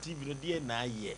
TV no deɛ na ayɛ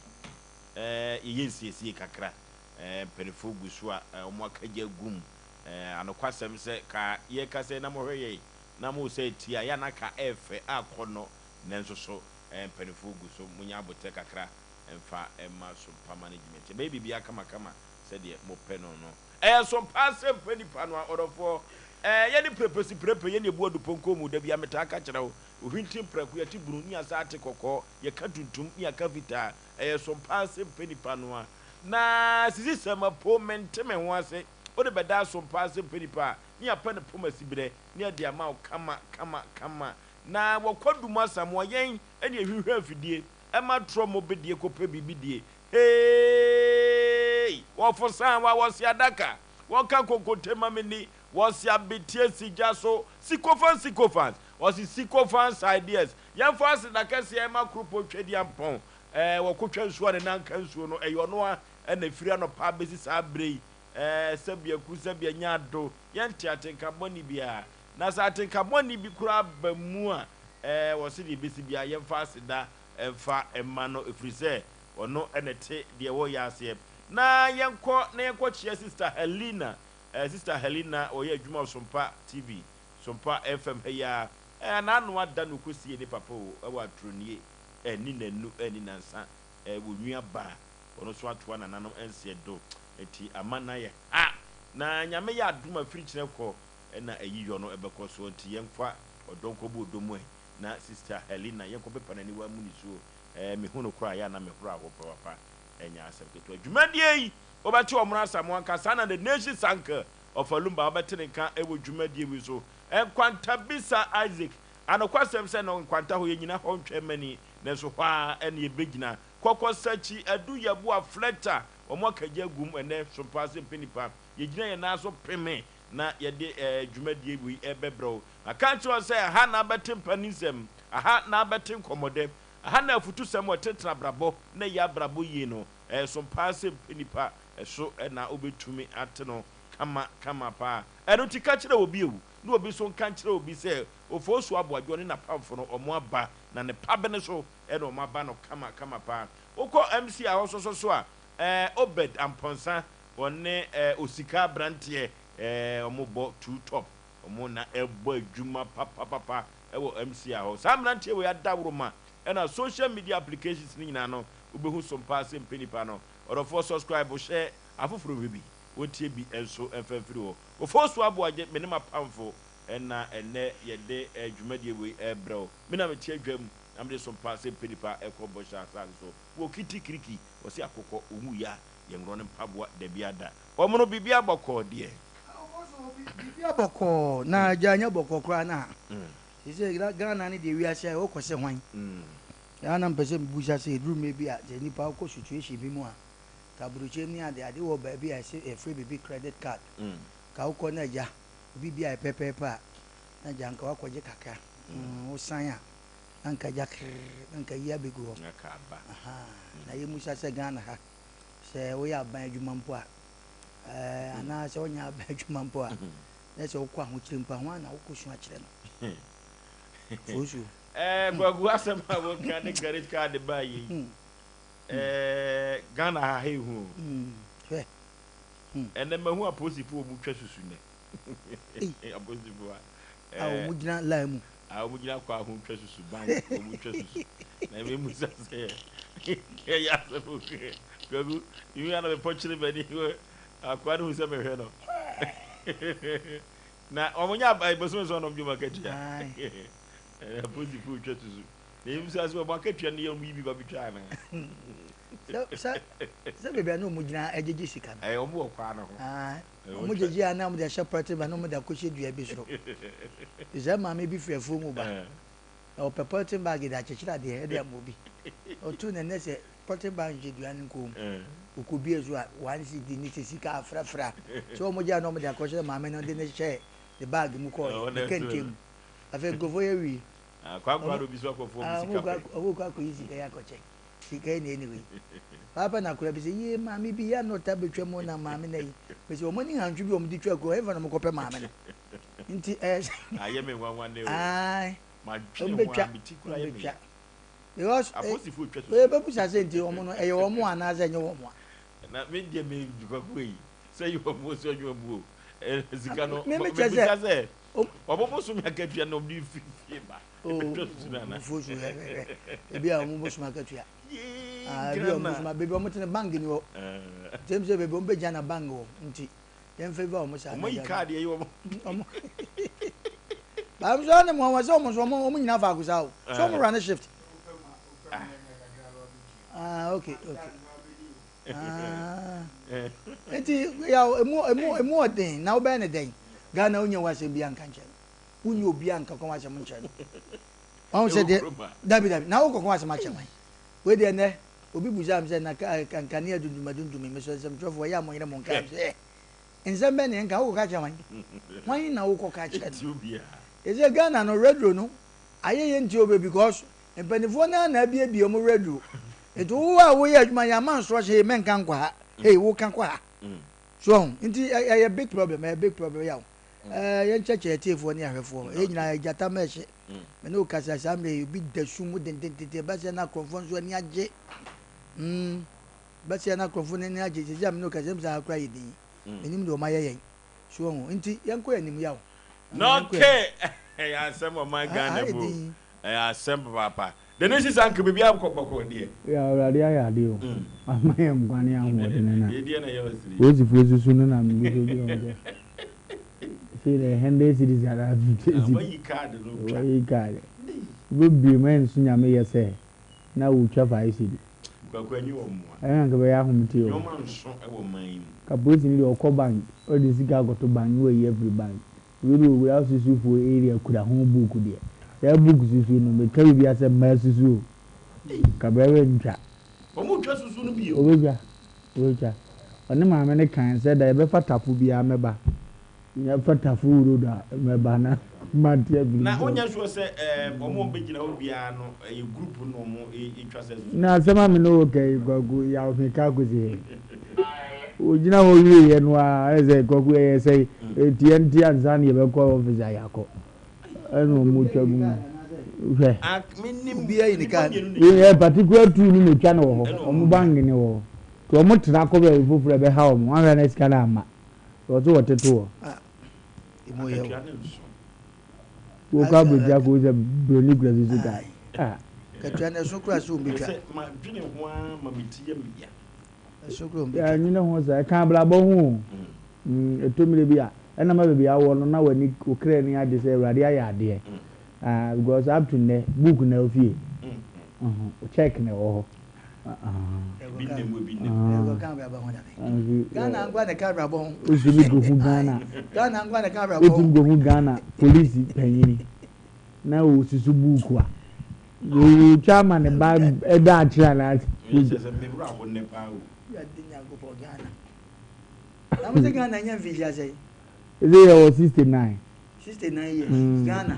ɛɛ yɛyɛ nsiesie kakra. Ɛɛ mpanimfoɔ gu so a wɔn akagya gum. Ɛɛ anokwasɛm sɛ ka yɛka sɛ na mohwɛ yɛn na mo sɛ tie a yɛ anaka ɛɛfɛ akɔ no, nanso so ɛɛ mpanimfoɔ gu so monya abotɛ kakra mfa ɛma Sompa management. Ɛbɛyɛ biribiara kamakama sɛdeɛ mopɛ no no. Ɛyɛ Sompa asɛm pɛ nipa no a ɔdɔfoɔ. Ɛɛ yɛne prepesi prepe yɛne ebu adupɔnkɔ mu da bi a metaa ka kyerɛ wo. Ohwintin prɛko yɛte bunu ne yɛasa ate kɔkɔɔ, yɛka tuntum ne yɛaka fitaa. Ɛyɛ Sompa asɛm pɛ nipa no a. Na sisi sɛm apo mente me ho ase. Wode bɛda Sompa asɛm pɛ nipa a ne yɛapɛ no pom asiberɛ ne yɛde ama wo kama kama kama. Na wɔkɔ dum Asamoah yɛn ɛne ehwehwɛ afidie ɛma torɔ mo bedie kɔpɛ biribi die. Hey! Wɔfo san wa wɔse adaka wɔka kokote ma me ni wɔse abetie si gya so sycophants sycophants wɔse sycophants ideas yɛmfa aseda kɛseɛ ɛma Kropɔ Twadiampɔn ɛɛ wɔkotwa nsuo a ne nan ka nsuo no ɛyɛ ɔno a ɛna ɛfiri anɔpa abɛsi saa berɛ yi ɛɛ sɛbi aku sɛbi anya ado yɛnte atenka bɔne biara na sɛ atenka bɔne bi koraa ba mu a ɛɛ wɔse deɛ ɛbɛsi biara yɛmfa aseda ɛmfa ɛma no ɛfiri sɛ ɔno ɛna ɛte deɛ wɔyɛ aseɛ. Na yɛnkɔ na yɛnkɔ kyea Sister Helena. Sister Helena ɔyɛ adwuma wɔ Sompa TV, Sompa FM ha yi ara. N'ano ada no kɔsie ne papa o, ɛwɔ Atronie, ɛni nanu, ɛni nansa, wɔ nua ba, ɔno nso atoa nananom nseɛ do, nti ama no ayɛ ha. Na Nyame yɛ adom a firi kyerɛ kɔ ɛna ayiyɔ no ɛbɛkɔ soɔ, nti yɛnkɔ ɔdɔ nkɔbɔ ɔdɔ mu ɛ. Na Sister Helena yɛnkɔ pepa n'aniwa mu nisuo. Mehu no koraa a yɛ a na mehoro aho papapa. Ɛnyɛ asɛm ketewa. Dwumadie yi wobɛte Ɔmono Asamoah nka saa na The Nation's Uncle of Alumba wobɛte ne nka wɔ dwumadie wei so. Nkwantabisa Isaac, anokwasɛm sɛ no nkwanta hɔ yɛnyina hɔ ntwɛn mani nanso hɔ ara ɛne yɛbɛgyina. Kɔkɔ Sakyi, Adu Yeboah, Fletcher, wɔn akagya agum ɛnɛ Sompaase mpanipa. Yɛgyina yɛn nan so peme na yɛde dwumadie wei ɛbɛbrɛ wo. Maka akyerɛ wo sɛ aha na abɛte mpaninsɛm, aha na abɛte nkɔmmɔdɛ, aha na afutusɛm a ɛtenetene abrabɔ na ɛyɛ abrabɔ yie no. Ɛso paa sɛ nipa ɛso na wobɛtumi ate no kama kama paa. Ɛno nti ka kyerɛ obi o, na obi nso nka nkyerɛ obi sɛ Ofosu Aboadwoɔ ne n'apamfo no wɔn aba, na ne pabene so na wɔn aba no kama kama paa. Wokɔ MC a hɔ nso so a, Obed Amponsah wɔne Osika abranteɛ wɔn bɔ two top, wɔn na ɛbɔ adwuma papapapa wɔ MC a hɔ. Saa mmeranteɛ wei adaworoma ɛna social media applications no nyinaa no wobɛhu so mpaa sɛ mpɛ nipa no. Ɔdɔfoɔ subscribe hyɛ afoforɔ nhwɛ bi, wɔntie bi nso mfa mfiri hɔ. Ofosu Aboagye me ne m'apamfo ɛna ɛnnɛ yɛde dwumadie wei ɛrebrɛ wo. Me na mete adwa mu na mede so mpaa sɛ mpɛ nipa ɛkɔ bɔhyɛ asase so. Wɔ kiti kiriki wɔse akokɔ ɔwu ya yɛnworɔ no mpaboa dabiara da. Wɔn no biribiara bɔkɔɔ deɛ. Biribiara bɔkɔɔ na agya nyɛ bɔkɔɔ koraa na sɛ Ghana ne deɛ wiase a wokɔ sɛ hwan na na mpɛ sɛ mebusa sɛ ɛduru mmerɛ bi a sɛ nipa wokɔ situation bi mu a ka aburokyerɛ mu ne ade ade wɔ baabi a ɛsɛ yɛfrɛ biribi credit card ka wokɔ na agya obi bi a ɛpɛpɛɛpɛ a na agya nka wakɔgye kakra wosan a na nka agya krrr na nka yi abɛgu hɔ na yɛmusa sɛ Ghana ha sɛ woyɛ aban adwuma mpo a anaa sɛ wonyɛ aban adwuma mpo a na sɛ wokɔ ahokyere mpo a ho a na wokɔ su akyerɛ no fosuo. Kwaku asɛm a woka ne credit card ba yi Ghana ha ha ehu o. Hwɛ. Ɛnɛ mahu apolisifoɔ wɔn twa susu nɛ. Apolisifoɔ a. A wɔn gyina line mu. A wɔn gyina kɔ aho twa susu bank wɔn twa susu. Na emi musa sɛ ɛyɛ asɛm o. Kwaku iwi ana mepɔ kyerɛ m'ani akoa no hu sɛ mehwɛ no. Na wɔn nyɛ aba bosom nso ɔnom dwuma akatua. Apolisifoɔ twa susu. Na emi musa sɛ wɔn akatua no yɛ wɔn yi bi ba bi twa ana. Sɛ sɛ sɛ beebi a na wɔn gyina gyegye sika no. Ɛyɛ wɔn wɔ kwan no ho. Wɔn gyegye a na wɔn de ahyɛ pɔlɛtin bag na wɔn de akɔhyɛ dua bi soro. Sɛ maame bi firi afuo mu ba na ɔpɛ pɔlɛtin bag de akyekyere adeɛ de ama obi. Ɔtu ne nɛ sɛ pɔlɛtin bag hyɛ dua no nkɔn mu. Ɔkɔbie so a 1 cedi ne sɛ sika afrafra. Sɛ wɔn gye a na wɔn de akɔhyɛ maame no de ne hyɛ ne bag mu kɔɔ ne kɛntɛn mu. Afei nkurɔfoɔ yɛ wie. Kwankwa na obi so akɔfoɔ mu sika pɛ. Wɔn kɔ akɔyi sika yi akɔkyɛ. Sika yi na ɛni wei. Paapa na akora bi sɛ yie maame bi yɛ anɔta betwa mu na maame na yi. Bɛsɛ wɔn ani hantwi bi wɔn de twa kuro ɛnfa na wɔn kɔpɛ maame no. Nti ɛyɛ sɛ. Ayɛ me nwanwa ne o. Ayi. Ma dwene ho a me ti kura yɛ me ya. Because Apolisifoɔ retwa susu. yɛbɛbusa sɛ nti wɔn no ɛyɛ wɔn anaasɛ ɛnyɛ wɔn a. Na me deɛ me kwaku yi sɛ yɛ wɔn o sɛ ɔnyɛ wɔn o sika no Me me kyerɛ mebisa sɛ sɛ wɔn bosome akatua na wɔn de fi fie ba Oh, ɛbɛtwa susu no ana? fufuo su hwɛ hwɛ ebi a wɔn bosome akatua. Yee Ah, ebi a wɔn Ghana. bosome baabi a wɔn tena bank ni hɔ. Ntɛm sɛ baabi a wɔn bɛgya na bank wɔ nti yɛn fɛ bi a wɔn saa. Wɔn ayi kaadi ayi wɔn. Wɔn baabi nso ɛna mu wɔn sɛ wɔn nso wɔn nyinaa faako saa o. So wɔn run shift. Ah, okay, okay. Ah. Nti ya emu emu emu ɔden na wobɛyɛ ne dɛn? Ghana wonya w'asɛm bi anka nkyɛn no. Wonya obi anka kɔn w'asɛm nkyɛn no. Wɔn sɛ deɛ dabi dabi na wokɔ kɔn w'asɛm akyɛ wɔn. Wei deɛ nɛ obi busa mi sɛ na nkanea dundum adundum mi sɛ nsɛmtwerɛfoɔ yɛ a mo nyere mo nka mi sɛ nsɛm bɛ ne nka wokɔ ka kyerɛ wɔn. Wɔn na wokɔ ka kyerɛ no. Ɛsɛ Ghana no radio no ayɛ yɛ nti obe because mpanimfoɔ no na abiebie wɔn radio. Nti wo a woyɛ adwuma yɛ ama nsorɔ hyɛ mɛnka nkɔ ha. Hey woka kɔ ha. So nti ɛyɛ big problem, ɛyɛ big problem yaw. Yɛn kyerɛkyerɛ atiefoɔ ne ahwɛfoɔ. Yɛn nyinaa gyata ma ɛhyɛ. Me ne wo kasa saa mmerɛ yi obi da sum mu dendendenden bɛsɛ na akorɔmfoɔ nso ani agye. Bɛsɛ na akorɔmfoɔ no ani agye. Sisi a me ne wo kasa mu saa akora yɛ din. Menim deɛ wɔn ayɛ yɛn. So nti yɛnkɔ yɛn anim yaw. Nɔke ɛyɛ asɛm ɔman Ghana mu. Ɛyɛ asɛm papaapa. De ne sisa nka biribi akɔ bɔkɔ deɛ. Ya Awurade ayɛ ade o. Ama yɛn nkwa ne ahoɔden na. Yɛ deɛ na ɛyɛ ɔsiri. Polisifoɔ susu no na megu so gyina hɔ sɛ. Sei na 100 cedis anaa 50 cedis. Wayi card no twa. Wayi card. Wobɛbue mu ɛnso Nyame yɛ sɛ na wotwa 5 cedi. Kwaku anyi wɔ mmoa. Ɛno na nka bɛyɛ ahomete o. Nneɛma nso wɔ man yi mu. Ka polisini deɛ ɔkɔ bank ɔde sika akɔto bank na wayi afiri bank. Wei deɛ owura susufoɔ area kura ho book deɛ. Saa book susu no meka biribi asɛ mmaa susu o. Ka bɛrɛ ntwa. Wɔn retwa susu no bio. Obetwa, obetwa. Ɔne maame no kae sɛ da yɛbɛfa tafo biara mɛba. Yɛfa tafo road a mɛba na mate afiri Na nsam. wonyɛ sure sɛ ɛɛ wɔn a wɔbɛgyina hɔ biara no ɛyɛ group na wɔn retwa sɛ susu. Na asɛm a me ne wo ka yi Kwaku yaw me ka kosi he. Ogyina hɔ wieɛ no ara ayɛ sɛ Kwaku ɛyɛ sɛ ɛtiɛ nti ansa na yɛbɛkɔ office a yɛakɔ. Ɛna wɔn twa gu mu. Hwɛ. Obiara yi ne card. Yɛ particular tool no na etwa no wɔ hɔ. Wɔn bank ne wɔ hɔ. Nti wɔn tra kɔ baabi foforɔ ɛbɛha wɔn. Wɔn ahwɛ na sika no amma. Wɔn so wɔtete hɔ. Emu yɛ o. Wokɔ aburokyi akɔ sɛ broni kura susu card. Ah. Katua no ɛso kura so wɔn betwa. Ma dwene ho ara ma me ti yɛ me ya. Ɛso kura wɔn betwa. Yɛ nwene ho saa. Ɛka abrabɔ ho o. Ɛtɔ mmerɛ bi a, ɛna ma baabi a wowɔ no na w'ani, wo kra ani agye sɛ Awurade ayɛ adeɛ. Ah, because up to nnɛ, book na ɛwɔ fie. Check na ɛwɔ hɔ. Ebi nna mu, ebi nna mu. Ɛkɔka abrabɔ ho dabe. Ghana nkoa na ɛka abrabɔ ho. Wotumi kɔhu Ghana. Ghana nkoa na ɛka abrabɔ ho. Wotumi kɔhu Ghana polisi panyini na ɔsusu buuku a. Wɔtwa ama ne ba ɛda akyerɛ anaasɛ. Kyerɛ sɛ me werɛ aho nnɛ paa o. Awurade Nyankopɔn Ghana. Na mo sɛ Ghana nya mfinhyia sɛn? Ɛsɛ yɛ wɔ 69. 69 years. Mm. Ghana.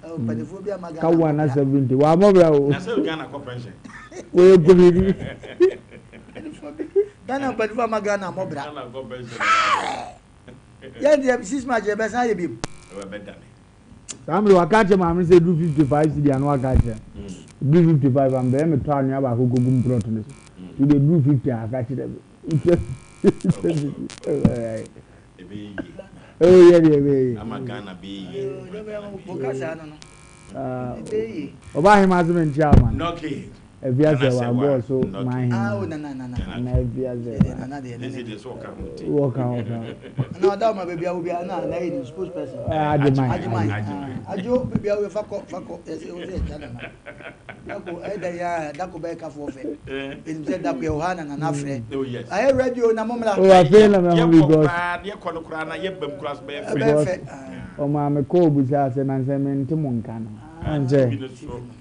Oh, mpanimfoɔ bi ama Ghana. Ka one na 70. Wa mɔ bra o. Na sɛ Ghana kɔ pension. Wɔyɛ komedi. Ghana mpanimfoɔ ama Ghana mɔ bra. Ghana kɔ pension. Yɛn deɛ 6 March yɛ bɛsan ayɛ bi mu. Ɛbɛdane. Saa mmerɛ waka akyerɛ maame sɛ ɛduru 55 cedi ano aka akyerɛ no. Ɛduru 55 a mbɛyɛ metɔ anwea baako kɔgu mprɔt no so. Nti deɛ ɛduru 50 a aka kyerɛ me. Ɔba ahema ase me nkyia ama no. Efi ase wa bɔɔ so ma ahema. Na efi ase wa. Wɔka wɔka. Na ɔda ɔma baabi a obi a na na yɛ ne spokesperson. Agyeman. Agyeman. Adwo baabi a fa kɔ fa kɔ yɛsɛ wɔsɛ ɛkyia nana. Dako ɛda yi a dako bɛyɛ kafoɔ fɛ. Enim sɛ dako yɛ wɔ ha na nana frɛ. Ayɛ radio na mo mmra. O afei na mɛ ho because. Yɛ kɔ no koraa na yɛ bɛm koraa so bɛyɛ fɛ. Ɛbɛyɛ fɛ. Ɔmaa me kɔɔ busaa sɛ na nsɛ me nte mo nka no. Ɔn sɛ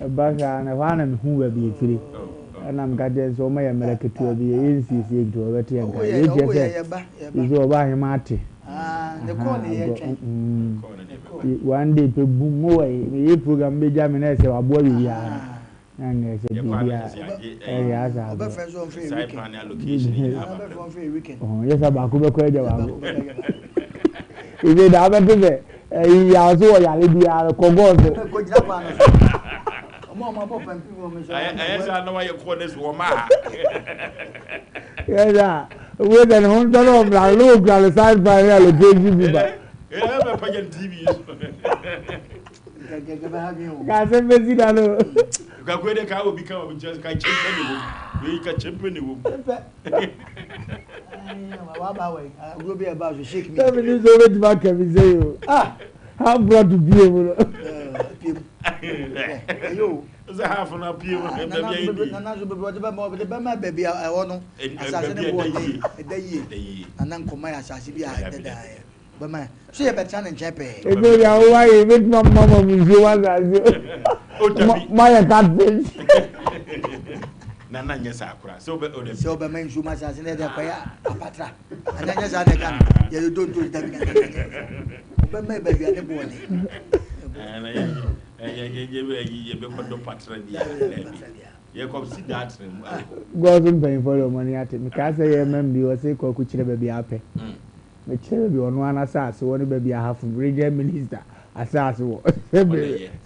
ɛba saa na ɛhɔ ara na me hu baabi efiri. Ɛna meka kyerɛ no sɛ ɔma yɛ mmerɛ ketewa bi yɛyɛ nsiesie nti ɔbɛte yɛn nka. Wei kyerɛ sɛ sɛ ɔba ahema ate. One day pɛ bum mo wɔ yi meyɛ program bɛgya me na ɛsɛ waboa biribiara na nka ɛsɛ biribiara ɛyɛ asa agorɔ. Yɛ sɛ baako bɛkɔ agya baako. Ɛsɛ da wobɛte sɛ ɛyi yaw so wɔ yare biara kɔ gɔɔ so. Ɔmo a ɔmo abɔ pampim wɔ me so. Ɛyɛ saa na wayɛ kɔɔ ne so wɔ maa. Yɛ saa wo sɛ ne ho ntɔ na ɔmmra no na ɔkura ne side fan ne allocation bi ba. Ɛyɛ bɛ pagya ne TV yi so. Ka asɛm bɛsi da no. Kakue de ka obi ka obi kyerɛ ka kyɛmpɛ ne wom. Wei ka kyɛmpɛ ne wom. Sɛ menim sɛ wobɛtumi aka bi sɛ yi o. Ah! Half brought to pie mu no. Sɛ half no apue mu no baabi a yɛdi. Nana nso bebree ɔde bɛma ɔde bɛma baabi a ɛwɔ no asase no boɔ den ɛda yie. Nana nkɔma yɛ asase bi a ɛda da bɛma so yɛ bɛtena ne nkyɛn pɛɛ. Ebi obi a wowɔ ayɛ ebetumi ama ma mu nsuo wɔ asase o. Mayɛ catfish. Nana nyɛ saa koraa sɛ ɔbɛ ɔdɛ. Sɛ ɔbɛma nsuo ma asase no yɛde akɔyɛ apatra. Ana nyɛ saa na ɛka no yɛde donto dabi na nyɛ saa. Ɔbɛma baabi a ne boɔ den. Yɛbɛkɔdɔ patra bi a yɛkɔ si da atena mu. Gɔɔso mpanyinfoɔ de wɔn ani ate. Mekaa sɛ yɛ mam bi ɔse Kwaku kyerɛ baabi a apɛ. Mekyerɛ baabi ɔno ara n'asaase wɔ ne baabi a Ahafo regional minister asaase wɔ.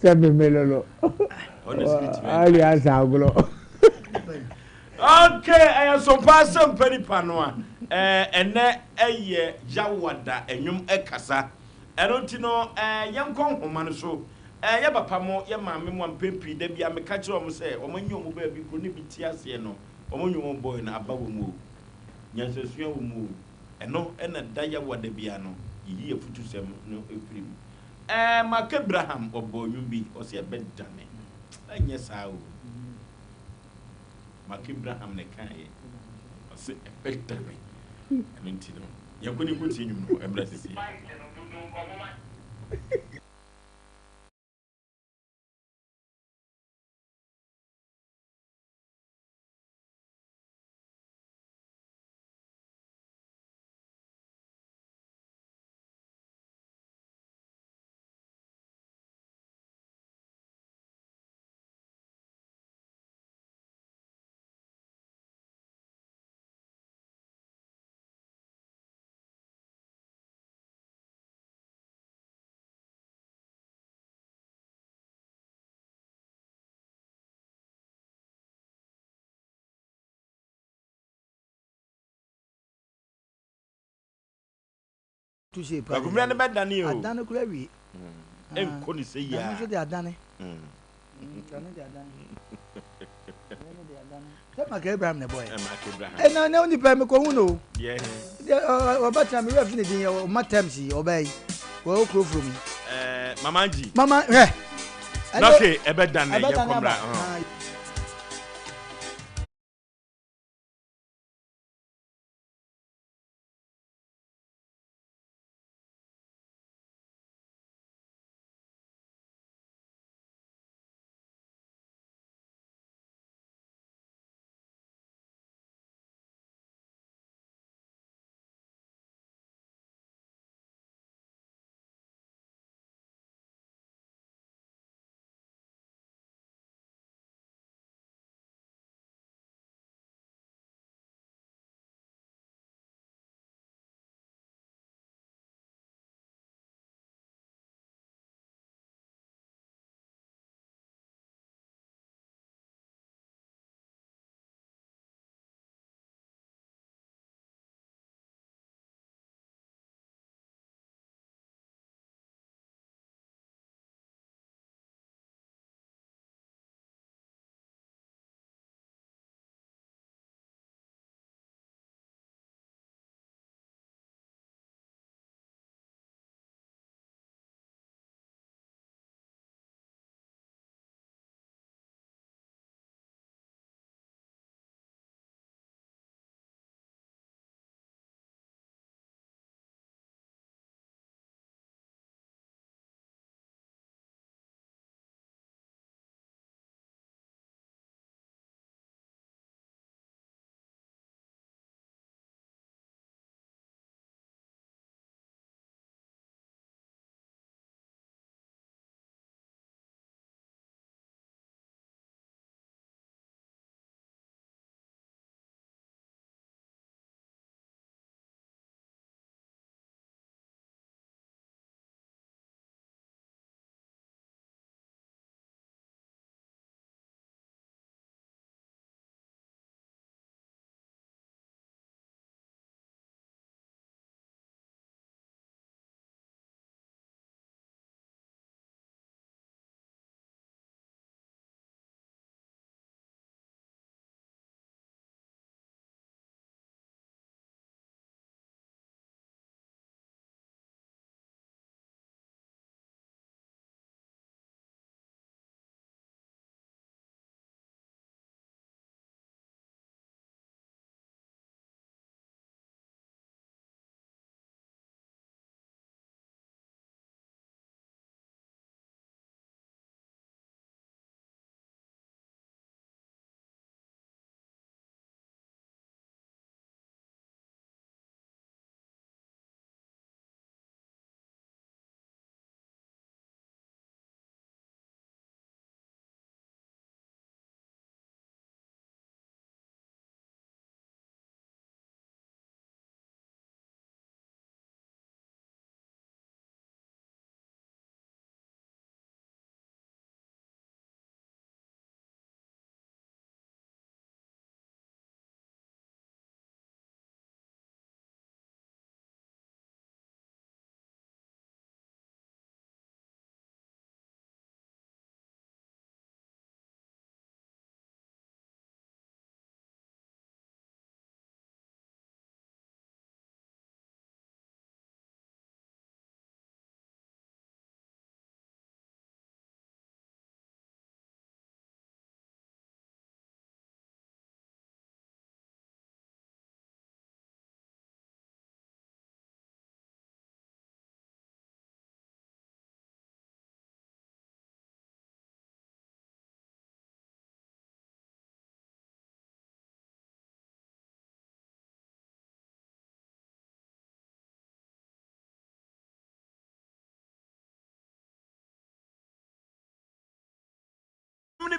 Sɛ meme no no. Ɔne asa agorɔ. Ok ɛyɛ so paa sɛ mpɛ nipa no a ɛɛ ɛnɛ ɛyɛ Yawada ɛnwom ɛkasa ɛno nti no ɛɛ yɛnkɔ nhoma no so ɛɛ yɛ papa mo yɛ maame mo a mpɛn pii da bia meka kyerɛ wɔn sɛ wɔn anyi wɔn baabi kuro ne bi te aseɛ no wɔn nwom bɔe no aba wɔ mu o nyansasua wɔ mu o ɛno ɛna da Yawada bia no yɛyi afutusɛm no ɛfiri mu ɛɛ Mark Abraham ɔbɔɔ nwom bi ɔsɛ ɛbɛdane ɛnyɛ saa o. Mark Abraham na ɛkaeɛ. Ɔse ɛbɛdane. Ɛno nti no, yɛnkɔ ne nkɔtie nnwom no ɛmmra sisi. Tu sei paa. Kwaku mmerɛ no bɛdane o. Adane koraa wie. Ɛnkɔ ne sɛ yia. Ɛno nso de adane. Ɛno de adane. Ɛno de adane. Sɛ Maka Abraham na ɛbɔɛ. Maka Abraham. Ɛna na onipa mi kɔ hu no. Deɛ. Ɔbɛtena mi wura fi ne din yɛ ɔma terms yi ɔbaa yi. Wɔ okuro furo mi. Ɛɛ Mama Angie. Mama hwɛ. Nɔke ɛbɛdane yɛ kɔmra.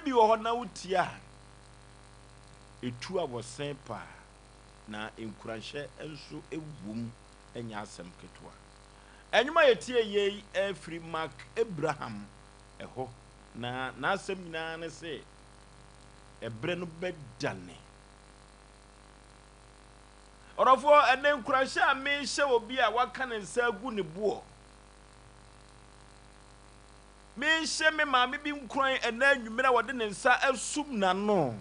bi wɔ hɔ na wotie a, ɛtu awɔsen paa, na nkuranhyɛ nso wom, ɛnyɛ asɛm ketewa. Nnwom a yɛtie yei firi Mark Abraham hɔ, na n'asɛm nyinaa ne se, Ɛberɛ no bɛdane. Ɔdɔfoɔ, ɛnnɛ nkuranhyɛ a mehyɛ obi a waka ne nsa agu ne boɔ, mehyɛ me maame bi nkuran ɛnnɛ anwummerɛ a wɔde ne nsa asum n'ano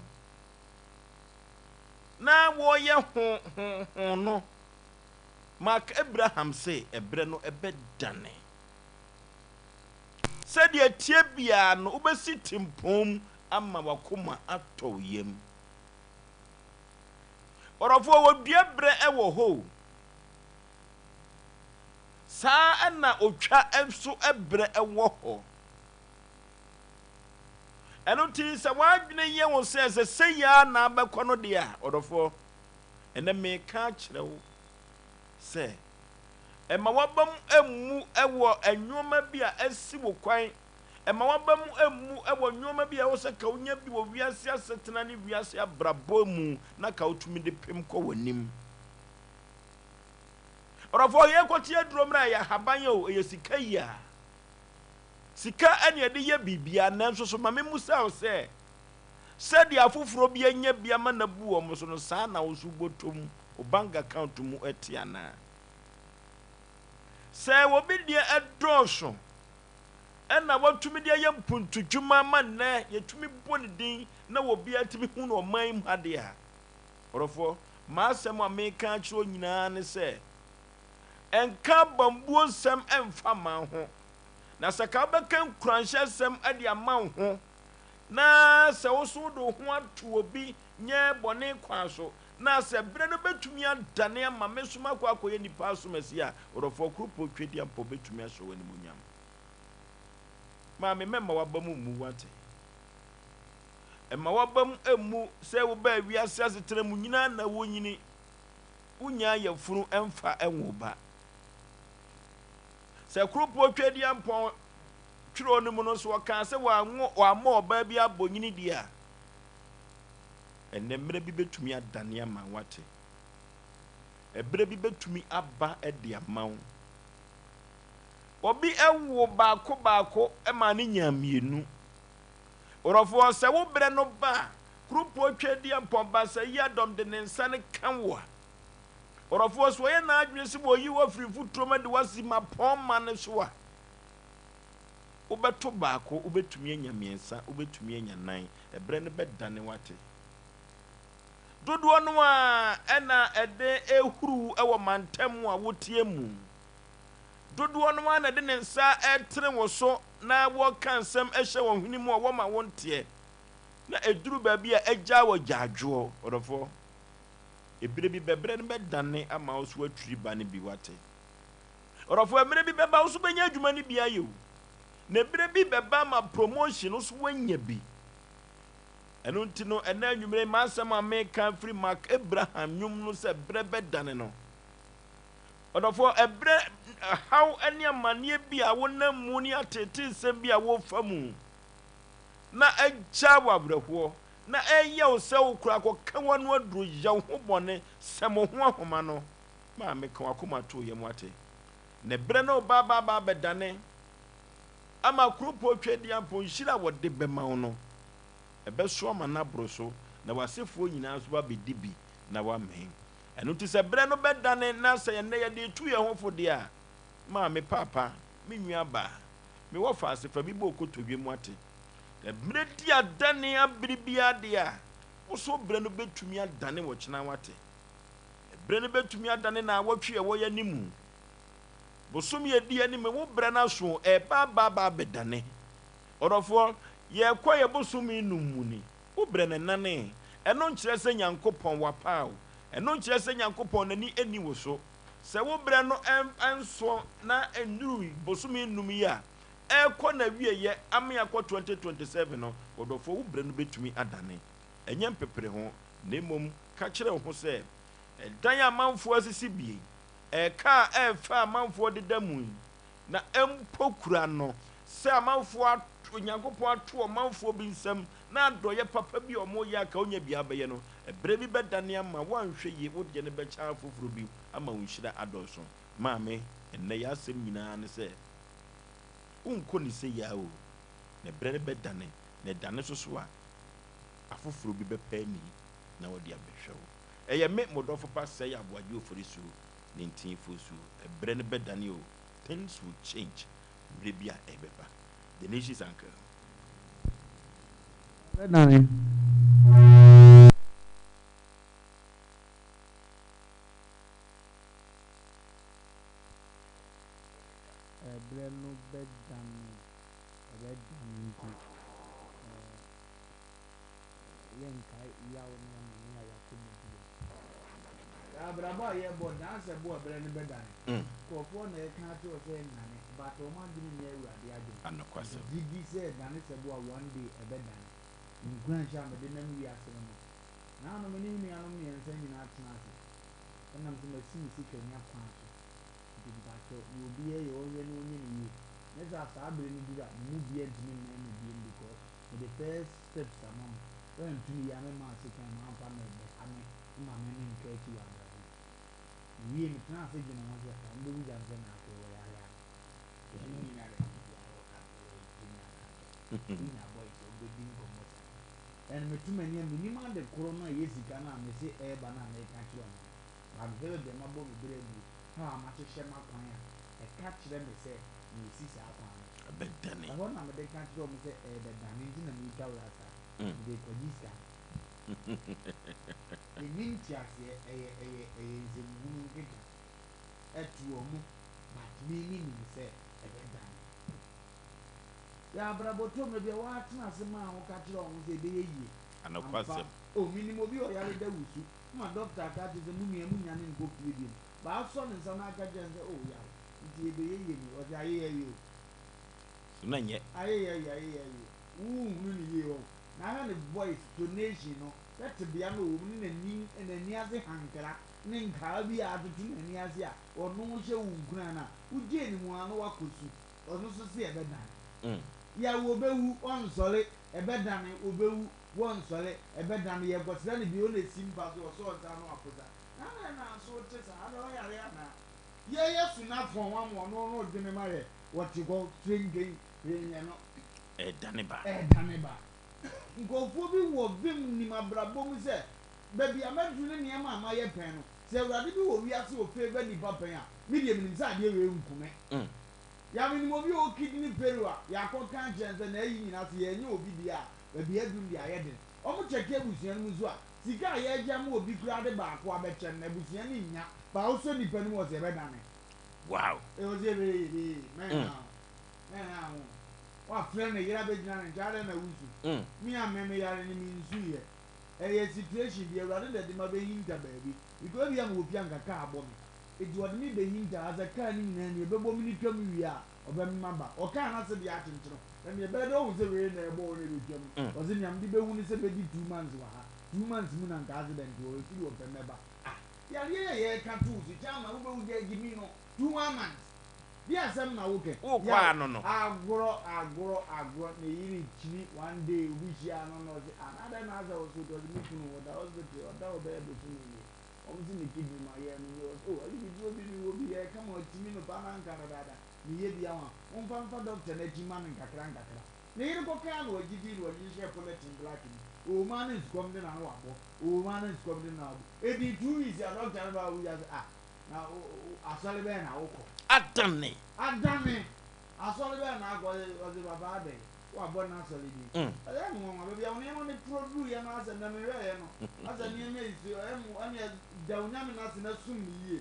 na wɔreyɛ ho ho ho no, Mark Abraham se ɛberɛ no bɛdane. Sɛdeɛ ɛteɛ biara no, wobɛsi tempɔn mu ama w'akoma atɔ wo yam. Ɔdɔfoɔ, wɔdua berɛ wɔ hɔ o. Saa ara na otwa nso berɛ wɔ hɔ. Ɛno nti, sɛ w'adwene yɛ wo sɛ ɛsɛ sɛ yi ara na abɛkɔ no deɛ a, ɔdɔfoɔ, ɛnnɛ meka akyerɛ wo sɛ, mma w'abam mmu wɔ nneɛma bi a asi wo kwan, mma w'abam mmu wɔ nneɛma bi a ɛwɔ sɛ ka wonya bi wɔ wiase asetena ne wiase abrabɔ mu na ka wotumi de pem kɔ w'anim. Ɔdɔfoɔ, yɛrekɔte aduro mmerɛ a ɛyɛ ahaban o, ɛyɛ sika yi a. Sika ɛne ɛde yɛ biribiara, nanso so ma memmusa wo sɛ, sɛdeɛ afoforɔ bi anya bi ama no abu wɔn so no, saa na wo nso wobɔtɔ mu, wo bank account mu te anaa? Sɛ obi deɛ ɛdɔɔso ɛna watumi de ayɛ mpuntudwuma ma nnɛ yɛtumi bɔ ne din na obiara tumi hu no ɔman yi mu ha deɛ a, ɔdɔfoɔ, m'asɛm a meka akyerɛ wo nyinaa ne sɛ, nka abambuo nsɛm mfa mma wo ho, na sɛ ka wobɛka nkuranhyɛ nsɛm de ama wo ho, na sɛ wo nso wode wo ho ato obi nyɛ bɔne kwan so, na sɛ berɛ no bɛtumi adane ama me nso makɔ akɔyɛ nnipa asomasi a, ɔdɔfoɔ Kuropɔn Twedeampɔ bɛtumi ahyɛ wo animuonyam. Maame, mɛmma w'aba mu mmu, woate? Mma w'aba mu mmu sɛ wobaa wiase asetena mu nyinaa na wonyini, wonyaa yafunu mfa nwo ba. Sɛ Kuropɔn Twedeampɔn twerɛ no mu no nso wɔkaa sɛ wɔanwo wɔammɔ ɔbaa bi abɔnyini deɛ a, ɛnnɛ mmerɛ bi bɛtumi adane ama woate. Ɛberɛ bi bɛtumi aba de ama wo. Obi woo baako baako maa no nyaa mmienu. Worɔfoɔ, sɛ wo berɛ no ba a, Kurupoɔ Tweaduampɔn Basayiadɔm de ne nsa no ka wo a, Worɔfoɔ, sɛ ɔyɛ n'adwene sɛ wɔyi wo afiri mfuturo mu de wo asi mmapɔmma no so a, Wobɛto baako, wobɛtumi anya mmiɛnsa, wobɛtumi anya nnan. Ɛberɛ no bɛdane woate. Dodoɔ no ara na ɛde rehuru wɔ mantam a woteɛ mu. Dodoɔ no ara na ɛde ne nsa retene wo so na wɔka nsɛm hyɛ wɔn hwene mu a wɔma wonteɛ. Na ɛduru baabi a agyaa wɔ gyaadwoɔ, ɔdɔfoɔ. Ɛberɛ bi bɛberɛ no bɛdane ama wo so atwiri ba no bi, woate. Ɔdɔfoɔ, mmerɛ bi bɛba wo nso bɛnya adwuma no bi ayɛ o. Na mmerɛ bi bɛba ama promotion wo nso woanya bi. Ɛno nti no, ɛnɛ anwummerɛ yi, m'asɛm a meka firi Mark Abraham nnwom no sɛ berɛ bɛdane no. Ɔdɔfoɔ, ɛberɛ, haw ne amanneɛ bi a wonam mu ne ateeteesɛm bi a wofa mu na agya wo awerɛhoɔ na ɛyɛ wo sɛ wo koraa kɔka w'ano aduro, yɛ wo ho bɔne, sɛm wo ho ahoma no, Maame, ka w'akoma to wo yam wate. Na berɛ no reba aba aba abɛdane ama kuropɔn Tweaduampɔn nhyira a wɔde bɛma wo no, ɛbɛso ama no aboro so, na w'asefoɔ nyinaa nso abɛdi bi na wɔamee. Ɛno nti sɛ berɛ no bɛdane na sɛ ɛnnɛ yɛde retu yɛn ho fo deɛ a, maame, paapa, me nuabaa, me wɔfaase, fa bi bɔ wo kotodwe mu ate. Na berɛ di adane abere biara deɛ a, wo nso berɛ no bɛtumi adane ɔkyena wate. Ɛberɛ no bɛtumi adane naawɔtwe a ɛwɔ yɛn anim, bosome a ɛdi anim, wo berɛ no aso, ɛreba aba aba abɛdane. Ɔdɔfoɔ, yɛrekɔ yɛn bosome num mu ni, wo berɛ no nnanee. Ɛno nkyerɛ sɛ Nyankopɔn wapaa wo. Ɛno nkyerɛ sɛ Nyankopɔn n'ani nni wo so. Sɛ wo berɛ no nso na ɛnnuru bosome num yi a ɛrekɔ n'awieɛ ame akɔ 2027 no, ɔdɔfoɔ, wo berɛ no bɛtumi adane. Ɛnyɛ mpepereho, na mmom ka kyerɛ wo ho sɛ, 'Ɛdan a amanfoɔ asisi bi yi, ɛka a ɛyɛ fɛ a amanfoɔ deda mu yi, na mpo kura no. Sɛ amanfoɔ ato, Onyankopɔn ato ɔmanfoɔ bi nsam na adɔeɛ papa bi a wɔreyɛ anka wonya bi abɛyɛ no, ɛberɛ bi bɛdane ama woanhwɛ yie, wo deɛ no bɛkyɛ afoforɔ bi ama wo nhyira adɔɔso. Maame, ɛnnɛ yɛn asɛm nyinaa ne sɛ, wonkɔ ne sei ara o, na ɛberɛ no bɛdane, na ɛdane nso so a, afoforɔ bi bɛpɛ ani na wɔde abɛhwɛ wo. Ɛyɛ me, mo dɔfo pa Sɛe Aboagye Oforisuo, ne Ntinfosuo. Ɛberɛ no bɛdane o, things will change. Mmerɛ bi a ɛbɛba. The Nation's Uncle. Ɛbɛdane. Ɛberɛ no bɛdane, ɛbɛdane nti, yɛnkae yaw ne amane a yɛakɔ mu bio. Saa abrabɔ a yɛbɔ dansɛ bo a ɛberɛ no bɛdane. Nkurɔfoɔ na ɛka akyerɛ wo sɛ ɛnnane but wɔn adwene nyɛ Awurade adwene. Anokwasɛm. Gye di sɛ ɛdane sɛ bo a one day ɛbɛdane. Nkuranhyɛ a mede nam wiase no no, naano me ne me nuanom mmiɛnsa nyinaa tena ase. Ɛnam sɛ masi me sika nya kwan so nti mpakyɛw nea obiara yɛ ɔnhwɛ na ɔnyɛ no yie. Nyɛ sɛ a saa bere no duru a mo mu biara ntumi mmɛn me biom because mede first steps ama mo. Woantumi yɛ a memma asekan mamfa mɛbɛha me ma me menka akyi wɔ abrabɔ mu. Mewiee metenaa ase dwenee ho sɛ wɔn bɛbisa me sɛ na afei wɔyare ana? Ɛno nyina dɛ biribiara wɔka sɛ wɔyɛ gyimi anaa dɛn? Wonya boys a wɔbɛdi nkɔmmɔ saa. And meto m'ani a mennim ade koro no a ɛyɛ sika no a mese ɛreba no a mereka akyerɛ wɔn no. But mehwɛ baabi a mabɔ me bra aduru, how a mahyehyɛ m'akwan a, ɛka kyerɛ me sɛ meresi saa kwan no so. Ɛbɛdane. Ɛhɔ na mede ka kyerɛ wɔn sɛ ɛrebɛdane nti na meretwa rasta. Mede rekɔgye sika no. Ɛnni nteaseɛ, ɛyɛ ɛyɛ ɛyɛ nsɛmhunu nkeka. Ɛto wɔn, but me menim sɛ ɛbɛdane. Yɛ abrabɔ tɔ mmerɛ bi a woatena ase maa wo ka kyerɛ wɔn sɛ ɛbɛyɛ yie. Ampa. Anokwasɛm. Oh, menim obi a ɔyare da wusu ma dɔkta aka akyerɛ sɛ mo nua monnya no nkɔ fie biom. But asɔ ne nsa na aka kyerɛ no sɛ oh yaw nti ɛbɛyɛ yie ni. Ɔse ayeyɛ yie o. So na nyɛ. Ayeyɛ yie, ayeyɛ yie. Wo nhunu no yie wahu. Na ahwɛ ne voice, tonation no, hwɛ tebea no a ɔwɔ mu ne n'ani, n'ani ase hankra ne nkaa bi a atoto n'ani ase a ɔno hyɛ wo nkuran no a, wogyee ne mu ara na wakɔ su. Ɔno nso se ɛbɛdane. Yaw obewu, ɔnsɔre, ɛbɛdane, obewu, wɔnsɔre, ɛbɛdane, yɛkɔsra no bio na esi mpa so, ɔsɔɔ nsa ano aposa. Na adɛn na nso wote saa? Adɛn ɔyare anaa? Yɛyɛ su no afɔn ama ɔno, ɔno redwene ma yɛ, ɔte hɔ twenntwen, hwee nyɛ no. Ɛredane ba. Ɛredane ba. Nkurɔfoɔ bi wɔ vim nim abrabɔ mu sɛ, baabi a maduru ne nneɛma a mayɛ pɛn no, sɛ Awurade bi wɔ wiase a ɔfavour nnipa pɛn a, me deɛ menim sɛ adeɛ wei nku me. Ya menim obi a ɔwɔ kidney failure a yɛakɔ ka akyerɛ no sɛ n'ayi nyinaa sɛ yɛanyɛ obi deɛ a baabi aduru no deɛ ayɛ den. Ɔmo kyɛke abusua no mu nso a sika a yɛregye ama obi koraa de baako abɛkyɛ no abusua no nnya but wosɔ nipa no mu ɔsɛ yɛbɛdane. Wow. Ee ɔsɛ yɛbɛyɛ yɛbɛyɛ mɛnha ho mɛnha ho wafrɛ ne yere abɛgyina ne nkyɛn adɛn na wosu me a me meyare no mensuiɛ ɛyɛ situation bi awurade na ɛde ma bɛhinta baabi because ebia mewɔ fie a nka kaa abɔ me. Enti ɔde me behintaa ha sɛ kaa no nyinaa ni, ɛbɛbɔ me no twam wie a, ɔbɛmem aba. Ɔkaa n'ase deɛ akyenkyene na nea ɛbɛyɛ dɛ ɔhu sɛ wei na ɛbɔ wo na ɛbɛtwam no, ɔse nea mede bɛhu ne sɛ mɛdi 2 months wɔ ha, 2 months mu na nka accident wɔ hɔ, ɛfiri ɔpɛ mɛba. Ah, yareɛ yi a yɛreka to wo so, chairman wobɛwu gya gyimi no, 2 one months, deɛ asɛm na wokɛ? Wokɔ Yaw, ano no. agorɔ, agorɔ, agorɔ, ne yere kyini, one day obi hyiaa no na ɔse ah, na adɛn na asɛ wo so, ɔse me kunu ɔda hospital, ɔda hɔ bɛyɛ bosome nie. Wɔn se me kidney ma yɛ no nyɛ ɔse oh abibiduo bi me wɔ bi yɛ kama ɔtumi no paa na anka dadaada me yɛ bi ama wo nfa nfa doctor no akyi ma no nkakra nkakra ne yere kɔ kaa na ɔgye dii na ɔhyehyɛɛ polythene black mu oo maa no nsukɔm de na no wabɔ oo maa no nsukɔm de na wabɔ edii 2 weeks a doctor no baa wia sɛ ah na wo asɔre bɛn na wokɔ. Adane. Adane. Asɔre bɛn na akɔ ɔse papa adɛn wabɔ n'asɔre din ɛyɛ me nwanwa baabi a wo nneɛma no trɔ duruiɛ no asɛ nnɛ mehwɛeɛ no asɛ nneɛma yi so ɛyɛ mo ɛneɛ da wo Nyame no ase na som no yie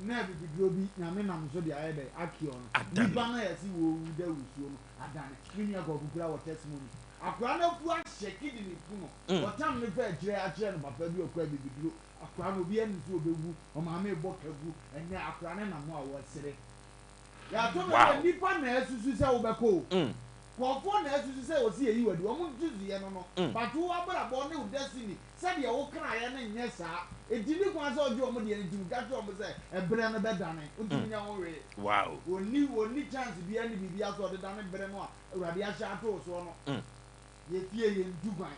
na abibiduro bi Nyame nam so de ayɛ dɛn akure no nipa no a yɛse wɔwu da wusuo no adane me nua Kwaku koraa wɔ testimony akwadaa no afu ahyɛ kidney ku no ɔtam no fɛ akyire akyerɛ no papa bi ɔkɔ abibiduro akwadaa no obiara nim sɛ ɔbɛwu ɔmaame bɔ kagu ɛnɛ akwadaa no nam hɔ a wɔsere. Yɛato no sɛ Wow. nnipa na asusu sɛ wobɛkɔ o. Nkurɔfoɔ na asusu sɛ wɔsi yɛyi wo adi, wɔn nsusuiɛ no no, but wo abrabɔ ne wo destiny sɛdeɛ wo kraeɛ no nyɛ saa, enti nni kwan sɛ wogye wɔn deɛ no nti ka kyerɛ wɔn sɛ ɛberɛ no bɛdane, wontumi nyɛ ho hwee. Wɔnni wɔnni chance biara ne biribiara sɛ wɔde dane berɛ no a Awurade ahyɛ ato wo soɔ no. Yɛfie yɛntu kwan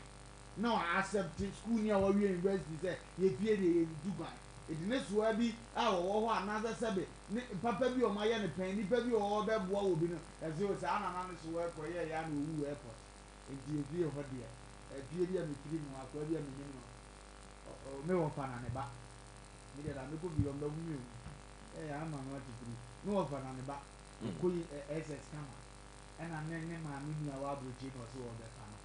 na wa accept sukuuni a wawie university sɛ yɛfie deɛ yɛntu kwan. Enti ne soa bi a wɔwɔ hɔ anaasɛ sɛbe ne papa bi a wɔayɛ no pɛn, nipa bi a ɔwɔ hɔ bɛboa wɔ bi no, yɛse o saa nana no soa kɔyɛɛ yɛ a na ɔwuu airport. Enti yɛfie hɔ deɛ, fie bi a mefiri mu, akoa bi a menim no, ɔ, me wɔfa na ne ba. Me deɛ da mekɔ fie ɔmbɛhu me o. Ɛyɛ ama no atitiri. Me wɔfa na ne ba, ɔkɔ yi SS kama. Ɛna ne ne maame nua wɔ aburokyire na ɔse ɔrebɛfa no.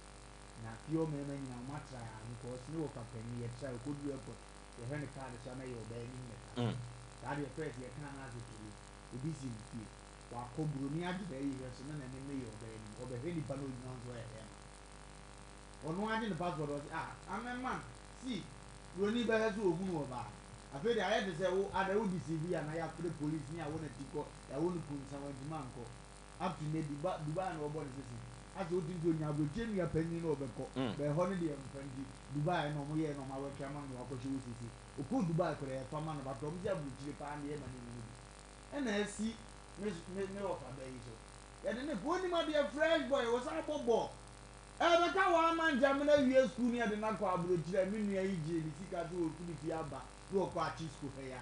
Na fie hɔ mmarima nyinaa wɔn atra ha because me wɔfa panin yɛtra ɔkɔduru airport yɛhwɛ ne card so a na ɛyɛ ɔbaa anim na ɛka so. Saa deɛ first yɛkaa no ase pii obi si ne fie wakɔ buroni agye bɛyɛ hwɛ so na n'anim no yɛ ɔbaa anim ɔbɛhwɛ nipa na ɔgyina hɔ nso ɔyɛ bɛɛma. Ɔno agye ne passport ɔse ah I'm a man see buroni bɛhwɛ so ɔhunu ɔbaa afei deɛ ayɛ te sɛ wo ada wo deceive yɛ anaa yɛafrɛ police ne yɛawo no ati kɔ yɛawo no kunsa wantumi ankɔ. Up to nnɛ Dubai Dubai na wɔbɔ ne sese asɛ wotumi sɛ onya aburokyire nua panyin na ɔbɛkɔ bɛɛ hɔ no deɛ mfa nti Dubai na ɔmo yɛɛ na ɔmo awɛke ama no na wakɔhyɛ hɔ sese okɔɔ Dubai koraa yɛfa ma no but ɔmo sɛ aburokyire paa deɛ ɛma ne nhunu bi ɛna asi me me me wɔfa bɛ yi so yɛde ne kɔ onim adeɛ fresh boy wɔsan bɔ bɔɔl ɛbɛka wɔn ama nkyɛn amena wie school ne yɛde no akɔ aburokyire a me nua yi gyee ne sika sɛ ɔfiri fie aba na ɔkɔ akye school ha yi a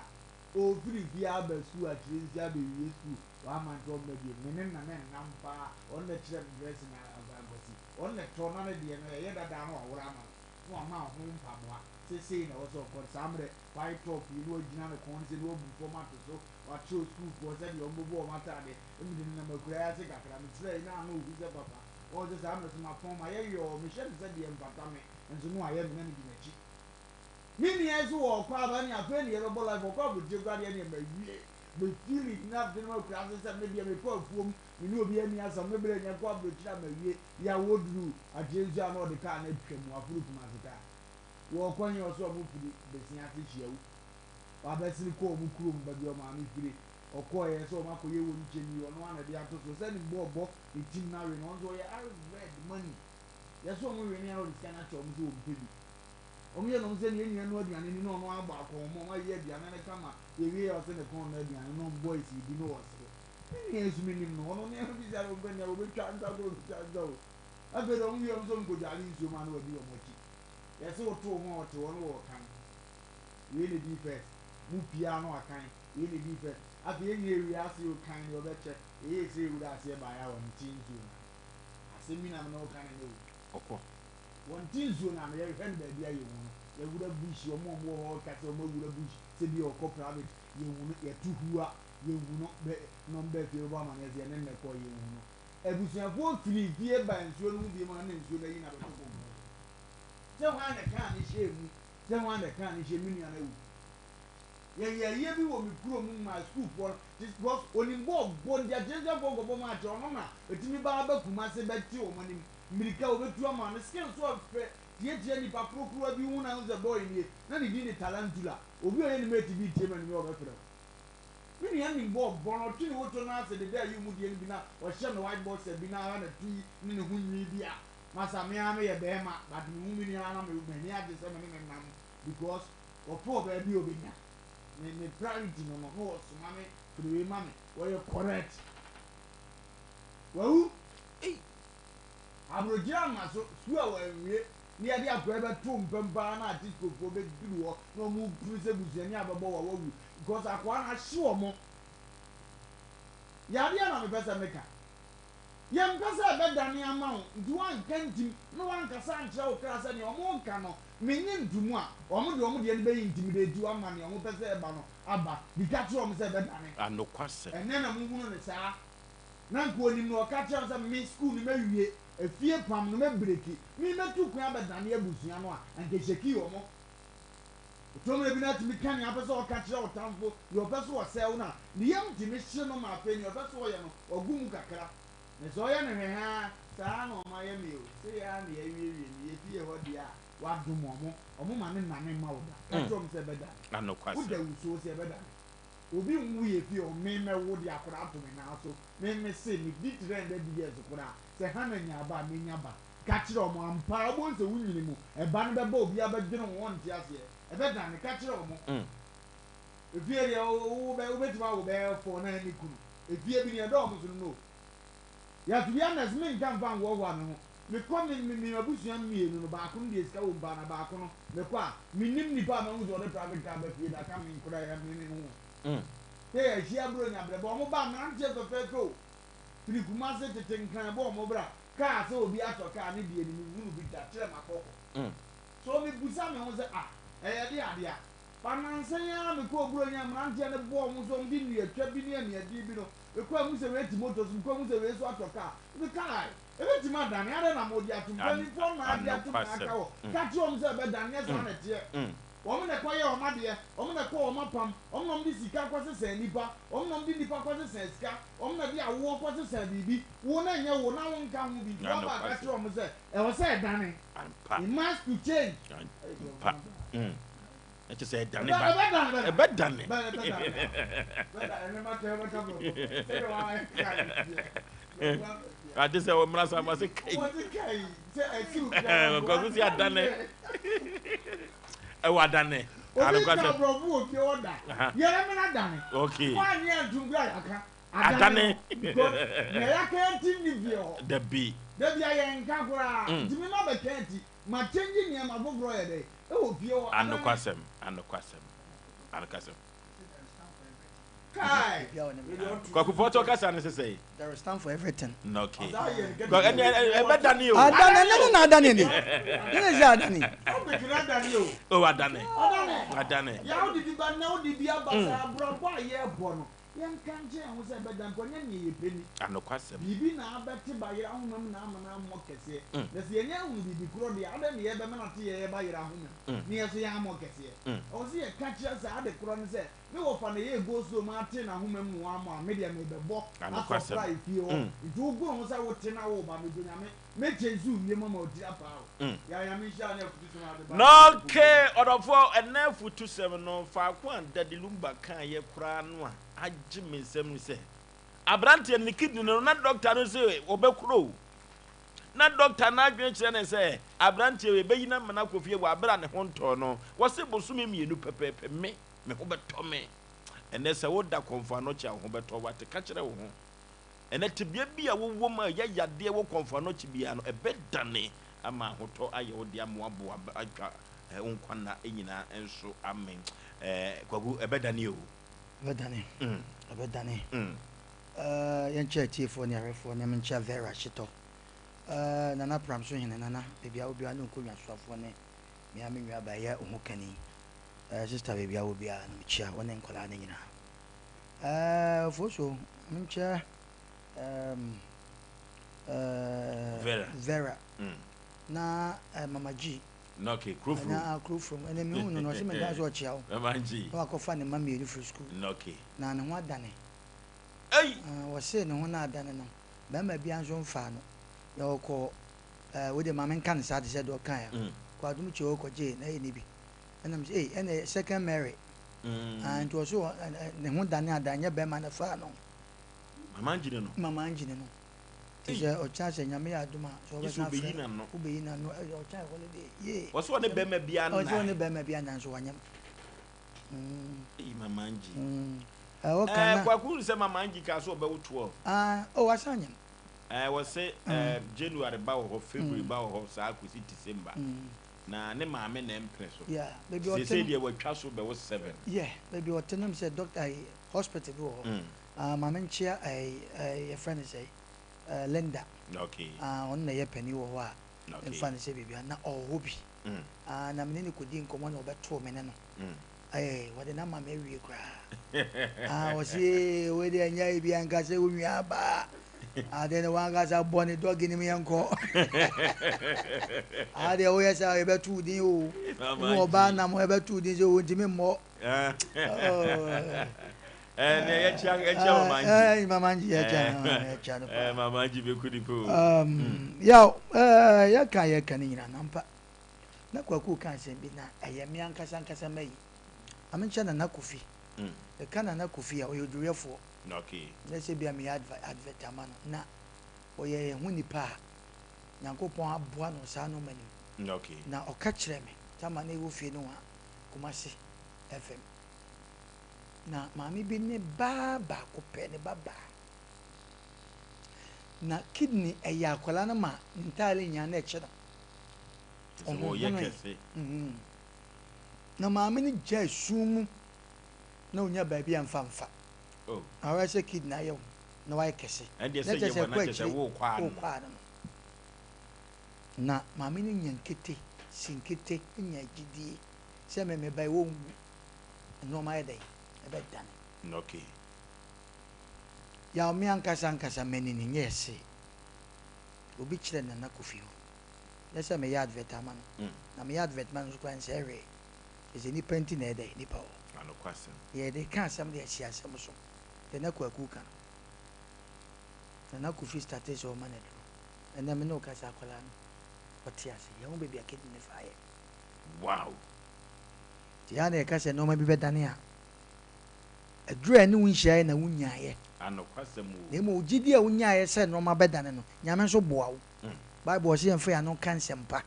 ɔfiri fie aba school akyire nso abɛwie school Wamma nti ɔmma bio. Me ne no na ɛnam paa. Ɔno na ɛkyerɛ me dressing akwasi. Ɔno na ɛtɔ na ne deɛ no ɛyɛ dada na waworo ama no. Na wama ho mpaboa sɛ sei na ɛwɔ sɛ ɔkɔ. Saa mmerɛ white top yi na wagyina ne kɔn sei na wabu fam ato so. Wakyerɛ sukuufoɔ sɛdeɛ wɔbɛbɔ wɔn ataadeɛ. Mede nenam akuraa yi ase kakra. Mekyerɛɛ yi na ano ɔhu sɛ papa. Wahu sɛ saa mmerɛ so mapɔn mayɛ yɔɔ. Mehyɛ no sɛ deɛ ɛmfata me nso na wayɛ me na medi n'akyi. Me nua yi nso wɔ ɔkɔ aba ne afei ne yɛbɛbɔ life ɔkɔ aburokyire koraa deɛ neɛ mawie me feeling na afei no makura ase sɛ me deɛ mekɔ afuom me ne obi ani asɛm me berɛ nyɛ kɔ aburokyire a mawie yɛ a wɔduru akyire nso a na ɔde kaa no atwa mu aforo Kumase kaa wɔkɔ he ɔsɛ ɔmo firi besia ase hyia wo wabɛsene kɔ ɔmo kurom baabi ɔmaame firi ɔkɔɛ sɛ ɔmo akɔyɛ wɔn kyɛm yi ɔno ana de ato so sɛ ne bɔ ɔbɔ ne tim no awe no ɔno nso ɔyɛ red money yɛsɛ ɔmo we ne a ɔde sika no akyɛ ɔmo sɛ ɔmpɛ bi. Wɔyɛ no sɛ nea nua no aduane ni na ɔno abɔ akɔnhoma, wɔayɛ aduane no kama, yɛwie a ɔse ne kɔn nnɔ aduane no, boys redi na ɔresere. Me nua yi nso menim no, ɔno nneɛma bi saa na ɔmpɛ nea wɔbɛtwa nsa koraa ɔbɛtwa nsa o. Afei deɛ wɔwie wɔn sɛ wɔnkɔdware nsuo mu a na wadi wɔn akyi. Yɛse woto ho a ɔte hɔ na ɔrekan. Wei na ɛdii first, mo pie a na wakan, wei na ɛdii first. Afei yɛn nyinaa yɛwie ase o, kan deɛ ɔbɛkyɛ. Yɛyɛɛ sɛ yɛwura aseɛ baeɛ a wɔnte nsuo no ano. Asɛm bi na me ne wo ka no nnɛ o. Ɔkɔ. Wɔnte nsuo no ano, yɛhwehwɛ no baabi a yɛnhu no, yɛwura bush, wɔn a wɔwɔ hɔ ka sɛ wɔawura bush, sɛ bi a ɔkɔ private, yɛnhu no, yɛto hua, yɛnhu no, bɛ na wɔn baa fie bɛbɔ amaneɛ sɛ yɛne no na ɛkɔɔ, yɛnhu no. Abusuafoɔ firii fie baa nsuo no ho bio ma na nsuo no ayi no abɛto kokoɔ so. Sɛ hwan na ɛkaa no hyɛɛ mu, sɛ hwan na ɛkaa no hyɛɛ mu, me nua no awu. Yɛyɛ ayie bi wɔ me kuro mu maa sukuufoɔ no, because onim bɔɔl bɔ nti akyerɛkyerɛfoɔ nkɔbɔ match ɔno na ɛtumi ba ba Kumase bɛte wɔn anim. Mmirika a obetu ama no, skin so ɔfɛ tiatia nipa korokorowa bi ho na ahu sɛ boy nie, na ne din de Tarantula. Obi a ɔyɛ ne mate bi retie m'anim yi ɔbɛfrɛ wo. Me nua nim bɔɔl bɔ no, ɔtwe ne woto no ase deda ayi mu deɛ no bi na ɔhyɛ me white boxer bi na ara na tu yi ne ne ho nwi bi a, masa me ara meyɛ bɛɛma but mehu me nua ara na m'ani agye sɛ me ne no nam because ɔpɛ ɔbaa bi a ɔbɛnya. Me me priority no no na ɔsoma me firi wei ma me, ɔyɛ correct. Wawu. Ei! Aburokyire ama so, sukuu a wɔanwie na yɛde akwadaa bɛto mpam paa na atiskofoɔ bɛduru hɔ na wɔn repere sɛ busuani a bɛbɔ wa wawu because akwadaa no ahye wɔn. Yadeɛ na mepɛ sɛ meka. Yɛmpɛ sɛ ɛbɛdane ama wo nti woanka ntim na woankasa ankyerɛ wo kra sɛ nea wɔreka no menye ntomu a, wɔn de wɔn deɛ no bɛ intimidate wo ama nea wɔpɛ sɛ ɛba no aba. Bi ka kyerɛ wɔn sɛ ɛbɛdane. Anokwasɛm. Ɛnnɛ na mohunu no saa. Na nka onim no ɔka kyerɛ no sɛ me school no mɛwie, efie pam no mɛbreki, me mɛtu kwan abɛdane abusua no a, anka ɛhyɛkii wɔn. Ɛtɔ mmerɛ bi no atumi ka nea ɔpɛ sɛ ɔka kyerɛ ɔtamfo, deɛ ɔpɛ sɛ ɔsɛe wo no a, ne yam tumi hye no ma afei nea ɔpɛ sɛ ɔyɛ no, wagu mu kakra. Na sɛ ɔyɛ no hwɛhaa, saa ara na wɔayɛ me o, sei ara na yɛawiewie me, yɛfie hɔ deɛ a, wadom wɔn, wɔn ma no nnane mma wo da. Ka kyerɛ wɔn sɛ ɛbɛdane. Woda wusuo sɛ ɛbɛdane. Obi nwo yɛ fie hɔ me mɛ wo de akwadaa ato me nan so me me se me di 300 years koraa sɛ Hannah nya aba a mɛ nya ba ka kyerɛ ɔmo ampa ara wobɛhu sɛ wo nyini mu ɛba no bɛba obiara bɛdwene ho ɔnte aseɛ ɛbɛdane ka kyerɛ ɔmo efie deɛ wo bɛ wobɛtumi awo bɛyɛ four na ɛne kunu efie bi neɛ ɛdɔ ɔmo so no no ya to be honest me nka nfa nhoahoa me ho mekɔ me me me abusua mmienu no baako no deɛ sika wɔ mu paa na baako no mekɔ a menim nipa a mahu sɛ ɔde private car ba fie da ka me nkora ya me me ho sɛ yɛahyia buronya brɛbɛ ɔmo ba mmeranteɛ fɛfɛɛfɛ o firi Kumase tete Nkran bɔ ɔmo bra kaa sɛ obi atɔ kaa ne deɛ ni menhunu bi da kyerɛ makɔkɔ so mebusa me ho sɛ ah ɛyɛ de adeɛ a ba nansa yi ara mekɔɔ buronya mmeranteɛ no bɔɔ ɔmo so ɔmo de nnuatwa bi ne aniadeɛ bi no mekɔ ahu sɛ wei te moto so mekɔ ahu sɛ wei so atɔ kaa me kaa Ebetumi adane, adɛn na mogye atom? Mpanimfoɔ na agye atom na aka hɔ. Ka kyerɛ wɔn sɛ ɛbɛdane, nyɛ saa na ɛteɛ. Wɔn na ɛkɔyɛɛ wɔn adeɛ, wɔn na ɛkɔɔ wɔn apam, wɔn na wɔde sika kɔsesaa nnipa, wɔn na wɔde nnipa kɔsesaa sika, wɔn na ɛde awoɔ kɔsesaa biribi. Wo na ɛnyɛ wo, na wonka ho bi, nti woaba aka kyerɛ wɔn sɛ ɛwɔ sɛ ɛdane. It must to change. Na kyerɛ sɛ ɛdane ba. Ɛbɛdane. Ade sɛ wɔmmra sa ma se kai. Kwaku si adane. Ɛwɔ adane. Obi ka aborɔfo wɔ fie hɔ da. Yɛrɛ mena dane. Okay. Woanyɛ antum kura yɛaka. Adane. Because nea yɛaka ati nni fie hɔ. Dabi. Dabi a yɛnka koraa. Nti mema bɛka ati. Ma change nneɛma foforɔ yɛ dɛ ɛwɔ fie hɔ adane. Anokwasɛm, anokwasɛm, anokwasɛm. Kai! Kwaku Pɔtɔ kasa no sesɛe. There is time for everything. Okay. Kwa ɛne ɛbɛdane o. Adane ne ne na adane ni. Ne ne sɛ adane. Topic no adane o. O adane. Adane. Adane. Yaw didi ba na wode bi aba saa abrabɔ a yɛrebɔ no. Yɛnka nkyerɛ yɛn ho sɛ ɛbɛda nkwa, nyɛ nea yɛpɛ ni. Anokwasɛm. Biribi na abɛte bayerɛ ahoma mu na ama no ammɔ kɛseɛ. Na sɛ yɛanya ahunu biribi korɔ deɛ a, adɛn na yɛrebɛma no ate yɛn bayerɛ ahoma mu na yɛn nso yɛammɔ kɛseɛ? Ɛwɔ sɛ yɛka kyerɛ saa ade korɔ no sɛ, Me wɔfa na ɛyɛɛ go slow ma atee n'ahoma mu na wammɔ a, me deɛ merebɛbɔ asɔ fra efie hɔ. Nti wogoro ho sɛ wote na woreba, medɔ Nyame, mɛkyɛ nso wiem ama wo tiri apaa wo. Yaa Nyame nhyira wo ne afutusɛm a wode ba. Na okay, ɔdɔfoɔ, ɛnnɛ afutusɛm no, faako a Daddy Lumba kaeɛ koraa no a agye me nsam ne sɛ, aberanteɛ no ne kidney no, na dɔkta no se ɔbɛkoro o. Na dɔkta no adwene kyerɛ no sɛ aberanteɛ wei bɛyi no amena akɔ fie wɔ aberɛ a ne ho ntɔɔ no. Wɔse bosome mmienu pɛpɛɛpɛ, me, me ho bɛtɔ me. Ɛnnɛ sɛ woda kɔmfo anɔkye a wo ho bɛtɔ wo, ate ka kyerɛ wo ho. Ɛnnɛ, tebea bi a wowɔ mu a ɛyɛ yadeɛ wɔ kɔmfo anɔkye biara no, ɛbɛdane ama ahotɔ ayɛ wo dea ma woaboa atwa wo nkwa nna nyinaa nso. Amen. Kwaku, ɛbɛdane o. Ɛbɛdane. Ɛbɛdane. Yɛnkyɛ atiefoɔ ne ahwɛfoɔ ne menkyɛ Vera Hyetɔ, Nana Pramso Hene, Nana, baabi a wɔ biara ne nkonnwa soafoɔ ne me ara me nua baa ɛyɛ Ohokani, Sister baabi a wɔ biara no mekyia wo ne nkwadaa no nyinaa. Ɛɛ Ofosuo, menkyɛ ɛɛm ɛɛ Vera. Vera. Na ɛɛ Mama G. Na okay, Kurofrom. Na Kurofrom. Ɛnna mehu no no, ɔse menka sɛ ɔkyea wo. Mama G. Na wakɔfa ne mma mmienu firi sukuu. Na okay. Na ne ho adane. Ei! Wɔse ne ho no adane no, barima biara nso mfaa no. Na ɔkɔ ɛɛ wo deɛ ma menka no saa te sɛ deɛ ɔkaeɛ a. Kɔ Adom Kyei hɔ kɔgyee na ɛyɛ ne bi. Ɛna mese ei ɛnna second Mary. Ah, nti ɔso ne ho dane ada, ɛnyɛ bɛrima na faa no. Mama Angyine no. Mama Angyine no. Nti sɛ ɔkyena sɛ Nyame yɛ adom a, sɛ ɔbɛsan afrɛ no, wobɛyi n'ano, ɔkyena yɛ holiday, yee. Ɔsɛ ɔne bɛrima bi anna. Ɔsɛ ɔne bɛrima bi anna nso wanyam. Eyi Mama Angie. Ɔka na. Kwaku sɛ Mama Angie kaa sɛ ɔbɛwo 12. Ah, oh wasan anyam. Wɔse January ba wɔ hɔ, February ba wɔ hɔ, saa kɔsi December. Na ne maame na ɛmpene so. Yeah, baabi ɔte no. Seesei deɛ watwa so bɛwo seven. Yeah, baabi ɔte no sɛ doctor ayi hospital bi wɔ hɔ. Ah, maame nkyea ayi ayi yɛfrɛ no sɛ eh, Linda. Okay. Ah, ɔno na ɛyɛ panin wɔ hɔ a. Okay. Mfa no sɛ biribi a na ɔwɔ hɔ bi. Ah, na me ne no kɔdi nkɔmmɔ na ɔbɛtoo me ne no. Ɛɛ, wɔde no ama me awie koraa. Ah, ɔse ee, wei deɛ ɛnyɛ ayi biara nka sɛ wo nua baa. Ade no wankasa bɔ ne dɔge no mu yɛnkɔ. Aha deɛ woyɛ saa yɛbɛto wo din o. Wo ne ɔbaa nam hɔ yɛbɛto wo din sɛ wontumi mmɔ. Ɛnna yɛkyia yɛkyia mama ngyi. Mama ngyi yɛkyia yɛkyia no paa. Mama ngyi bɛku nipa o. Yaw yɛka yɛka ne nyinaa nampa. Na Kwaku ka asɛm bi na ɛyɛ me ankasa ankasa mayi. Maame nkyia Nana Kofi. Meka Nana Kofi a, ɔyɛ oduruyɛfoɔ. Okay. Nyɛ sɛ bia meyɛ advert ama no. Na ɔyɛ yɛn ho nipa a Nyankopɔn aboa no wɔ saa nnoɔma no mu. Okay. Na ɔka kyerɛɛ me, tam a na yɛwɔ fie no a, Kumasi FM. Na maame bi ne ba baako pɛ, ne ba baa. Na kidney ɛyɛ akwadaa no ma ne ntaare nyinaa na ɛkyɛ no. Ɔhohonoe. Mm. Na maame no gyae su mu na onya baabi a mfa mfa. Oh. Na ɔyɛ sɛ kidney ayɛ wo na wayɛ kɛse. Ɛndeɛ Na sɛ kyerɛ yɛ sɛ wɔ na ɛkɔ kyerɛ sɛ akyire wokɔ ano. wokɔ ano no. Na maame no nya nkete, si nkete, nya gyidie sɛ me meba yi wɔnwu. Nnoɔma ayɛ dɛn? Ɛbɛdane. Okay. Yaw me ankasa ankasa m'ani no nyɛɛ se obi kyerɛ Nana Kofi hɔ. Nyɛ sɛ meyɛ advert ama no. Na meyɛ advert ma no nso koraa nsɛe hwee. Ɛsɛ nipa nti na ɛyɛ dɛn? Nipa wɔ hɔ. Anokwasɛm. Yɛde ka asɛm de asi asɛm so. Deɛ na Kwaku ka no. Nana Kofi startee sɛ ɔma no aduro. Ɛnɛ me ne wo kasa akwadaa no ɔte ase. Yɛhu baabi a kidney no fa yɛ. Wow. Nti yɛa na yɛka sɛ nneɛma bi bɛdane a, aduru a ɛne wo nhyiaeɛ na wonyaeɛ. Anokwasɛm o. Na mmom gyidie a wonyaeɛ sɛ nneɛma bɛdane no, Nyame nso boa wo. Bible ɔse yɛmfa yɛn ano nka nsɛmpa,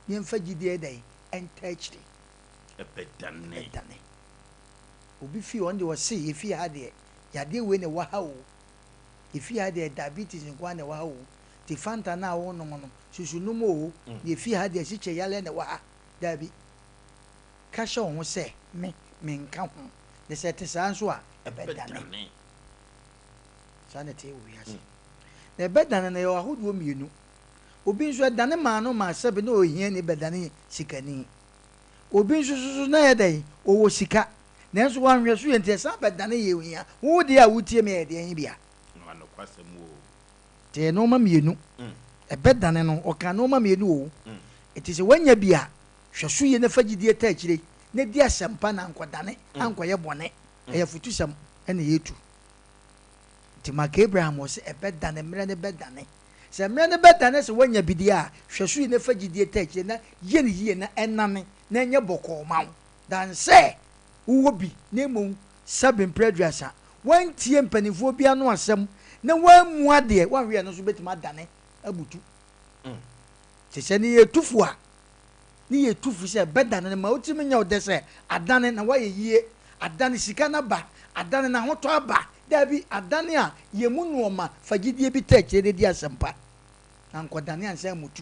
na yɛmfa gyidie ɛdɛn? Ɛntaa akyire. Ɛbɛdane. Ɛbɛdane. Obi fie ɔno deɛ ɔse yɛfie ha deɛ, yadeɛ wei na ɛwɔ ha o. Yɛfie ha deɛ diabetes nko ara na ɛwɔ ha o. Nti Fanta no a wonom no, susu nom o. Na yɛfie ha deɛ asikyire yareɛ na ɛwɔ ha. Daabi. Ka hyɛ wo ho sɛ, Me, menka ho. Na sɛ ɛte saa nso a, ɛbɛdane. Saa na ɛteɛ wɔ wiase. Na ɛbɛdane no, ɛyɛ ahodoɔ mmienu. Obi nso, ɛdane maa no maa sɛbe na ɔyɛ hiani bɛdane sikani. Obi nso so na ɛyɛ dɛn? Ɔwɔ sika, nanso wanhwɛ so yie nti ɛsan bɛdane yɛ ohia. Wo deɛ a wotie me ɛyɛ deɛn bia? Nti ɛyɛ nnoɔma mmienu. Ɛbɛdane no, ɔkaa nnoɔma mmienu o. Nti sɛ woanya bi a, hwɛ so yie na fa gyidie taa akyire na di asɛmpa na ankɔdane ankɔyɛ bɔne. Ɛyɛ afutusɛm na yɛretu. Nti Mark Abraham ɔse ɛbɛdane, mmerɛ no bɛdane. Sɛ mmerɛ no bɛdane sɛ woanya bi deɛ a, hwɛ so yie na fa gyidie taa akyire na yɛ no yie na ɛnane na ɛnyɛ bɔkɔɔ ma wo than sɛ wowɔ bi na mmom sɛbe mprɛ aduasa woantie mpanimfoɔ bi ano asɛm na woammu adeɛ, woanhwɛ ɛno nso bɛtumi adane abutu. Te sɛ ne yɛ tu fo a, ne yɛ tu fo sɛ bɛdane no ma wotumi nyɛ wo dɛ sɛ adane na woayɛ yie, adane sika no aba, adane na ahotɔ aba. Daabi, adane a yɛ mu nnoɔma fa gyidie bi taa akyire de di asɛmpa na nkɔdane ansa amutu.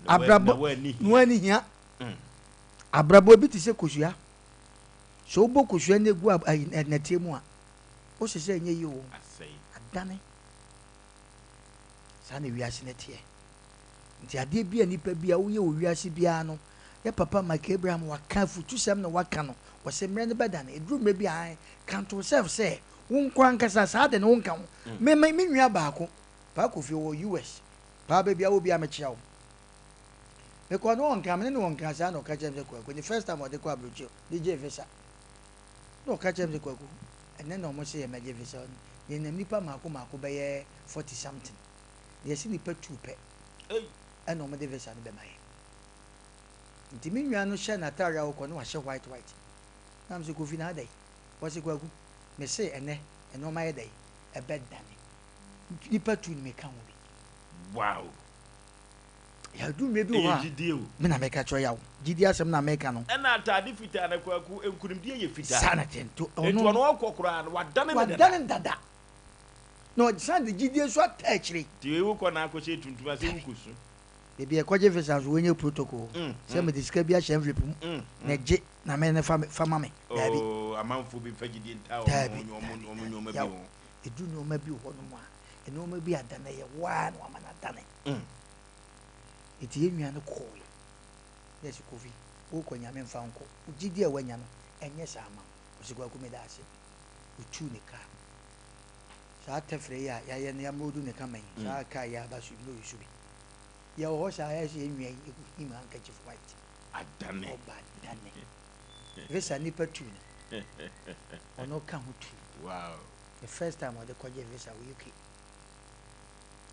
Abrabɔ na woani hia. Abrabɔ bi te sɛ kosua. Sɛ wobɔ kosua no gu nnɛteɛ mu a, wose sɛ ɛnyɛ yie o. Adane. Saa na wiase no teɛ. Nti adeɛ bi a nipa bi a woyɛ wɔ wiase biara no, yɛ papa Mike Abraham waka afutusɛm na waka no, ɔse mmerɛ no bɛdane. Ɛduru mmerɛ bi a, ae, ka to yourself sɛ wo nko ankasa saa ade no wonka ho. Me, me, me nua baako, Paa Kofi, ɔwɔ US. Paa baabi a wɔ biara mekyea wo. Mekɔɔ no wɔ Nkran, me ne no wɔ Nkran saa na ɔka kyerɛɛ me sɛ Kwaku, ne first time a ɔde kɔ aburokyire, ɔde gyee visa. Na ɔka kyerɛɛ me sɛ Kwaku, ɛnnɛ na wɔn se yɛmmɛgye visa no, yɛnam nnipa mmaako mmaako bɛyɛ forty something, na yɛse nnipa two pɛ ɛna wɔn de visa no bɛma yɛn. Nti me nua no hyɛ n'ataare a ɔkɔ no wahyɛ white white. Na me sɛ Kofi na adɛn? Ɔse Kwaku, me se ɛnnɛ nneɛma ayɛ dɛn? Ɛbɛdane. Nnipa two no meka ho bi. Wow! Yɛadu mmerɛ bi wɔ hɔ Ɛyɛ a, gyidie o. me na meka kyerɛ yaw. Gyidie asɛm na meka no. Ɛna ataade fitaa no Kwaku, nkunimdie yɛ fitaa. Saa na ɛteɛ. Nti ɔno. Nti ɔno ɔkɔ koraa no, wadane no dada. Wadane no dada. Na ɔsan de gyidie nso ata akyire. Nti wei wokɔ na akɔhyɛ tuntum a, sɛ wokɔsu. Baabi a yɛkɔgye visa nso, wei nyɛ protocol o. Sɛ mede sika bi ahyɛ envelope mu na gye na me ne fa fa ma me. Daabi. Oh, amanfoɔ bi mfa gyidie ntaa wɔn Daabi, wɔn daabi, wɔn daabi. nneɛma bi Yaw, ho. ɛduru nneɛma bi wɔ hɔnom a, nneɛma bi adane, ɛyɛ wo ara na wama no adane. Enti yɛn nua no kɔɔe. Na yɛse, Kofi, worekɔ Nyame mfa wo nkɔ. Wo gyidie a woanya no, ɛnyɛ saa mma wo. Ɔse, Kwaku meda ase. Ɔtuu ne kaa. Saa tɛfrɛ yi a yɛayɛ no yɛamoodu ne kama yi, saa kaa yi aba so yi, na ɔyɛ so bi. Yɛwɔ hɔ saa, yɛayɛ sɛ yɛn nua yi, yɛkɔhim handkerchief white. Adane. Ɔba adane. Visa nipa tuu no. Ɔno ka ho tuu. Wow. The first time ɔde kɔgye visa wɔ UK.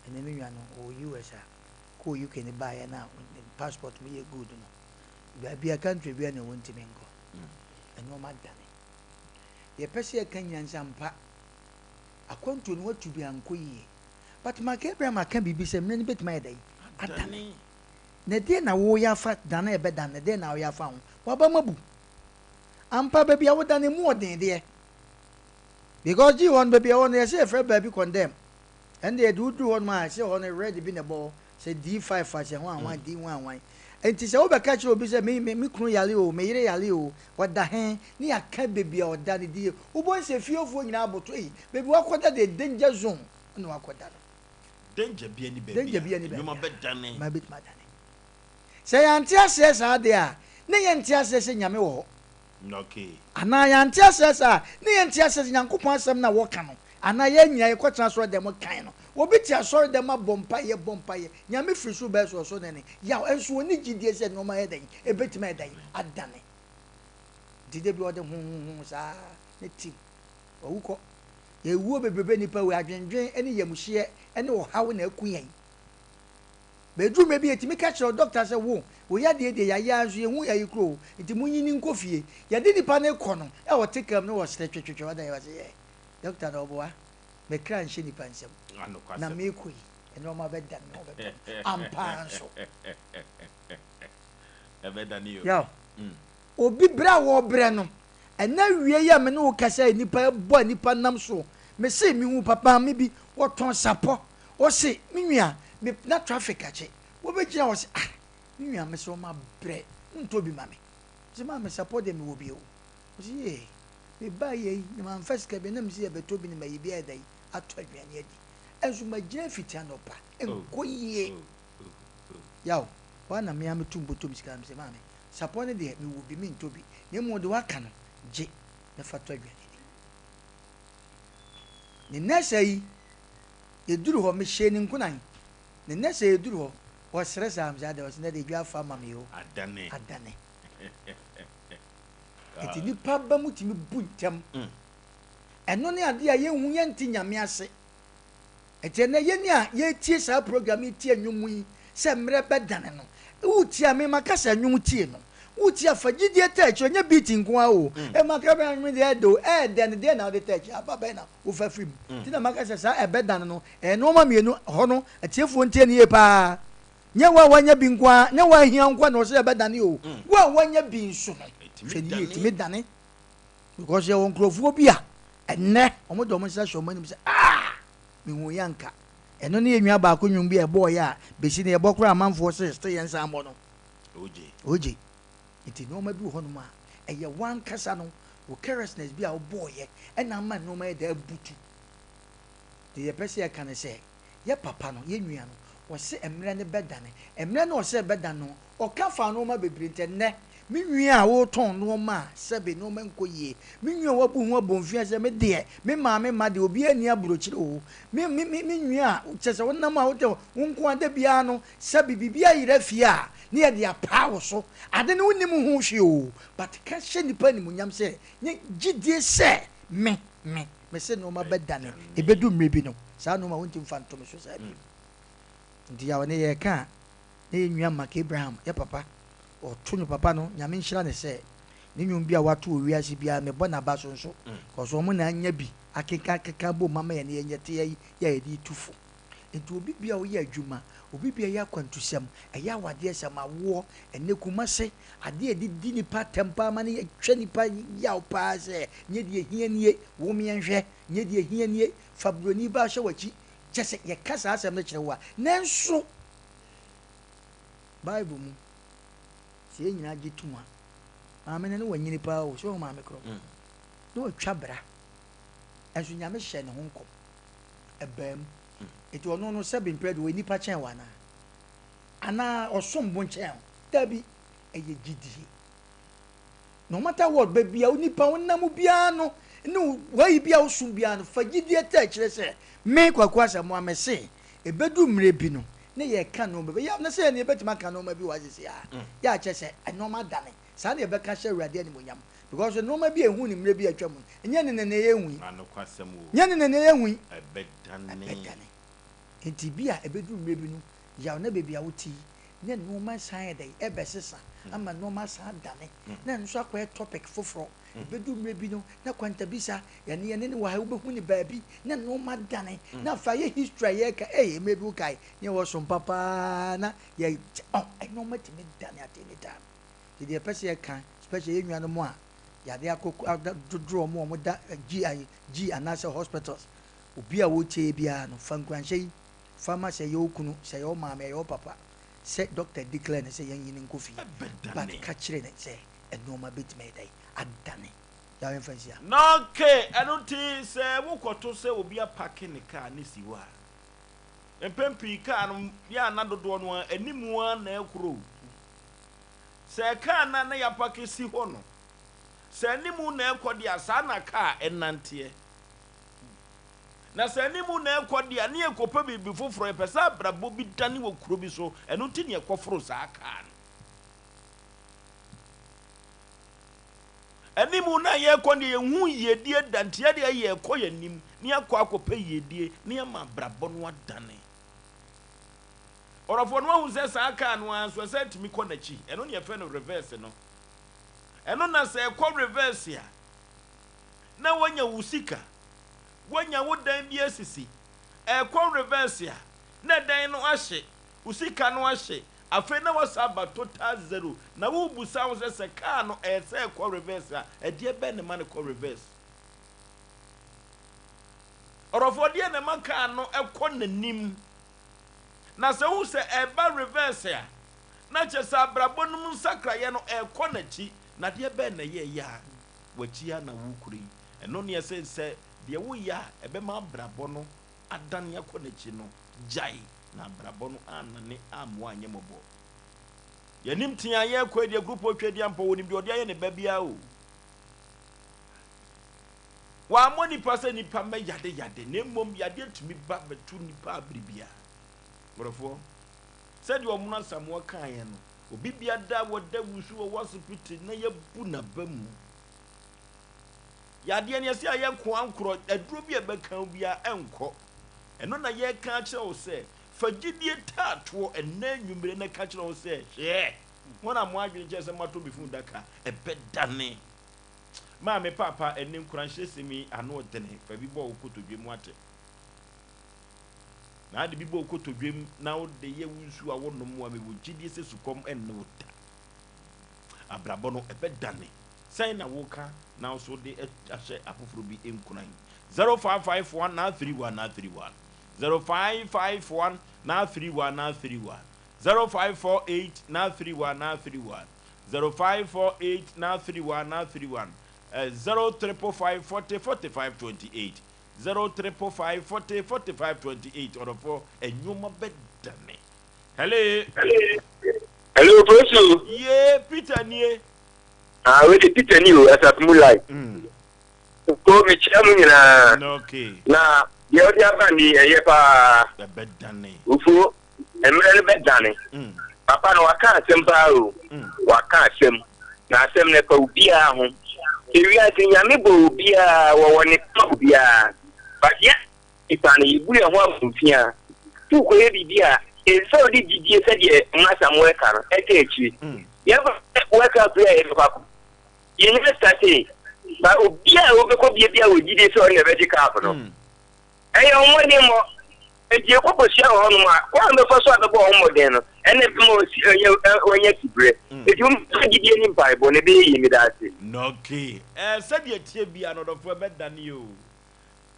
Ɛnɛ me nua no ɔwɔ US a kɔɔ UK no baeɛ no a ne passport mu yɛ good no, baabi a country biara na wɔntumi nkɔ. Nneɛma dane. Yɛpɛ sɛ yɛka nyansa ampa. Akwantuo no watu bi ankɔ yie. But Mark Abraham aka biribi sɛ mmerɛ no bɛtumi ayɛ dɛn? Adane. Na ɛdeɛn na woreyɛ afa dane a ɛbɛdane no, ɛdeɛn na woyɛ afa ho? W'abam abu. Ampa baabi a woda no ɛmu ɔden deɛ. Because gye hɔ no baabi a ɛwɔ no yɛsɛ yɛfrɛ baabi condemn. Ɛnde yɛde wo duru hɔ nom a ɛsɛ hɔ no red bi na ɛbɔ hɔ sɛ D5 a sɛ hwan hwan D hwan hwan. Enti sɛ wobɛka kyerɛ obi sɛ me me me kunu yare o, me yere yare o, ɔda he, ne yɛaka baabi a ɔda no din, wobɛhu sɛ fiefoɔ nyinaa aboto, ei, baabi wakɔda deɛ danger zone na wakɔda no. Danger biara nni baabi Danger a biara nni baabi nneɛma a bɛdane. nneɛma bɛtumi adane. Sɛ yɛante aseɛ saa deɛ a, ne yɛnte aseɛ sɛ Nyame wɔ hɔ. Okay. Anaa yɛante aseɛ saa a, ne yɛnte aseɛ sɛ Nyankopɔn asɛm no a wɔka no, anaa yɛn nyinaa yɛkɔtena asɔredɛm mu kan no, obi te asɔredɛm abɔ mpaeɛ, bɔ mpaeɛ, Nyame firi soro bɛyɛ sɛ ɔsɔ n'ani, yaw, nso ɔnni gyidie sɛ nnoɔma ayɛ dɛn, ɛbɛtumi ayɛ dɛn, adane. Nti da bi ɔde hohoho saa ne tim, wawu kɔ. Yɛwuo bebrebe nnipa wei, adwendwen ne yamuhyeɛ ne ɔhaw na aku yɛn. Bɛduru mmerɛ bi yɛtumi ka kyerɛ dɔkta sɛ wo, wo yadeɛ deɛ yɛayɛ ara nso yɛnhu ayi korɔ o, nti monyi no nkɔ fie. Yɛde nipa no rekɔ no, ɛ ɔte kaa mu na ɔsere twetwetwe, ɔda yɛ ɔse yɛ, dɔkta no ɔboa, me kra nhyɛ nipa nsam, na merekɔ yi, nnoɔma bɛdane me ho bɛtɔ me, ampa ara nso. Yaw, obi brɛ a wɔbrɛ no, ɛnɛ awia yi a me ne wo kasa yi, nipa ɛbɔ a nipa nam so, mese mehu papa maame bi, wɔtɔn sapɔ, Ɔse me nua me na traffic akye wɔbɛgyina hɔ se ah me nua mesrɛ wo mabrɛ wontɔ bi ma me mese maame sapɔ deɛ mewɔ bi o ɔse yee mebaa yei na mamfa sika bi na mese yɛbɛtɔ bi na mayi bi ayɛ dɛn atɔ aduane adi ɛnso magyina fiti anɔpa ɛnkɔ yie yaw hɔ a na mea meto mbɔtɔm sika na mese maame sapɔ no deɛ mewɔ bi mentɔ bi na mmom de waka no gye na fa tɔ aduane di ne nɛɛsa yi Yɛduru hɔ, mehyɛɛ no nkuran. Na nnɛ sɛ yɛduru hɔ, ɔsere saa, mesɛ adɛn, ɔse nnɛ deɛ dwa afa ama me o. Adane. Adane. Nti nipa ba mu tumi bu ntɛm. Ɛno ne adeɛ a yɛnhu, yɛnte Nyame ase. Nti ɛnnɛ yɛn a yɛretie saa program yi, tie nnwom yi, sɛ mmerɛ bɛdane no, wotie a, me maka sɛ nnwom tie no, wotie a fa gyidie taa akyire, ɛnyɛ beat nko ara o, ɛma kra bɛn nnwom deɛ ɛɛdɛ o, ɛɛdɛ no deɛ na wode taa akyire, aba bɛn na wofa firi mu. Nti na maka sɛ saa ɛbɛdane no, ɛyɛ nnoɔma mmienu, hɔ no, atiefoɔ ntie no yie paa. Nyɛ wo a woanya bi nko ara, nyɛ wo a ahia wo nko ara na ɔsɛ ɛbɛdane o, wo a woanya bi nso no, hwɛ no yie, ɛtumi dane. Because yɛwɔ nkurɔfoɔ bi a, ɛnnɛ, wɔde wɔn nsa hyɛ wɔn anim sɛ, ah, mehu yɛ anka. Ɛno ne yɛn nua baako nnwom bi a ɛbɔɔeɛ a, bɛsi no yɛbɔ koraa amanfoɔ se still yɛnsan mmɔ no. Ogye. Nti nnoɔma bi wɔ hɔnom a, ɛyɛ w'ankasa no, wo carelessness bi a wobɔɔeɛ na ama nnoɔma ayɛ dɛ abutu. Deɛ yɛpɛ sɛ yɛka ne sɛ, yɛ papa no, yɛ nua no, ɔse mmerɛ no bɛdane. Mmerɛ no a ɔse ɛbɛdane no, ɔka faa nnoɔma bebree. Nti ɛnnɛ, me nua a woretɔn nnoɔma a sɛbe nnoɔma nkɔ yie, me nua a woabu ho abomfia sɛ me deɛ, me maame mma deɛ obiara nni aburokyire o, me, me, me, me nua a kyerɛ sɛ wonam a wotɛ wo nko ara da biara no, Sɛbi biribi ayera fie a ne yɛde apaa wo so ade no wonnim ho hwee oo but ka hyɛ nipa animuonyam sɛ nya gyidie sɛ me me mese nnoɔma bɛdane ɛbɛdu mmerɛ bi no saa nnoɔma wontumi mfa nto me so saa bio nti yaw ne yɛka a na yɛ nua Mark Abraham yɛ papa ɔto no papa no Nyame nhyira no sɛ ne nwom bi a wato wɔ wiase biara mebɔ naba so nso cause wɔn na anya bi akeka keka bom ama yɛne yɛnyɛ te yɛ yɛ yɛde tu fo. Nti obi bia ɔyɛ adwuma, obi bia ɛyɛ akwantusɛm, ɛyɛ awadeɛsɛm, awoɔ, ɛnɛ Kumase, adeɛ a yɛde di nipa atɛm paa ma no yɛ twa nipa yaw paa sɛ nyɛ deɛ ɛhia nie, wo meɛnhwɛ, nyɛ deɛ ɛhia nie, fa broni baa hyɛ w'akyi, kyɛsɛ yɛka saa asɛm no kyerɛ wo a, nanso Bible mu, sɛ yɛn nyinaa gye tom a, maame no ne wanyini paa o, sɛ wahu maame korɔ, na watwa bra, ɛnso Nyame hyɛɛ ne ho nkɔm. ɛbaa mu. Enti ɔno no, sɛbe mprɛ de, ɔyɛ nipa kyɛn wo anaa? Anaa ɔsom bo nkyɛn wo? Dabi, ɛyɛ gyidie. No matter what, baabi a onipa wonam biara no, ne wayi bi a wosom biara no, fa gyidie taa kyerɛ sɛ, me Kwaku Asamoah mese, ɛbɛdu mmerɛ bi no, ne yɛka nnoɔma bi, yɛ na sɛ yɛn yɛbɛtumi aka nnoɔma bi wɔ ha sisi a, yɛ akyɛ sɛ nnoɔma adane. Saa na yɛbɛka ahyɛ Awurade animuonyam. Because nnoɔma bi a yɛhu no mmerɛ bi a atwa mu no, ɛnyɛ ne na na yɛhu yi. Nyɛ ne na na yɛhu yi. Ɛbɛdane. Ɛbɛdane. Nti bi a ɛbɛduru mmerɛ bi no, yaw na baabi a wote yi, na nnoɔma san ayɛ dɛn? Ɛbɛsesa ama nnoɔma asan adane, na ɛno nso akɔyɛ topic foforɔ. Ɛbɛdu mmerɛ bi no, na kwantabisa, yɛne yɛne no wɔ ha, wobɛhu no baabi, na nnoɔma adane, na afei ayɛ history a yɛreka, ei, mmerɛ bi wokae, na yɛwɔ som pa paa, na yɛ, ɔ, nnoɔma tumi dane at any time. Nti deɛ yɛpɛ sɛ yɛka, especially yɛn nuanom a yadeɛ akɔ, adodoro wɔn a wɔda G, G anaasɛ hospitals, obi a wotie biara no, fa nkuranhyɛ yi fa ma sɛ ɛyɛ wo kunu, sɛ ɛyɛ wo maame, ɛyɛ wo papa, sɛ doctor declare no sɛ yɛnyi no nkɔ fie, but ka kyerɛ no sɛ nnoɔma bɛtumi ayɛ dɛn? Adane. Yaw yɛmfa nsi ha. Na ok, ɛno nti sɛ wokɔto sɛ obi apake ne kaa ne si hɔ a, mpɛn pii kaa no yɛ a na dodoɔ no ara anim ara na ɛkorɔ o. Sɛ kaa no a na yɛapake si hɔ no, sɛ anim na ɛkɔ deɛ a, saa na kaa ɛnanteɛ. Na sɛ anim na ɛrekɔ deɛ a, ne yɛrekɔpɛ biribi foforɔ. Yɛpɛ sɛ abrabɔ bi dane wɔ kuro bi so. Ɛno nti na yɛkɔforo saa kaa no. Anim no a yɛrekɔ deɛ, yɛnhu yiedie da, nti yɛdeɛ yɛrekɔ yɛn anim na yɛakɔ akɔpɛ yiedie na yɛama abrabɔ no adane. Ɔdɔfoɔ no ahu sɛ saa kaa no ara nso ɛsɛ tumi kɔ n'akyi. Ɛno na yɛfrɛ no reverse no. Ɛno na sɛ ɛkɔ reverse a, na woanya wo sika, woanya wo dan bi asisi, ɛrekɔ reverse a, na dan no ahye, wo sika no ahye, afei na woasan aba total zero, na worebisa wo sɛ, sɛ kaa no ɛyɛ sɛ ɛrekɔ reverse a, ɛdeɛ bɛn na ɛma no kɔ reverse? Ɔdɔfoɔ, deɛ na ɛma kaa no kɔ n'anim? Na sɛ wohu sɛ ɛreba reverse a, na kyerɛ sɛ abrabɔ no mu nsakraeɛ no ɛrekɔ n'akyi, na adeɛ bɛn na ɛyɛ ɛyɛ a w'akyi ara na worekura yi. Ɛno ne ɛsɛ sɛ deɛ woyɛ a ɛbɛma abrabɔ no adane akɔ n'akyi no, gyae na abrabɔ no annane ammoa anyɛ mmɔbɔ. Yɛnim tea a yɛrekɔ yi deɛ Kuropɔn Tweaduampɔn ɔnim deɛ ɔde ayɛ ne ba biara o. Wammɔ nipa sɛ nipa mmɛ yade yade na mmom yadeɛ tumi ba bɛto nipa abere biara. Nkurɔfoɔ, sɛdeɛ Ɔmono Asamoah kaeɛ no, Obi biada a wɔda wusu wɔ w'asopiti na yɛabu n'aba mu. Yadeɛ no yɛse ayɛ nkoankorɔ, aduro bi a ɛbɛka wo biara ɛnkɔ. Ɛno na yɛreka akyerɛ wo sɛ, fa gyidie taa toɔ ɛnnɛ anwummere na ka kyerɛ wo sɛ, hwɛ, mo na mo adwene kyerɛ sɛ moatɔ me funu daka, ɛbɛdane. Maame, paapa, ɛnnɛ nkuranhyɛsɛm yi ano ɔdene, fa bi bɔ wo kotodwe mu ate. Na ade bi bɔ wo kotodwem na wode yɛ wo nsuo a wonom a, mewɔ gyidie sɛ sukɔm nne wo da. Abrabɔ no, ɛbɛdane. Sɛn na woka na wo nso wode ahyɛ afoforɔ bi nkuran? 0551 931 931 0551 931 931 0548 931 931 0548 931 931 0555 40 45 28 Zero triple 5 40 45 28 ɔdɔfoɔ ɛnwoma bɛdane. Hello. Hello Prosu. Yee Peter nie. Ah wei de Peter ni o asafo mu live. Mm. Ko mekyia mu nyinaa. Okay. Na deɛ ɔde aba ni ɛyɛ paa. Ɛbɛdane. Ofuo mmerɛ no bɛdane. Mm. Papa no waka asɛm paa o. Mm. Waka asɛm. Na asɛm no ɛfa obiara ho. Ewiase Nyame bɔ obiara wɔwɔ ne pa obiara. But yɛ nipa no yɛbu yɛn ho abomfiaa. Sɛ wokɔyɛ biribi a ɛnsɛ sɛ wode gyidie sɛdeɛ Masa mo ɛka no ɛka akyire. Mm. Yɛmfa sɛ World Cup yi a yɛbɛkɔ akɔ. Yɛnya startee. But obiara a wobɛkɔ bia biara wɔ gyidie sɛ ɔno na ɛbɛgye cup no. Mm. Ɛyɛ wo mmɔdenmmɔ. Enti yɛkɔ kɔhyia wɔ hɔnom a, kwan a wobɛfa so a bɛbɔ wo ho mmɔden no, ɛno na ɛbɛma wasi, anya, wanya siberɛ. Enti momfa gyidie ne mpaebɔ, na ɛbɛyɛ yie. Meda ase. Okay. Eh, sɛdeɛ ɛteɛ biara no, ɔdɔfoɔ, ɛbɛdane o.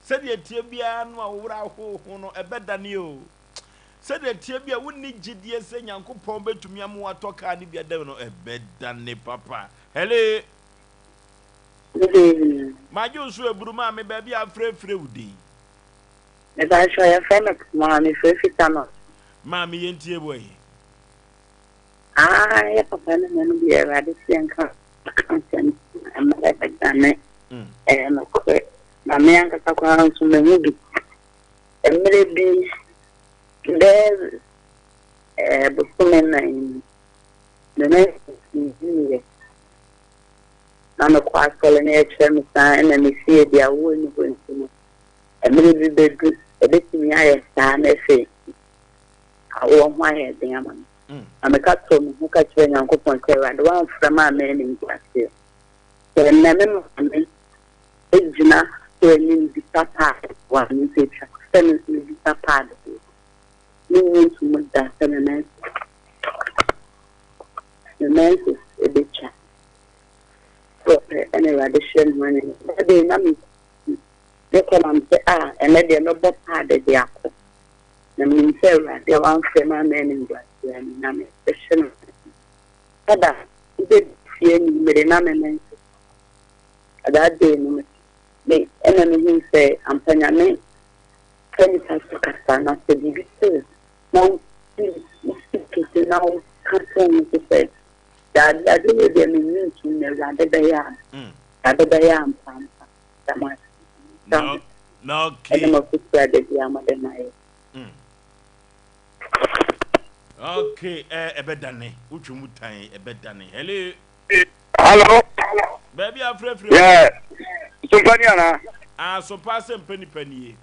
Sɛdeɛ ɛteɛ biara no a wo werɛ ahow ho no, ɛbɛdane o. Sɛdeɛ ɛteɛ biara wonni gyidie sɛ Nyankopɔn bɛtumi ama woatɔ kaa no bi ada no, ɛbɛdane papa. Hello. Good evening. Magye wo so aburu maame baabi a afrɛfrɛ wo din. Mepakyɛw yɛfrɛ me Pomaa mefrɛ fi Tano. Maame yɛntie wo ɛ. Aah yɛ papa no mmom deɛ Awurade se yɛnka asɛm mmerɛ bɛdane ɛyɛ nokorɛ na me ankasa koraa nso mahu bi mmerɛ bi bɛyɛ ɛɛ bosome nan mu me nan na mekɔ asɔre na yɛkyerɛ me saa ɛna me fie deɛ awoɔ nni hɔ nti no, mmerɛ bi bɛdu ɛbɛtumi ayɛ saa na afei awoɔ ho ayɛ den ama me. Na meka too me ho ka kyerɛɛ Nyankopɔn sɛ, Awurade, woamfrɛ me amma animguaseɛ. Sɛ nnɛ me maame gyina so anim bisa paado wɔ a, me nso atwa sɛ me nso mebisa paado deɛ. Mennye nto mu da sɛ me menses, me menses bɛtwa. Berɛ pɛ na Awurade hyɛɛ me ho animuonyam. That day na me mekɔ na mesɛ ah ɛnɛ deɛ mɛbɔ paado de akɔ. Na menim sɛ Awurade a wamfrɛ me amma animguaseɛ no, Nyame bɛhyɛ me ho. Dada, wobɛdu fie anwummere na me menses. That day no, me ɛna mehuu sɛ ampa Nyame fa nipa so kasa na sɛ biribi to wo na wosi wosi kete na woka to wo ho so sɛ daabi ade wei deɛ mennye ntom na Awurade bɛyɛ a Awurade bɛyɛ ampa ampa. Da mo ase. No, no, okay. Ɛne mo afotuo a da biara mode ma yɛ. Okay, eh, ɛbɛdane. Wotwe mu tan, ɛbɛdane. Hello. Hello. Baabi a frɛfrɛ. Yeah. Sompa ni ana? Ah, sompa asɛmpa nipa nie.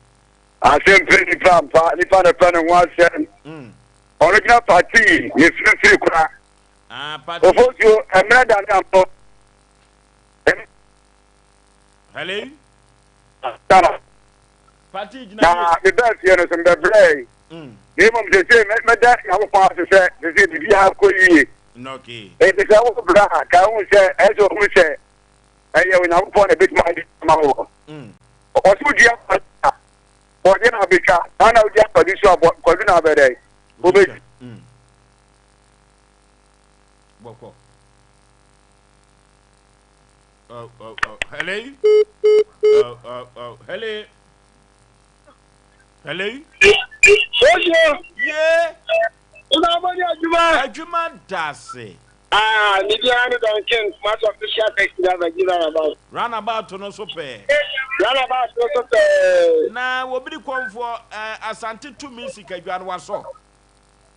Asɛmpa nipa ampa, nipa na pɛ ne ho asɛm. Ɔno gyina party ne firifiri kora. Ah, party. Ofosuo, mmerɛ da ne ampɔ. Hello. Party gyina. Na mebaa fie no so mbɛbrɛe. Na mmom sese mɛda Nyankopɔn ase sɛ sese biribiara kɔ yie. Enti sɛ wo brɛ a, ka hu sɛ ɛsɛ ohu sɛ ɛyɛ Onyankopɔn na ebetumi ayɛ ama wo. Ɔsɛ wodua kwadu a, bɔdeɛ na abɛtwa. Saa na wodua kwadu so a, kwadu na abɛdɛ. Wobɛtwa. Bɔkɔ. Oh, oh, oh. Hello? Oh, oh, oh. Hello? Hello? Oye. Yeah. Una abɔde adwuma. Adwuma dase. Ah, ne biara ne Duncan, Kumasi official taxi driver, gyi roundabout. Roundabout no so pɛɛ. Roundabout no so pɛɛ. Na wɔbiri kɔnfoɔ eh, Asante tumi sikadwa no wasɔ.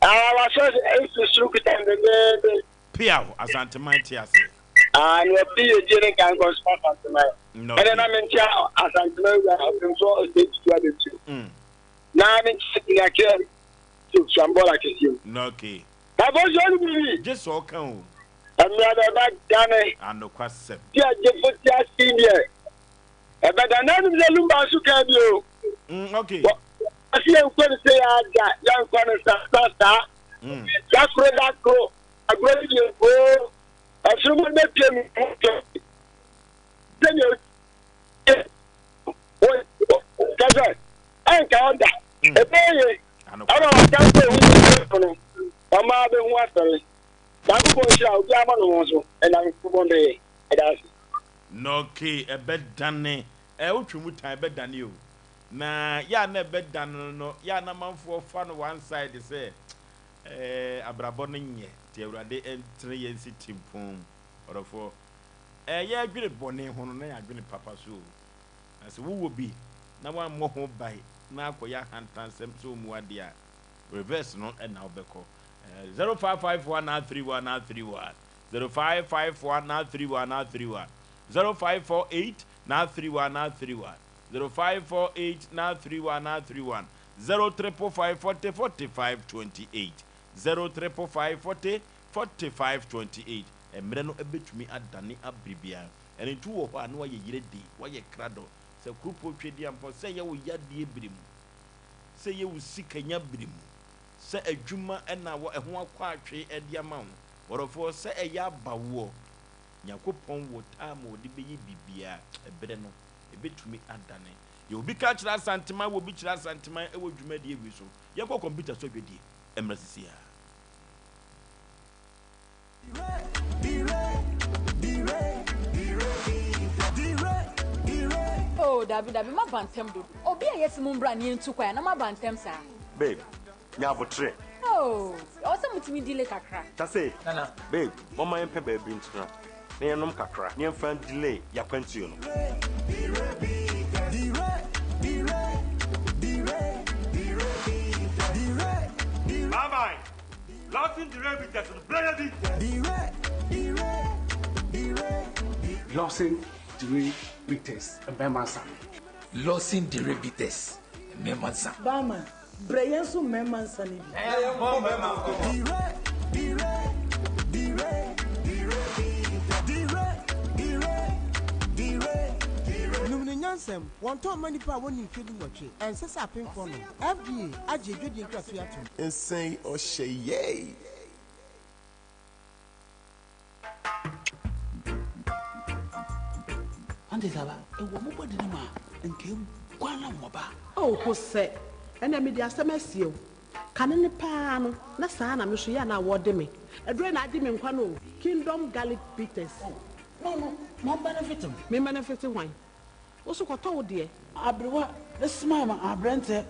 Ah, wasɔ nsu soro kuta ndendeenden. Piaw, Asanteman te ase. Ah, nea ɔte yɛ die ne nka nkɔ nsoma Asanteman. Ɛnɛ na menkyia Asanteman wura ɔpemfoɔ ɔsɛ tutu abɛtuo. Na menkyia Senior Care to Suambɔɔl akɛseɛ mu. Okay. Papa nso ɔne biribi. Gye sɛ ɔka o. Mmra na ɛba dane. Anokwasɛm. Ti agyefo te ase yi deɛ ɛbɛda. Na anim sɛ Lumba nso kaa bi o. Okay. Ɔsi yɛn nkɔ ne sɛ yɛ ada yɛn nkɔ ne sa sa saa. Da koro da koro agorɔ yi deɛ oo ɛsoro mo bɛ pie mi ho tɔ. Sɛdeɛ kɛsɛ ɛnka ɔda ɛbɛyɛ ye ɛna watamfo ehu ne no ɔmaa bɛhu asɛre nyankopɔn nhyira obiara ma no ho so ɛna nyankopɔn bɛyɛ ɛda ase. Na okay ɛbɛdane ɛ wotwe mu tan ɛbɛdane o na yɛ a na ɛbɛdane no no yɛ a na amanfoɔ fa no one side sɛ ɛɛ abrabɔ no nyɛ nti awurade ntene yɛn nsi timpon ɔdɔfoɔ ɛɛ yɛdwene bɔne ho no na yɛadwene papa so o Na sɛ wowɔ bi na woammɔ ho ban na akɔyɛ ahantansɛm sɛ ɔmmu adeɛ a, reverse no na wobɛkɔ. 0554 931 931, 0554 931 931, 0548 931 931, 0548 931 931, 0555 40 45 28, 0555 40 45 28. Mmerɛ no bɛtumi adane abere biara. Ɛno nti wowɔ hɔ a na woayɛ yerɛ de, woayɛ krado sɛ kuropɔn Twedeampɔn, sɛ ɛyɛ wo yadeɛ bere mu, sɛ ɛyɛ wo sikanya bere mu, sɛ adwuma na wɔ ɛho akɔ atwe de ama wo, ɔdɔfoɔ, sɛ ɛyɛ abawoɔ, Nyankopɔn wɔ time a ɔde bɛyɛ biribiara, ɛberɛ no, ɛbɛtumi adane. Yɛ obi ka kyerɛ Asanteman, wɔ obi kyerɛ Asanteman wɔ dwumadie wei so. Yɛnkɔ kɔmputa so adwadie mmra sisi ara. Oh dabi dabi maba ntɛm dodo. Obi a yɛse mo mbra na yɛntu kwan a na moaba ntɛm saa. Babe, nya aboterɛ. Oh, ɛwɔ sɛ motumi delay kakra. Tase, babe, momma yɛmpɛ baabi ntena na yɛnnom kakra na yɛmfa ndelay y'akwantuo no. Bye bye. Lawson Dire Bitters no brɛ yɛ bi. Lawson Dire Bitters mmarima nsa. Lawson Dire Bitters mmarima nsa. Barman, brɛ yɛn nso mmarima nsa no bi. Na yɛn bɔ mmarima nkɔmmɔ. Nkransɛm, Wɔntɔn mma nnipa a wɔnnii mfeɛ dunwɔtwe. Ɛnsɛ sɛ apemfoɔ nom. FDA agye adwadie nkratoɔ yi atom. Nsɛn ɔhyɛ yɛi. Ante saba, ewɔ mo bɔdi no ma nke kwan na mo ba. Oh Hosɛ, ɛnɛ mede asɛm asie wo. Kane no paa no, na saa na me nso yɛ a na wɔde me. Aduro na agye me nkwa no o, Kingdom Garlic Bitters. Oh, no no, ma ɔmbɛnefete wo. Me mmɛnefete hwan? Wo so kɔtɔ wo deɛ. Aberewa, smile ma aberɛntɛ,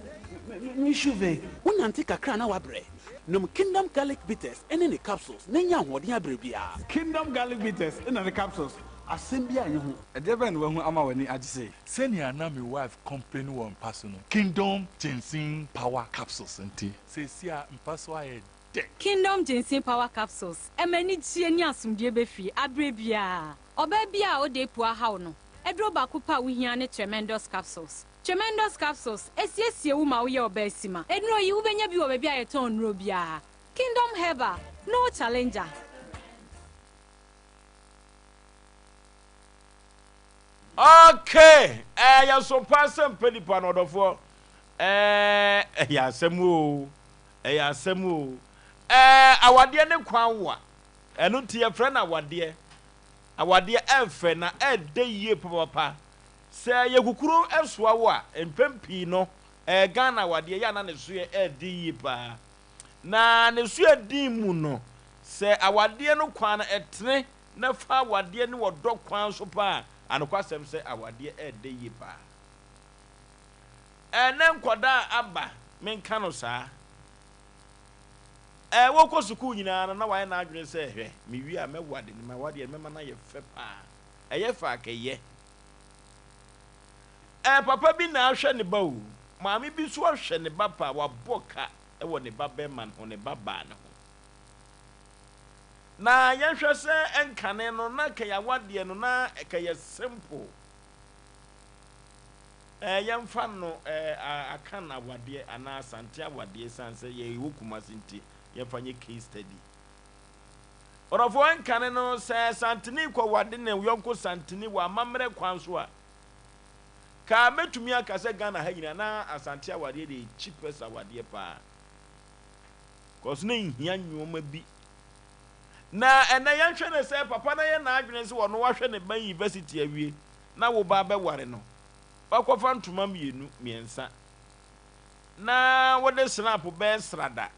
me shuve. Wonante kakra a na woabrɛ. Nom Kingdom Garlic Bitters ne ne capsules na nya ahoɔden abrɛ biara. Kingdom Garlic Bitters na ne capsules, asɛm biara nni ho. Ɛdeɛ bɛn na woahu ama w'ani agye sei? Sɛnea na me wife complain wɔ mpa so no, Kingdom Ginseng Power Capsules nti, seesei a mpa so ayɛ dɛ. Kingdom Ginseng Power Capsules ɛma anigyeɛ ne asomdwoeɛ ba fie aberɛ biara. Ɔbaa biara a ɔda apu ahaw no, aduro baako pɛ a wohia ne Tremendous Capsules. Tremendous Capsules, ɛsiesie wo ma woyɛ ɔbaa sima. Nnuro yi, wobɛnya bi wɔ baabi a yɛtɔn nnuro biara. Kingdom Herbal, no challenger. Okay, ɛɛ yɛ so paa sɛ mpɛ nipa no ɔdɔfoɔ. Ɛɛ ɛyɛ asɛm o, ɛyɛ asɛm o. Ɛɛ awadeɛ ne kwan wa, ɛno nti yɛfrɛ no awadeɛ. Awadeɛ ɛɛfɛ na ɛɛdɛ yie papapapa. Sɛ yɛkukuru soa wo a, mpɛn pii no ɛɛ Ghana awadeɛ yɛ a na ne soɛ ɛɛden yie paa. Na ne soɛ den mu no, sɛ awadeɛ no kwan no ɛtene na fa awadeɛ ne ɔdɔ kwan so paa a, anokwasɛm sɛ awadeɛ ɛɛdɛ yie paa. Ɛnnɛ nkwadaa aba, menka no saa. Ɛɛ wɔkɔ sukuu nyinaa no na wayɛ n'adwene sɛ hwɛ, mewie a mɛwade no, m'awadeɛ no mɛma no ayɛ fɛ paa. Ɛyɛ fɛ a kɛyɛ. Ɛɛ papa bi na ahwɛ ne ba o, maame bi nso ahwɛ ne ba paa, wabɔ ka wɔ ne ba bɛrima no ho, ne ba baa no ho. Na yɛnhwɛ sɛ ɛnkane no na kɛyɛ awadeɛ no na kɛyɛ simple. Ɛɛ yɛmfa no ɛɛ Akan awadeɛ anaa Asante awadeɛ ɛsiane sɛ yɛwɔ Kumasi nti yɛmfa nyɛ case study. Ɔdɔfoɔ ɛnkane no sɛ Santini kɔwade ne yɔnko Santini wɔ amammerɛ kwan so a, kaa mɛtumi aka sɛ Ghana ha nyinaa na Asante awadeɛ deɛ cheapest awadeɛ paa. Cause na nhia nnoɔma bi. Na ɛnɛ yɛnhwɛ no sɛ papa no ayɛ n'adwene sɛ ɔno wahwɛ ne ba university awie na wo ba abɛware no, woakɔfa ntoma mmienu, mmiɛnsa, na wode snap bɛyɛ srada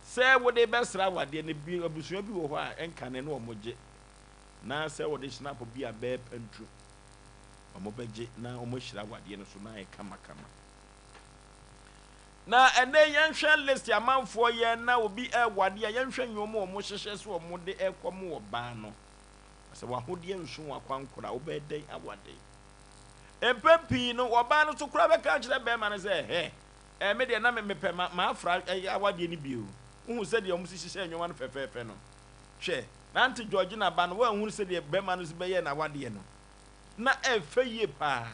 sɛ wode bɛsra awadeɛ no bi, abusua bi wɔ hɔ a ɛnkane no wɔn gye, na sɛ wode snap bi a bɛyɛ pantru, wɔn bɛgye na wɔn ahyira awadeɛ no so na ayɛ kamakama. Na ɛnɛ yɛnhwɛ list amanfoɔ yɛ na obi ɛwade a yɛnhwɛ nneɛma wɔn hyehyɛ so wɔn de ɛkɔm wɔ baa no. Sɛ w'ahodeɛ nso w'akwankora a, wobɛyɛ dɛn awade? Mpɛn pii no, ɔbaa no nso koraa bɛka akyerɛ barima no sɛ, Hɛ, ɛɛ, me deɛ na me mepɛ ma m'afra awadeɛ no bi o. Wohu sɛdeɛ wɔn si hyehyɛɛ nneɛma no fɛfɛɛfɛ no? Hwɛ, na Auntie Georgina ba no, woanhunu sɛdeɛ barima no si bɛyɛɛ n'awadeɛ no? Na ɛyɛ fɛ yie paa.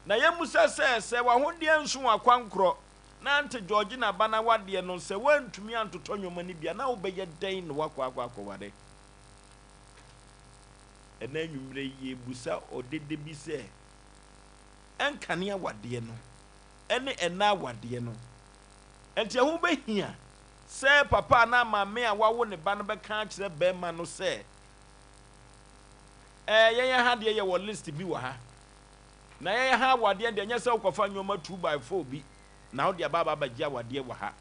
Na yɛmmisa sɛ, sɛ w'ahodeɛ nso w'akwankorɔ, na Auntie Georgina ba no awadeɛ no, sɛ woantumi antotɔ nneɛma no bi a, na wobɛyɛ dɛn na woakɔ akɔ akɔware? Ɛnnɛ anwummerɛ yi yɛrebisa ɔdede bi sɛ, ɛnkane awadeɛ no ne ɛnnɛ awadeɛ no, ɛnti ɛho bɛhia sɛ papa anaa maame a wawo ne ba no bɛka akyerɛ barima no sɛ, ɛɛ yɛn ha deɛ yɛwɔ list bi wɔ ha, na yɛn ha awadeɛ deɛ ɛnyɛ sɛ wokɔfa nneɛma 2 by 4 bi na wode aba aba abɛgye awadeɛ wɔ ha.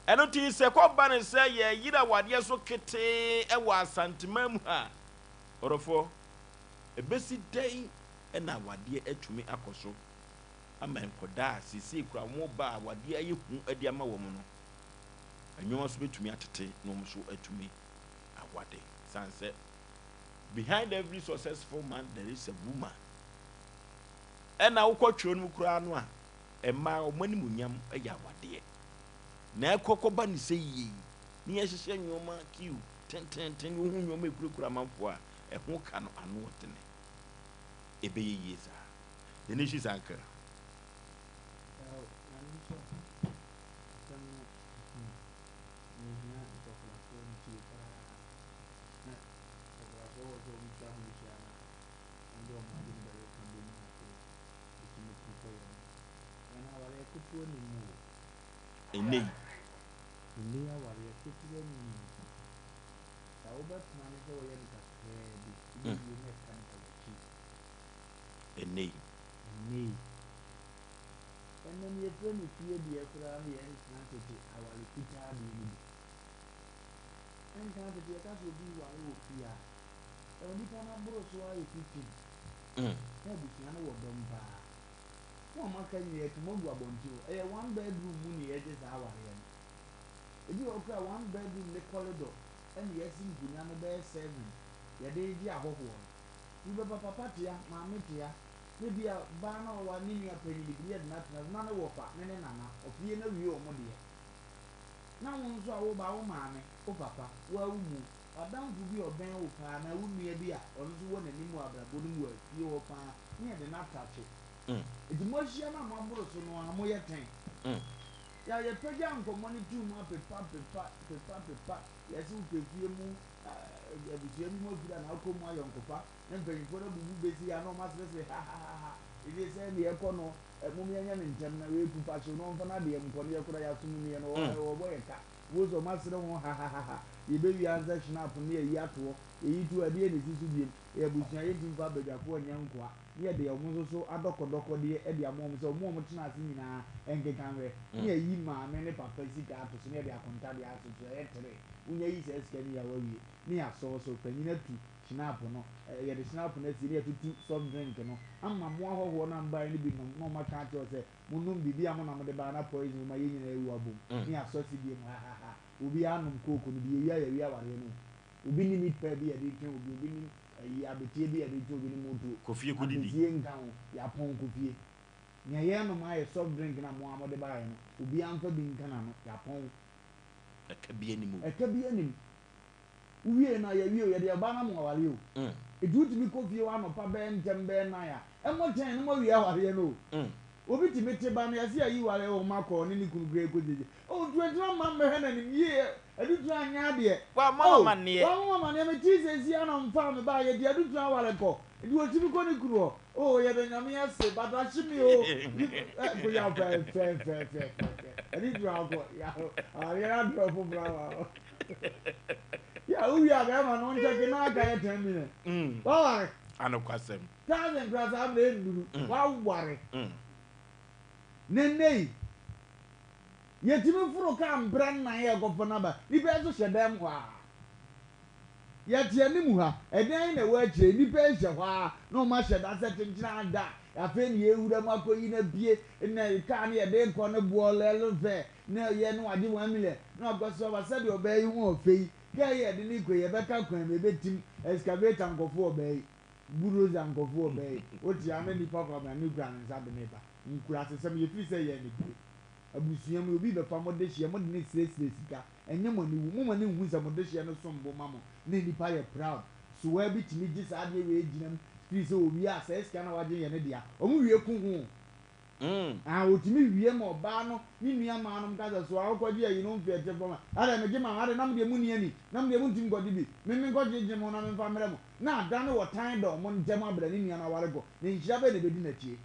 Ɛno nti, sɛ ɛkɔba no sɛ yɛyere awadeɛ so ketee wɔ Asanteman mu ha a, ɔdɔfoɔ, ɛbɛsi dɛn na awadeɛ atumi akɔ so ama nkwadaa a seesei koraa wɔreba a awadeɛ ayɛ hu de ama wɔn no, nneɛma nso bɛtumi atete na wɔn nso atumi awade. Sane sɛ, behind every successful man there is a woman. Ɛna wokɔ twerɛ no mu koraa no a, mmaa wɔn animuonyam yɛ awadeɛ. Na ɛkɔ kɔba ne sɛ yie yi, ne yɛhyehyɛ nnoɔma kiw tententen, wohu nnoɔma ɛkurakura amanfoɔ a, ɛho ka no ano ɔdene. Ɛbɛyɛ yie saa. The Nations Anchor. Nyame nhyira wo. Asɛm no ɛso na ɛhia nkɔkorafoɔ no tie paa. Na nkɔkorafoɔ wɔ sɛ wɔn twa ho hyia na wɔn. de wɔn adwene bɛkeka bom na afei ɛtumi ko kɔ yɛn anim. Yɛn awareɛ ketewa nni mu o. Ɛnnɛ yi. Ɛnnɛ yi awareɛ ketewa nni mu. Sɛ wobɛpena ne sɛ wɔyɛ no kakraa bi, wobɛwie na ɛka no da w'akyi. Ɛnnɛ yi. Ɛnnɛ yi. Ɛnnɛ no yɛfrɛ no fie deɛ koraa no yɛntena tete aware fitaa deɛ no bi. Ɛnka tete yɛka sɛ obi ware wɔ fie a, onipa no aboro so ara yɛ 15. Na abusua no wɔ dɔm paa. Mo a moaka nyinaa yɛto mo agu abɔnten o. Ɛyɛ one bedroom mu na yɛgye saa awareɛ no. Ebi wɔ hɔ koraa one bedroom ne corridor ɛna yɛasi nkonnwa no bɛyɛ seven yɛde regye ahɔhoɔ no. Bi bɛba papa tea, maame tea, na ebi a baa no a ɔware ne nua panyin bi ne yɛde no atena so na ne wɔfa ne ne nana ɔfie no awie wɔn deɛ. Na wo nso a woba wo maame, wo papa, wo ara wo mu, w'adamfo bi a ɔbɛn wo paa anaa wo nua bi a ɔno nso wɔ n'anim wɔ abrabɔ no mu wɔ afie hɔ paa ne yɛde no atakye. Enti moahyia no a moaboro so no ara moyɛ tɛn. Yɛ a yɛpagya nkɔmmɔ no tuu mu apepa pepa pepa pepa yɛse wopɛ fie mu abusua bi mu afiri anaa wokɔ mu ayɔnkofa na mpanyimfoɔ no abubu bɛsi ha na wɔn aseresere hahahaha ɛfiri sɛ deɛ ɛkɔ no mom yɛnyɛ no ntɛm na wei pupa hyew na ɔmfa n'adeɛ nkɔ na yɛkora yɛasom no yɛ no wɔbɔ yɛ ka wo sɛ wɔn asere ho hahahaha yɛbɛwie ansa hyinap no yɛyi atoɔ yɛyi to ɛdeɛ na ɛsi so biem yɛ abusua yɛntumi mfa abadwafoɔ nyɛ nkoa ne yɛde wɔn nso so adɔkɔdɔkɔdeɛ de ama wɔn sɛ wɔn a wɔtena ase nyinaa nkeka nhwɛ, ne yɛayi maame ne papa sika ato so, ne yɛde akontadeɛ ato so, ɛyɛ tere, wonya yi saa sika no wie a woawie, ne yɛasɔɔ so, panyin atu hyinapo no, yɛde hyinapo no asie, ne yɛatutu soft drink no ama mo ahɔhoɔ no a mobaeɛ no bi nom, na wɔaka akyerɛ wo sɛ monom biribi a mo na mode baeɛ na poison wɔ mu a yɛn nyinaa awu abom, ne yɛasɔ asi biom hahaha, obiara nom coke no bi, yɛwie a yɛawie awareɛ no o. Obi nim meat pie bi a yɛde retwɛn obi, obi nim ayi abeteɛ bi a yɛde retwɛn obi ne moto. Kɔ fie kɔdidi. Abeteɛ nka ho, yɛapɔn kɔ fie. Nea yɛrenom ayɛ soft drink no a mo ara mode baeɛ no, obiara mfa bi nka n'ano, yɛapɔn. Ɛka biara nnim o. Ɛka biara nnim. Wowiee no a, yɛawie o, yɛde ɔbaa no ama wo awareɛ o. Enti wotumi kɔ fie hɔ anɔpa bɛyɛ ntɛm bɛyɛ nnan a, ɛmmɔ kyɛn na moawie awareɛ no o. Obi tumi te ba no, yɛse ayi wareɛ o, ɔma kɔ, ɔne ne kunu koraa kɔgyegye. Oh, nti wagyina mma mmɛhwɛ n'anim yie, Adutwunu anyɛ adeɛ. Wammɔ Oh, m'amanneɛ. wammɔ m'amanneɛ, metee seesei ara na ɔmfaa me baa, yɛde Adutwunu aware kɔ, nti wɔtumi kɔ ne kunu hɔ. Oh, yɛda Nyame ase, but ahye me o. Eh, nkonya fɛɛfɛɛfɛɛfɛɛfɛ, Adutwunu akɔ, yaw, awareɛ no adrɔ foforɔ ama wo. Ya, wowie a bɛrima no nkyɛke na aka yɛ 10 million. Waware. Anokwasɛm. Thousand koraa saa berɛ ɛnnuru. Waware. Na nnɛ yi, Yɛtumi foro kaa mprɛ nnan a ɛkɔfa no aba. Nnipa yi nso hyɛ dan mu hɔ ara. Yɛte anim ha, ɛdan yi na ɛwɔ akyire yi, nnipa yi hyɛ hɔ ara na wɔahyɛ da sɛ kyenkyene ada a afei na yɛrewura mu akɔyi no apue na kaa no yɛde rekɔ no boɔ lɛlo fɛ na ɛyɛ na wagye 1 million na wakɔsɔ aba sɛdeɛ ɔbaa yi ho ɔfɛ yi kaa yi a yɛde no rekɔ yi yɛbɛka kwan mu yɛbɛtim excavator nkɔfo ɔbaa yi bulldozer nkɔfo ɔbaa yi wote a na nnipa kwabena kura ne nsa de ne ba nkurasesɛm yɛfiri sɛ yɛn anibere. Abusua mu, obi rebɛfa mo dehyeɛ, mode no srɛsrɛ sika, ɛnyɛ mo aniwu, momma no nhu sɛ mo dehyeɛ no som bo ma mo, na nnipa yɛ proud. Sowaa bi tumi gye saa adeɛ wei gyina mu firi sɛ ɔwie a, saa sika no a wagye no yɛ ne dea. Wɔn wie ko ho. Ah, ɔtumi wie ma ɔbaa no ne nua maa nom ka sɛ, Sowaa wokɔgye ayi no mfeɛ te fam a, adɛn megye ma wo, adɛn na mo deɛ monni ani, na mo deɛ montumi nkɔgye bi, me menkɔgyegye mo na memfa mmrɛ mo. Na adane ɔtan da wɔn ntam abrɛ ne nua no aware kɔ, na nhyira bɛn na ɛbɛdi n'akyie?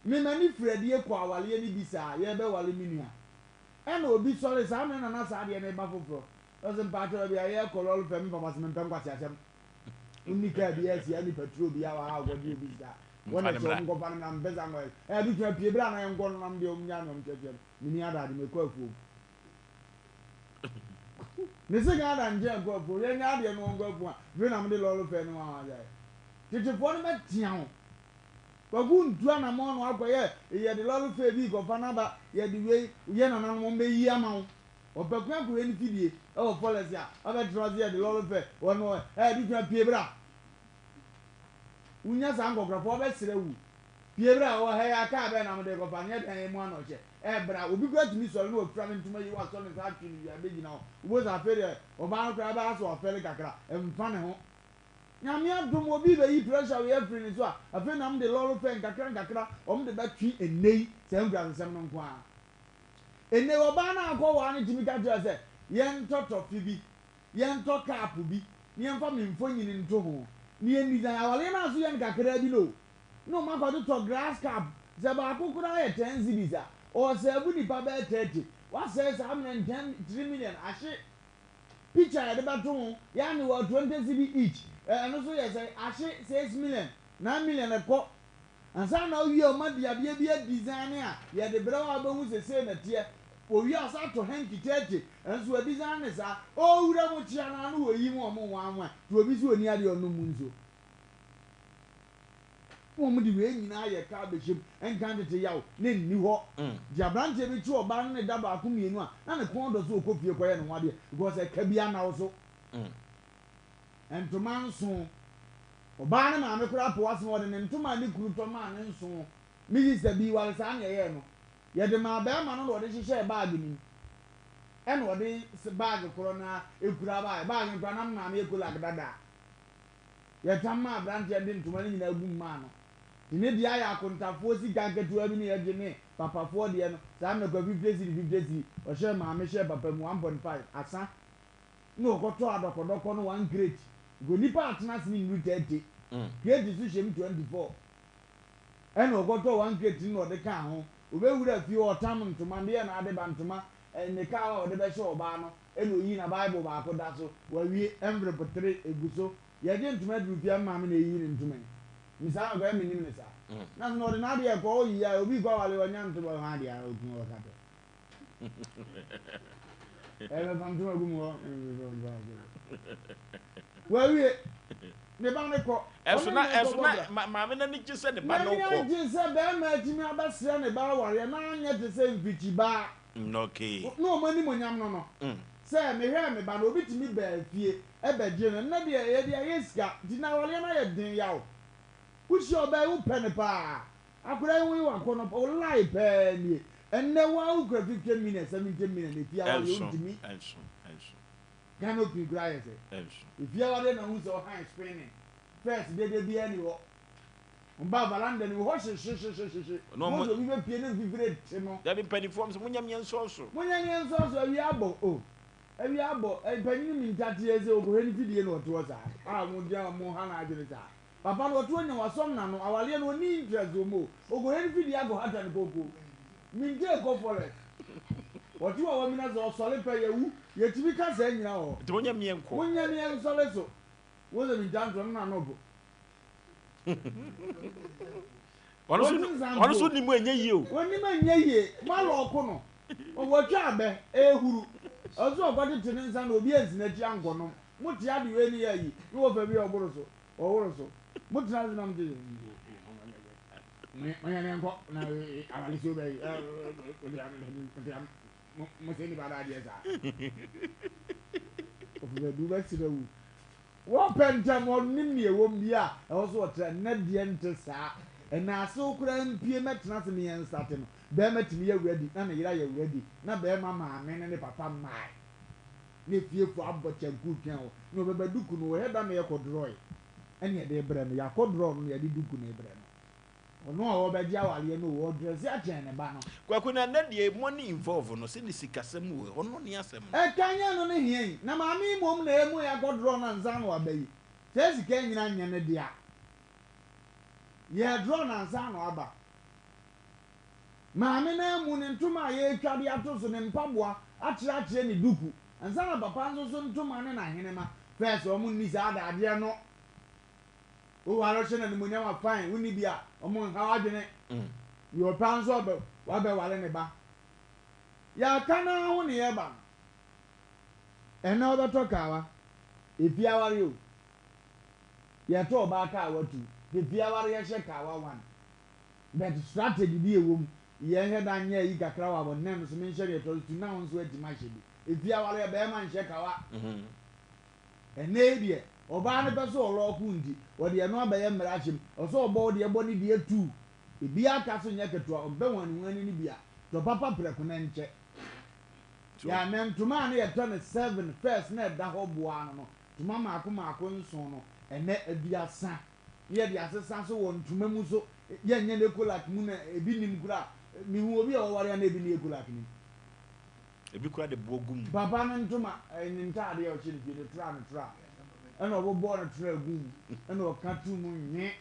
Me m'ani firi adie kɔ awaleɛ no bi saa yɛrebɛwale me nua ɛna obi sɔre saa mmerɛ na na saa adeɛ no reba foforɔ na ɔse mpakyɛ baabi a yɛrekɔ lɔre fɛ me papa se mempɛ nkwaseasɛm wonni kaa bi asi ɛne patrol bi a wɔ ha a ɔkɔgye obi sika wɔn na ɛkyɛ wɔn nkɔfa no mmra mempɛ saa nkwaseasɛm ɛɛ ade twa pie berɛ a na yɛnkɔ no nam deɛ wɔn nyaa me wɔn kyerɛkyerɛ me menni adagye mekɔ afuom me se Ghana nkyɛn kɔ afuom yɛnyɛ adeɛ no wɔnkɔ afuom a afei na mede lɔre fɛ no wɔn a tetefoɔ no bɛtea wo Kwaku ntu anamɔn no akɔyɛ yɛde lɔre fɛ bi kɔfa no aba yɛde wei yɛ nananom wɔn bɛyi ama wo ɔpɛko akɔyɛ ne fidie ɛwɔ fɔlɛs a wabɛtena ase yɛde lɔre fɛ wɔn wɔ ɛɛ dutwa pie bra wonya saa nkɔkorɔfoɔ wɔbɛsrɛ wu pie bra wɔ ha yi a kaa bɛn na mode kɔfa no yɛ dan yi mu ano ɔhyɛ ɛɛ bra obi kura tumi sɔre na wafura ne ntoma yi wasɔ ne nsa atwe ne wia bɛgyina hɔ wobɔ sɛ afei deɛ ɔbaa no koraa bɛyɛ asɛ wafɛle kakra ɛmfa ne ho Nyame adom obi bɛyi pressure wei afiri ne so a, afei na wɔde lɔre fɛ nkakra nkakra wɔn de bɛtwe ɛnnɛ yi saa nkurasesɛm no nko ara. Ɛnnɛ yi ɔbaa no a akɔwaa no tumi ka kyerɛ sɛ yɛntɔ tɔfe bi, yɛntɔ cup bi na yɛmfa me mfonyin nto ho. Ne yɛn design awareɛ no a so yɛ no kakraa bi no o. Na ɔmo akɔtotɔ grass cup sɛ baako koraa yɛ ten cedis a, ɔɔsɛɛvo nipa bɛyɛ 30. Wasɛe saa mmerɛ no ten, 3 million ahye. Picture a yɛde bɛto ho, yɛ ane wɔ 20 cedi each, ɛno nso yɛ sɛn? Ahye 6 million, 9 million ɛkɔ. Ansa na wowie a ɔma de adeɛ bi adesign a yɛde brɛ wo a wobɛhu sɛ sei na ɛteɛ. Owie a ɔsan tɔ hanky 30 ɛnso wadesign ne saa. Ɔwura mu kyea no ara na wɔyi mu ɔmo nwanwan nti obi sɛ ɔnni adeɛ ɔnom mu nsuo. Na wɔn de wei nyinaa yɛ kaa bɛhyɛ mu nka tete yaw na ɛnni hɔ. Nti abranteɛ bi kye ɔbaa no ne da baako mmienu a na ne kɔn dɔ sɛ ɔkɔ fie kɔyɛ ne ho adeɛ because ɛka bi anna wo so. Ntoma nson. Ɔbaa no maame koraa po asɛm a ɔde ne ntoma a ne kunu tɔ maa no nson. Me sista bi ware saa na ɛyɛɛ no. Yɛde maa barima no na ɔde hyehyɛɛ baage no mu. Ɛna ɔde baage korɔ no ara kura baeɛ. Baage no koraa na me maame yɛ kolak dada. Yɛtam maa aberanteɛ no de ntoma no nyinaa gum maa no. Nti ne deɛ ayɛ akontafoɔ sika nketewa bi ne yɛgye ne papafoɔ deɛ no. Saa mmerɛ koraa 50 cedi 50 cedi ɔhyɛɛ maame hyɛɛ papa mu 1.5 asa. Na ɔkɔtɔɔ adɔkɔdɔkɔ no one crate because nipa a atena ase no nnuru 30 crate so hyɛ mu 24 ɛna ɔkɔtɔɔ one crate no na ɔde kaa ho. Ɔbɛwura fie hɔ ɔtam ntoma deɛ na ade ba ntoma ne kaa a ɔde bɛhyɛ ɔbaa no ɛna ɔyi na bible baako da so wawie envelope tere egu so yɛgye ntoma duru fie a me maame na ɛyiyi ne ntoma yi me saa na ɔkɔyɛ menim ne saa na sɛ ɔde n'adeɛ kɔ ɔyi a obi kɔ awale ɔnya ntoma ɔha adeɛ a ɔkunu ɔka pɛ. Ɛbɛfa ntoma gu mu hɔ. Wawie. Ne ba no kɔ. Ɛso na ɛso na maame n'ani gye sɛ ne ba no kɔ. N'ani agye sɛ bɛrima atumi abɛsrɛ ne ba awareɛ na anyɛ te sɛ mfikyibaa. Okay. Na wɔn animuonyam no no. Sɛ mehwɛɛ me ba no obi tumi baa fie ɛbɛgye no. Nnɛ deɛ yɛde ayɛ sika nti na awareɛ no ayɛ den yaw. Wohyia ɔbaa yi wopɛ no paa. Akwadaa yi ho ye wakɔnɔ pa wo lie pɛɛ nie ɛnɛ wo ara wo kura 50 million 70 million efie awareɛ Ɛnso wontumi ɛnso ɛnso. Canopy koraa yɛ sɛ Ɛnso. efie awareɛ na wohu sɛ ɔhan spinning first dede biara ni hɔ mba veranda ni hɔ hyehyehyehyehyehye Na ɔmo. wohu sɛ obi bɛpie ne mfifire te no. Dabi mpanyinfoɔ mo sɛ monyɛ meɛ nsɔɔso. Monyɛ meɛ nsɔɔso awia abɔ oh awia abɔ mpanyini mi ntateɛ sɛ okohwɛ ne fidie na ɔte hɔ saa a mo gyina mo ha n'adwene saa. Papa no ɔto anya wasɔm nano awareɛ no ɔnni interest wɔ mu o okohɛ no fidie akɔ hata no koko minte kɔ forest ɔte hɔ a wamina sɛ ɔsɔre pɛ yɛwu yɛtumi ka saa nyina wɔ hɔ Nti monyɛ meɛ nkɔ. monyɛ meɛ nsɔre so wo sɛ minta ntorɔ no nano bo Ɔno nso ɔte nsa ɔno nso mpo nim ɛnyɛ yie o. ɔnim ɛnyɛ yie moalɔɔko no wɔtwa abɛ ɛhuru ɔso ɔkɔtete ne nsa na obi ansi n'akyi ankɔnom mote ade wei ne yɛ ayi ne wɔfa bi a ɔboro so Wɔworo so. Mo tena ase na mo te ne mo yɛ ne nkɔ na awale so bɛ mo mo sɛ nipa da adeɛ saa. Ofisɛ du bɛ srɛ wu. Wɔpɛ ntɛm ɔnim nea ɛwɔ mu bi a ɛwɔ so ɔtra nnɛ deɛ nte saa. Ɛna asew koraa mpie mɛtena ase me yɛn nsate no bɛrima tumi yɛ ready na ne yere ayɛ ready na bɛrima maame ne ne papa mmae. Na efiefo abɔ kyanku retwɛn wo, na ɔbɛba duku no, wɔyɛ da ma yɛkɔ drɔe, ɛne yɛde rebrɛ no, yɛakɔ drɔ no na yɛde duku no rebrɛ no. Ɔno a ɔrebɛgye awareɛ no o, ɔdrɛse akyɛn ne ba no. Kwaku na ɛnɛ deɛ money involve no sɛ ne sikasɛm o ɔno ne asɛm no. Ɛka nyɛ no ne hia yi, na maame yi mmom na emu yɛakɔ drɔ no ansa na waba yi, saa sika yi nyina nyɛ ne dea. Yɛredrɔ no ansa na waba. Maame no amu ne ntoma a yɛretwa de ato so, ne mpaboa, akyerɛ akyerɛ ne duku. Ansa na papa nso so ntoma ne n'ahenema. First wɔn nni saa adagyeɛ no. Wo ware hyɛ no animuonyam a fine, wonni bi a, wɔn nhaw adwene. Deɛ ɔpɛ ara nso ɔbɛ wabɛware ne ba. Yɛaka no ara ho ne yɛreba no. Ɛnnɛ wobɛtɔ kawa, efie aware o. Yɛtɔ ɔbaa kawa tu, efie aware yɛhyɛ kawa one. But strategy bi ɛwɔ mu, yɛn hwɛ da nyɛ ayi kakra wɔ abɔntene no so menhyɛ deɛ ɛtɔ so tu na wo nso atumi ahyɛ bi. Efie awareɛ bɛɛma nhyɛ kawa. Ɛnnɛ yi deɛ ɔbaa no pɛ sɛ ɔlɔɔko nti ɔde ɛno abɛyɛ mmara ahyɛ mu, ɔsɛ ɔbɔ wo deɛ bɔ ne deɛ tu. Ebi aka so nyɛ ketewa, ɔmpɛ hwanihwani no bi a, tɔ papa prɛko na nkyɛ. Yɛ a nɛ ntoma a na yɛtɔ no seven first na ɛda hɔ boa ano no, ntoma maako maako nson no, ɛnnɛ 30. Ne yɛde asesa so wɔ ntoma mu so yɛnyɛ no Ecolac mu na ebi nnim koraa. Mehu obi a ɔware a na ebi nni Ecolac no mu. Ebi koraa de boɔ gu mu. Papa no ntoma, ne ntaadeɛ a ɔhyɛ no fie no, tra no tra. Ɛna ɔbobɔɔ no tra guu mu, ɛna ɔka too mu nwe.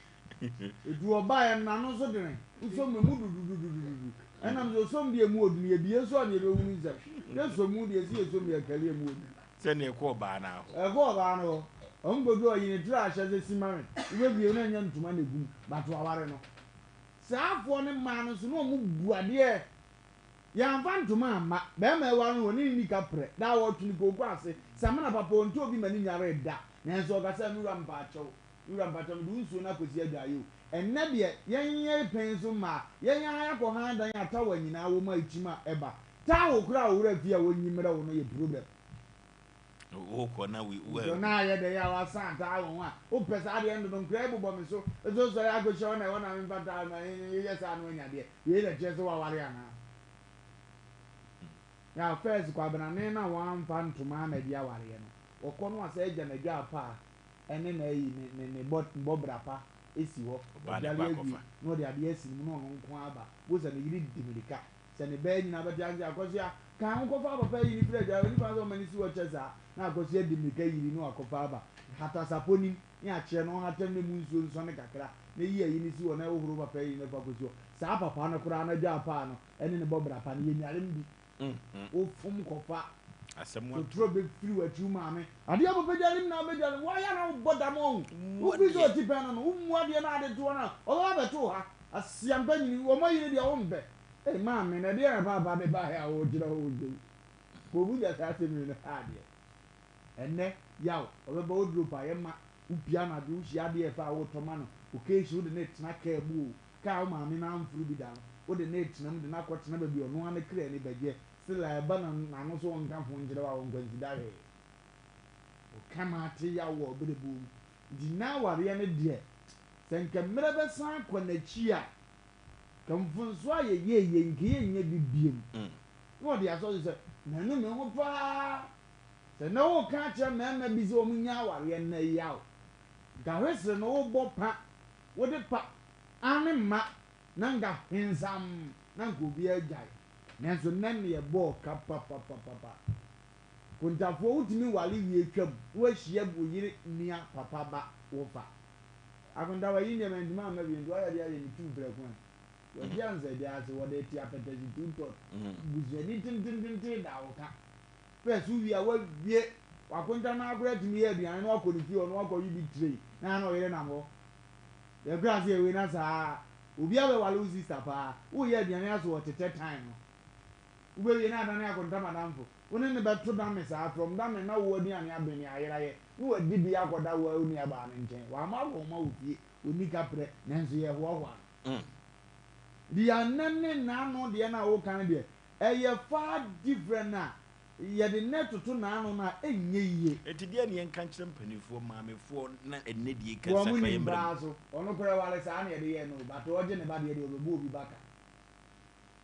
Edu ɔbaeɛ no, n'ano nso dene. Wosɔ mu, emu dudududududu. Ɛnam sɛ ɔsɔ mu deɛ emu ɔdunu, yɛbie nso a na yɛbɛhunu nsɛm. Yɛsɔ mu deɛ, sɛ yɛsɔ mu yɛkari emu ɔdunu. Sɛdeɛ ɛkɔ ɔbaa no ara hɔ. Ɛkɔ ɔbaa no hɔ. Ɔmo kɔduru hɔ, ɔyi ne tra ahyɛ sɛ si ma me. Wobɛbie no na ɛnyɛ ntoma na ɛgu mu, but waware no. Saa afoɔ no mmaa no nso na ɔmo bu adeɛ. Yɛamfa ntoma amma. Barima a ɛware no wɔ ne nni ka prɛ. Daa wɔtwe no kooko ase. Samina papa ɔntɔ obi ma ne nyaree da. Nanso ɔka sɛ, Me wura mpaakyɛw, me wura mpaakyɛw mede wo nsuo no akɔsi adwaeɛ o. Ɛnnɛ deɛ yɛn yɛrepɛn nso mmaa, yɛn ara yɛakɔ han dan a tawa nyinaa wɔ mu a ɛkyim a ɛba. Towel koraa a wo wura fie a wɔnyi mmerɛ wo no yɛ problem. Wokɔ na wo Nso na ayɛ dɛ a wasan towel ho a wopɛ saa adeɛ no dodo nkora bobɔ me so nso sɔre akɔhyia hɔ na ɛhɔ na memfa towel ma yɛ saa na wanya deɛ wei na kyerɛ sɛ waware anaa ya first kwabenane na wamfa ntoma ama di awareɛ no wɔkɔ no asɛ agya n'adwa apa a ɛne na ayi ne ne ne bɔ bɔbra pa esi hɔ Ɔbaa ne ɔdwale kɔ awie akɔfa. na ɔde adeɛ asi ne mu na ɔno nko aba bo sɛ ne yere di mirika Sɛ ne bɛɛ nyina bɛte ase a, Akɔsoa, ka ho kɔfa papa yi ne firi adwa, onipa sɛ ɔma ne si hɔ kyɛ saa, na Akɔsoa di mirika yiri na wakɔfa aba. Hata sapɔ nim, ne akyeɛ no, ɔhatam na emu nsuo nsɔne kakra, na yi ayi no si hɔ na hohoro papa yi no fa kɔsi hɔ. Saa papa no koraa no adwa paa no ne ne bɔbra pa no, yɛnware mu bi. Wofom kɔfa totoro bɛfiri w'akyi, wo maame adeɛ a ɔbɛdware mu na wobɛdware mu, woayɛ na wobɔ dam ɔhu, wofiri sɛ ɔti pɛn no no, wommu adeɛ no ade toɔ no a, ɔbɛba abɛto wo ha. Aseampa nyini, wɔn ayere deɛ wompɛ. Ei maame na ɛdeɛn na paapa de baeɛ a wokyerɛ wo sei? Kɔbu gya saa asɛm yi no ha adeɛ. Ɛnnɛ yaw ɔbɛba wo drop a yɛma wo pia anadwo wo hyia adeɛ ɛfɛ a wotɔ ma no occasion wode no retena car mu o car a wo maame no amforo bi da no wode no retena mu de no akɔ tena baabi ɔno ara ne kra ani bɛgyeɛ still a ɛba na n'ano so ɔnka ho nkyerɛ wo a ɔnkwansida hwee. Ɔka ma ate yaw wɔ ɔbrɛbuo mu nti nnɛ awareɛ no deɛ sɛ nka mmerɛ bɛsan akɔ n'akyi a Ka mfomsoɔ a yɛyɛeɛ yi, nka yɛnnyɛ bi biom. Na ɔde asɔ so sɛ, Manu me ho paa. Sɛ nnɛ woreka akyerɛ mmarima bi sɛ wɔnnya awareɛ nnɛ yi a, nka hwesere no wobɔ pa, wode pa ane mma, na nka hwensam, na nka obiara agyae. Nanso nnɛ no yɛbɔɔ ka papapapapa. Kontafoɔ, wotumi ware wie twam na woahyia wo yere nua papa ba wofa. Akontawa yi ndeɛ mantumi amma bio nti wayɛ de ayɛ me tuu prɛko ɛ. Wadi ansa gya ase wɔde te apɛtɛhye tuu tɔt. Busuani tentententen da wo ka. First wo wie a wawie. Wakonta no ara koraa tumi yɛ aduane na wakɔ ne fie hɔ na wakɔ we bi tray na na ɔyere nam hɔ. Yɛkura ase yɛ wei na saa. Obi abɛwale wo sister paa. Woyɛ aduane aso ɔtetɛ time no. Wobɛwie na adane akonta madamfo. Wo ne no bɛto dame saa from dame na wo aduane aben ne ayerayɛ na wadi bi akɔda wo nuabaa no nkyɛn. Wammɔ akɔnhoma wɔ fie, ɔnni kaprɛ nanso yɛhoahoa no. Deɛ nnɛ ne nnaano deɛ no a woka no deɛ ɛyɛ far different a yɛde nnɛ toto nnaano no a ɛnyɛ yie. Enti deɛn ne yɛnka nkyerɛ mpaninfoɔ, maamefoɔ na ɛnnɛ deɛ ɛka Wɔn nsakraeɛ nim mmra mu? paa so. Ɔno koraa ware saa na yɛde yɛɛ no o but ɔgye ne ba deɛ deɛ ɔbɛbɔ obi ba ka.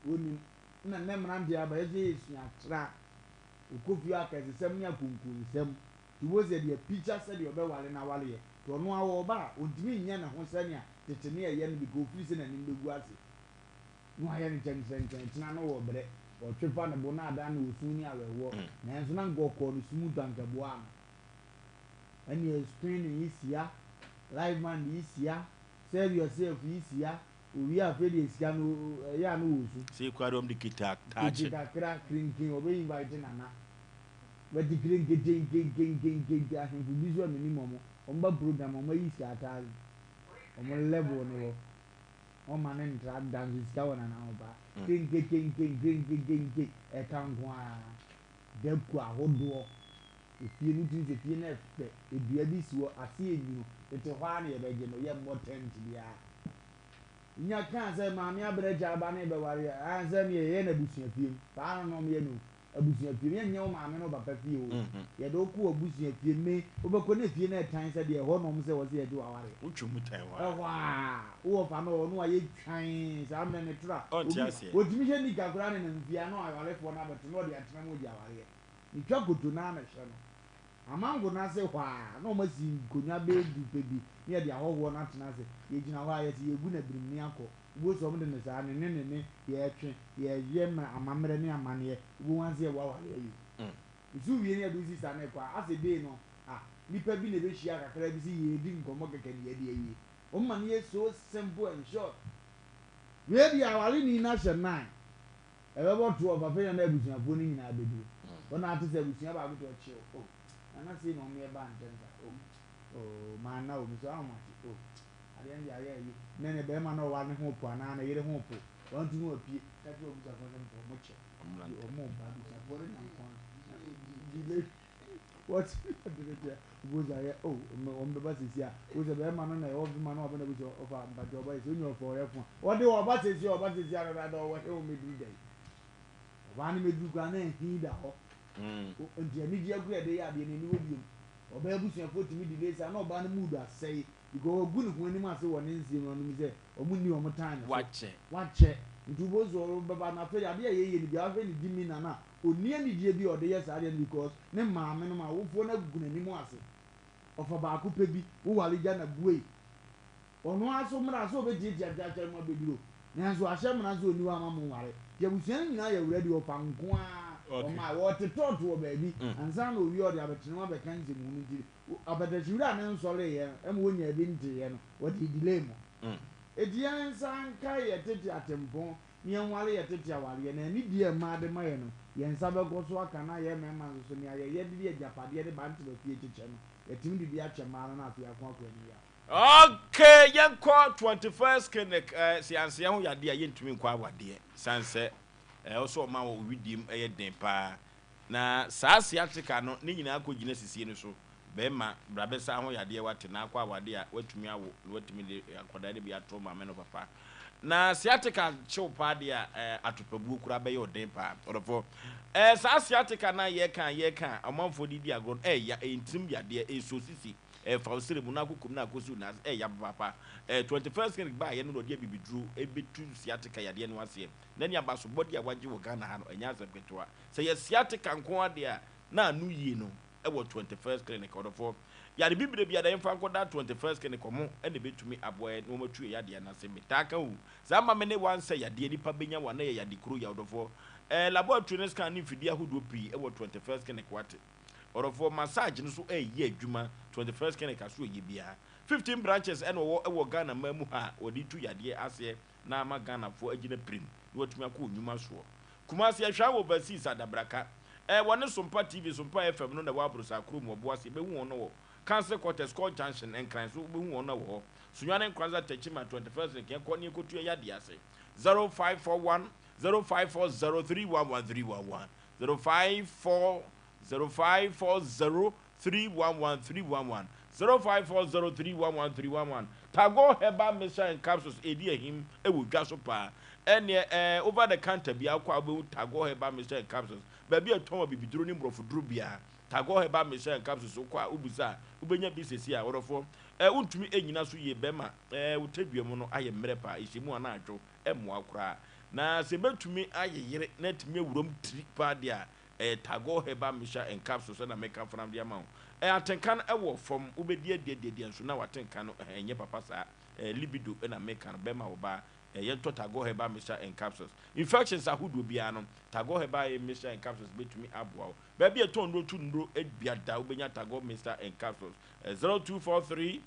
Wɔnim. Nna ndɛ mberantsɛ aba yi so yesua tra okɔ fie akɛsesɛm nye akonkonsɛm ntsi wohu sɛ deɛ pikya sɛdeɛ ɔbɛware no awareyɛ nti ɔno ara ɔɔba a ɔntumi nnyɛ ne ho sɛnea tete ne ɛyɛ no because ofiri sɛ n'anim bɛgu ase na wayɛ no kyɛnkyerɛnkyɛn kyena no wɔ brɛ ɔtwe fa ne bo na adan no osu ne awerɛhoɔ nanso na nka ɔkɔɔ no smooth anka ɛboaa no ɛneɛ screening yi sia live band yi sia serve yourself yi sia Owie a afei deɛ sika no ɛyɛ a na ɔresu. Sei koraa deɛ wɔn de kita taakye. Kete kakra krenken ɔbɛ invite nana but krenketenkenkenkenkenke ahemfo bi so a menim wɔn wɔn ba program wɔn ayi sika ataade wɔn level no hɔ wɔn ma ne ntra da nso sika wɔ nana ho paa krenketenken krenkekenke ɛka nko ara dako ahodoɔ efie no tumi sɛ fie no ɛfɛ edua bi si hɔ ase enwunu tete hɔ ara na yɛbɛgye no yɛ mmɔ tent biara. Nya kaa sɛ, Maame aberɛkyɛ aba ne rebɛware a, aa sɛ neɛ yɛyɛ no abusuafie mu. Saa na na wɔyɛ no o, abusuafie mu. Yɛnyɛ wo maame ne wo papa fie o. Yɛde wo kɔ w'abusuafie mu. Me, wobɛkɔ na efie no ɛtan sɛ deɛ ɛhɔ nom sɛ wɔse yɛgye wo awareɛ. Wotwa mu tan hɔ a. Ɛhɔ a, wo wɔfa no wɔ hɔ na wayɛ twann saa mmerɛ no toro a, Ɔnte obi, aseɛ. ɔtumi hyɛ nika koraa nenam fie a na awarefoɔ no abɛto na ɔde atena mu regye awareɛ. Ne twa koto no ara na ɛhyɛ no. Amango no ase hɔ ara na wɔasi nkonnwa bɛyɛ du pɛ bi na yɛde ahɔhoɔ no atena ase. Yɛgyina hɔ a, yɛse yɛregu no abirim ne akɔ. Wobɛhu sɛ wɔde no saa, ne ne ne ne, yɛretwe, yɛreyɛ ma amammerɛ ne amanneɛ. Wobɛhu ara sɛ yɛwɔ awareɛ awie. Nso wowie na yɛde wo sista no rekɔ a, asɛ dei no, ah. Nnipa bi na ɛbɛhyia kakra bi sɛ yɛredi nkɔmmɔ kɛkɛ na yɛde awie. Wɔma no yɛ so simple and short. Wei deɛ awareni no ahyɛ nine, ɛbɛbɔ 12 afei na na abusuafoɔ no nyinaa bɛduru. Wɔn na ate sɛ abusua baako te hɔ kyew, oh, Nana sei na wɔyɛ baa ntɛm saa, oh, oh, manna o, mesɛ ahomakye, oh, adeɛ no deɛ ayɛ ayi. Nnɛ ne barima no a ɔware no ho po anaa ne yere ho po, wantumi wapue, ka kyerɛ abusuafoɔ no sɛ mepɛ wɔn kyɛ. Nti wɔn ba abusuafoɔ no nam kwan na delay. Wɔte ade no deɛ wobɛhu sɛ ayɛ oh wɔn bɛba sɛsi a wohu sɛ bɛrima no na ɛwɔ vima no waba na bu sɛ ɔfa mpakyɛ ɔba yɛ sɛ onye ɔfa ɔyɛ fo a ɔde ɔba sɛsi a ɔba sɛsi a dadaada ɔwɔ he ɔmɛduru dɛn ɔbaa no mɛduru koraa na ahi da hɔ nti anigyeɛ koraa ɛde yɛ adeɛ no ani hɔ biom ɔbaa abusuafoɔ tumi delay saa na ɔbaa no mood asɛe because ɔgu ne ho anim ase wɔ ne nseɛ mu anom sɛ ɔmo nni ɔmo time so Wakyɛ. Wakyɛ nti wobɛhu sɛ ɔbɛba no afei adeɛ a yɛyɛ no biara wohwɛ ne demeanor no a Ɔnni anigyeɛ bi a ɔde yɛ saa adeɛ no because ne maame nom awofoɔ no agugu n'anim ase. Ɔfa baako pɛ bi, wo ware gya na buei. Ɔno ara nso mmra sɛ ɔbɛtiatia kyakyare mu abɛduro. Nanso wahyɛ mmara sɛ ɔnni hɔ ama mo nware. Nti abusua no nyinaa yɛ ready, ɔfa nko ara ɔma. Wɔtetɔɔto wɔ baabi ansa na ɔwie a ɔde abɛtena mu abɛka nsɛmhunu nti apɛtɛhye a ne nsɔreeɛ no ma ɔnyaa bi nteeɛ no wɔde delay mo. Enti yɛnsa nkae yɛ tete atempɔn ne yɛnware yɛ tete awareɛ, na anidie a mmaa de ma yɛn no, yɛn nsa bɛkɔ so aka, na yɛn mmarima nso so, nea yɛyɛ de de agyapadeɛ ne bantama fie kyekyɛ no, yɛatumi de bi akyɛ mmaa no na afei ako akɔ anim yɛ. Okay, yɛnkɔ 21st clinic eh, sɛ yɛanse yɛn ho yadeɛ a yɛntumi nkɔ awadeɛ sane sɛ eh, ɔsɛ ɔma wɔ widiem ɛyɛ den paa Na saa sciatica no ne nyinaa kɔ gyina sisie no so. Bɛɛma, bra bɛsa ho yadeɛ wate na akɔ awade a watumi awo na watumi de akwadaa no bi ato maame no papa. Na sciatica kyew paa deɛ a eh, atopabuo koraa bɛyɛ ɔden paa. Ɔdɔfoɔ, eh, saa sciatica no a yɛka a yɛka a ɔmanfoɔ de di agorɔ no ɛɛya, ɛyɛ ntirim yadeɛ, ɛsɔ sisi, ɛɛfa wo srɛ mu na akɔ kom na akɔsi wo nan ase, ɛɛya papaapa. Eh, 21st clinic baayɛ no na ɔde abibiduro ɛbɛtu sciatica yadeɛ no aseɛ. Na ne abasobɔdeɛ a wagye wɔ Ghana ha no ɛnyɛ asɛm ketewa. Sɛ yɛ sciatica nko ara deɛ a, na ano yie no wɔ 21st Clinic. Ɔdɔfoɔ, yare bibire biara yɛmfa nkɔda 21st Clinic, wɔn na ɛbɛtumi aboa yɛn na wɔatu yɛn yadeɛ no ase. Metaa ka o, saa ma me ne wansɛ yadeɛ nipa bɛnya wɔ anaa yɛ yade kuro yi a, ɔdɔfoɔ. Ɛɛ, laboratory ne scan ne mfidie ahodoɔ pii wɔ 21st Clinic, wate. Ɔdɔfoɔ, massage no nso ɛreyɛ adwuma 21st Clinic aso ɛyɛ biara. 15 branches ɛna wɔwɔ wɔ Ghana man mu ha a wɔde tu yadeɛ aseɛ na ama Ghanafoɔ agyina pirim na wɔatumi akɔ wɔn nnwuma soɔ. Kumasi Ahwaa Overseas Adabraka eh, wɔne Sompa TV, Sompa FM no na ɛwɔ Aborosaa kurom wɔ Boase, yɛbɛhu wɔn wɔ Council Quarters, Court Junction, Nkran so wobɛhu wɔn wɔ hɔ. Sunyani Nkoranza Techiman 21st Link yɛnkɔ ne yɛnkɔtu yɛn yadeɛ ase. 0541 0540 311 311 054 0540 311 311 0540 311 311 Tagore Herbal Mixture and Capsules ɛredi ahim wɔ dwa so paa. Ɛnneɛ ɛɛ over the counter biara wokɔ a wobɛhu Tagore Herbal Mixture and Capsules. Baabi a ɛtɔn abibiduro ne mmorɔfoduro biara, Tagore Herbal Mixture and Capsules wokɔ a wobisa a wobɛnya bi seesei a. Ɔdɔfoɔ, ɛɛ wontumi nnyina so yie bɛrima, ɛɛ wo tadua mu no ayɛ mmerɛ paa, ɛhyɛ mu anaa adwo, ɛmmoa wo koraa. Na sɛ ɛbɛtumi ayeyere na atumi awura mu tiri paa deɛ a, Ɛyɛ Tagore Herbal Mixture and Capsules na meka fana de ama wo. Ɛɛ atenka no ɛwɔ fam, wobɛdi adi adi adi nso na w'atenka no ɛhɛ ɛnyɛ papa saa. Ɛɛ libido na meka no, bɛrima ɔbaa. Ɛɛ yɛntɔ Tagore Herbal Mixture and Capsules. Infections ahodoɔ biara no, Tagore Herbal Mixture and Capsules bɛtumi aboa wo. Baabi a ɛtɔn nnuro tu nnuro dua da wobɛnya Tagore Mixture and Capsules. Ɛɛ 0243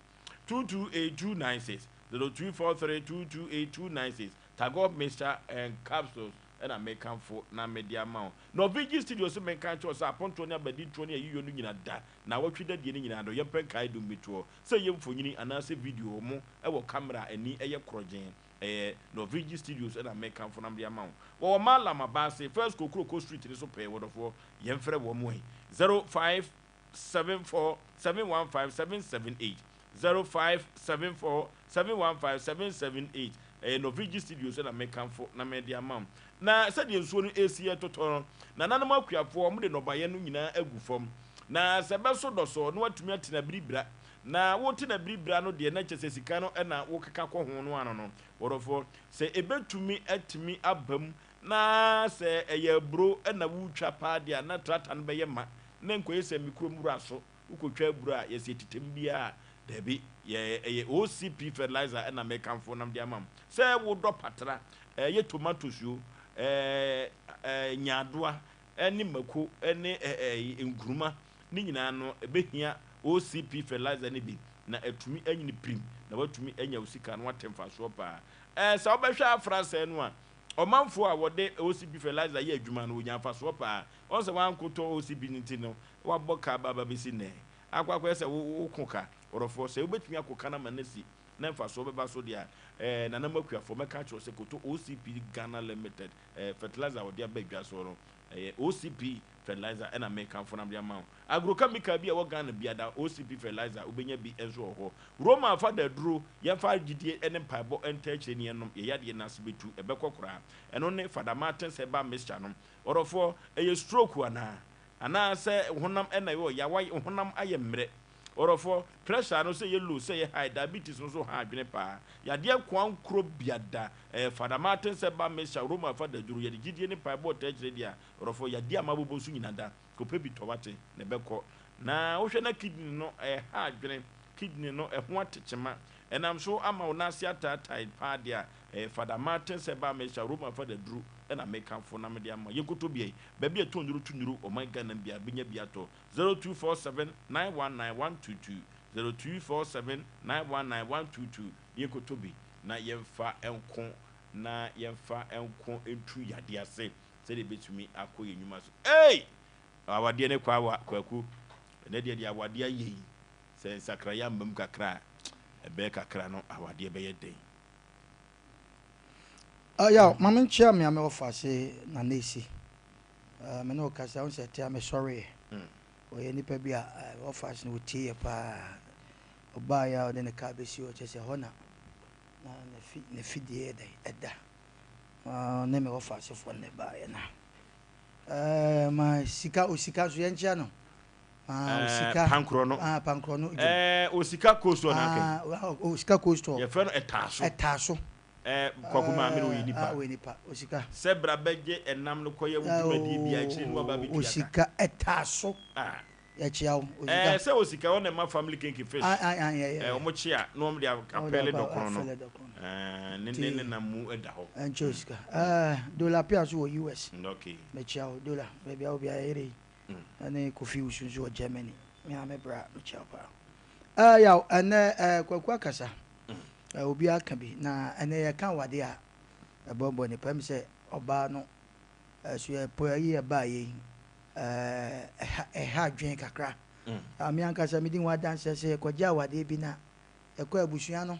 228 296, 0243 228 296, Tagore Mixture and Capsules. na mekamfo na mede ama wo. Norvigi Studio se menka nkyerɛ wo sɛ apontoɔ ne abadintoɔ ne ayiyɔ no nyina da naawɔtwe dadie no nyinaa do. Yɛmpɛ nkae dum bi toɔ, sɛ ɛyɛ mfonyini anaasɛ video, wɔn wɔ camera a ani yɛ korɔgyenn. Ɛyɛ Norvigi Studios na mekamfo na mede ama wo. Wɔwɔ Mallam Abaase, First Kokroko Street no so pɛɛ. Wɔdɔfoɔ, yɛmfrɛ wɔn ɛ, 0574 715 778. 0574 715 778 Ɛyɛ Norvigi Studios na mekamfo na mede ama wo. Na sɛdeɛ nsuo no resi retotɔ no, nananom akuafoɔ, wɔde nnɔbaeɛ no nyinaa agu fam. Na sɛ ɛbɛso dɔsɔɔ na woatumi atena biribira. Na wotena biribira no deɛ, na kyerɛ sɛ sika no na wokeka kɔ ho no ano no. Wɔdɔfoɔ, sɛ ɛbɛtumi atumi aba mu na sɛ ɛyɛ aburo na woretwa paa deɛ a, na trata no bɛyɛ ma, na nkɔyɛ sɛ me kurom wura so. Wokɔtwa aburo a, yɛsɛ yɛtetɛm biara a, daabi, yɛ, ɛyɛ OCP fertilizer ɛna mekamfo nam de ama mo. Sɛ wodɔ patra, ɛyɛ tomatoes o, ɛɛ, ɛɛ, nyaadoa, ɛne mako, ɛne ɛɛ, nkuruma, ne nyinaa no, ɛbɛhia OCP fertilizer no bi na atumi anyini pirim na woatumi anya wo sika na woate mfasoɔ paa. Ɛɛ sɛ wobɛhwɛ afra sɛɛ no a, ɔmanfoɔ a wɔde OCP fertilizer yɛ adwuma no wɔnya mfasoɔ paa. Wɔn sɛ woankotɔ OCP no nti no woabɔ ka aba aba bɛsi nnɛ. Akɔ akɔyɛ sɛ wo woko ka. Ɔdɔfoɔ, sɛ wobɛtumi akoka no ama no asi na mfasoɔ bɛba so deɛ a, ɛɛ Nana Akuafoɔ mɛka akyerɛ wo sɛ kɔtɔ OCP Ghana Limited ɛɛ fertilizer a wɔde aba dwa soɔ no. Ɛyɛ OCP fertilizer ɛna mekamfo na mede ama wo. Agrochemical bi a ɛwɔ Ghana biada OCP fertilizer wobɛnya bi nso wɔ hɔ. Roma fa da aduro, yɛmfa gyidie ne mpaebɔ ntaa akyire ne yɛnnom, yɛn yadeɛ no ase bɛtu, ɛbɛkɔ koraa. Ɛno ne Fada Martins Herbal Mixture no. Ɔdɔfoɔ, ɛyɛ stroke anaa? Anaa sɛ honam na ɛyɛ ɔya, wo honam ayɛ mmerɛ. Ɔdɔfoɔ, pressure no sɛ ɛyɛ low sɛ ɛyɛ high, diabetes no nso ha adwene paa. Yadeɛ koankorɔ biada, ɛyɛ Fada Martins Herbal Mixture, Roma fa da aduro, yɛde gyidie ne mpaebɔ taa akyire deɛ a, ɔdɔfoɔ, yadeɛ a mabobɔ nso nyina da. Kɔpɛ bi tɔ wate na ɛbɛkɔ. Na wohwɛ na kidney no ɛha adwene, kidney no ɛho atekyema, ɛnam so ama wo nan ase ataatae paa deɛ a, ɛyɛ Fada Martins Herbal Mixture, Roma Fada duru na mekamfo na mede ama wo. Yɛnkɔtɔ bi ai, baabi a ɛtɔn nnuro to nnuro, ɔman Ghana mu biara bɛnya bi atɔ. 0247 919 122, 0247 919 122, yɛnkɔtɔ bi na yɛmfa nko na yɛmfa nko ntu yadeɛ ase. Sɛdeɛ ɛbɛtumi akɔ yɛn nnwuma so. Ei! Awadeɛ ne kwaawa, Kwaku. Ɛnnɛ deɛ, deɛ awadeɛ ayɛ yi, sɛ nsakraeɛ amma mu kakra a, ɛbɛyɛ kakra no awadeɛ bɛyɛ den. Ah, yaw, ma menkyea me a mewɔ faase Nana Esi. Ah, me ne wo kasa, wohu sɛ ɛte a mesɔreeɛ. Ɔyɛ nipa bi a, eh, wɔ faase no ɔtie yɛ paa. Ɔbaeɛ a ɔde ne kaa bɛsi hɔ, kyerɛ sɛ ɛhɔ na na n'afidie yɛ dɛn, ɛda. Ɔne me wɔfa asefoɔ no na ɛbaeɛ na ɛɛ ma sika osika so yɛnkyea no. Ah, osika. Pankorɔ no. Ah, pankorɔ no. Ɛɛ osika cold store na akɛn. Ah, osika cold store. Yɛfrɛ no ɛtaa so. Ɛtaa so. Ɛɛ kwaku maame no ɔyɛ nipa. Ah, ɔyɛ nipa. Osika. Sɛ bra bɛgye ɛnam no kɔyɛ wo dwumadie bi akyiri no waba bɛtua ka. Osika ɛtaa so. Ah. Yɛkyea wo, Osika. Ɛɛ sɛ Osika wɔn na ɛma family kinky fish. Ae ae ae yɛ yɛ. Ɛɛ wɔn kye a na wɔn de apɛle dɔkono no. Ɛɛ ne ne ne nam mu da hɔ. Ɛnkyɛ Osika. Ɛɛ Dola Appiah nso wɔ US. Okay. Mekyea wo Dola baabi a wɔ biara yɛyere yi. Ɛne Kofi Wusu nso wɔ Germany. Me a me bra mekyea wo paa. Ɛɛ yaw ɛnɛ ɛɛ Kwaku akasa. Ɛɛ obiara ka bi na ɛnɛ yɛka awadeɛ a ɛbɔbɔ nipa ɛmi sɛ ɔbaa no ɛso yɛ po ayi ɛbaa yɛ yi. Ɛha ɛha adwene kakra. Ah, me ankasa medi ho adanseɛ sɛ yɛkɔgye awadeɛ bi na yɛkɔ abusua no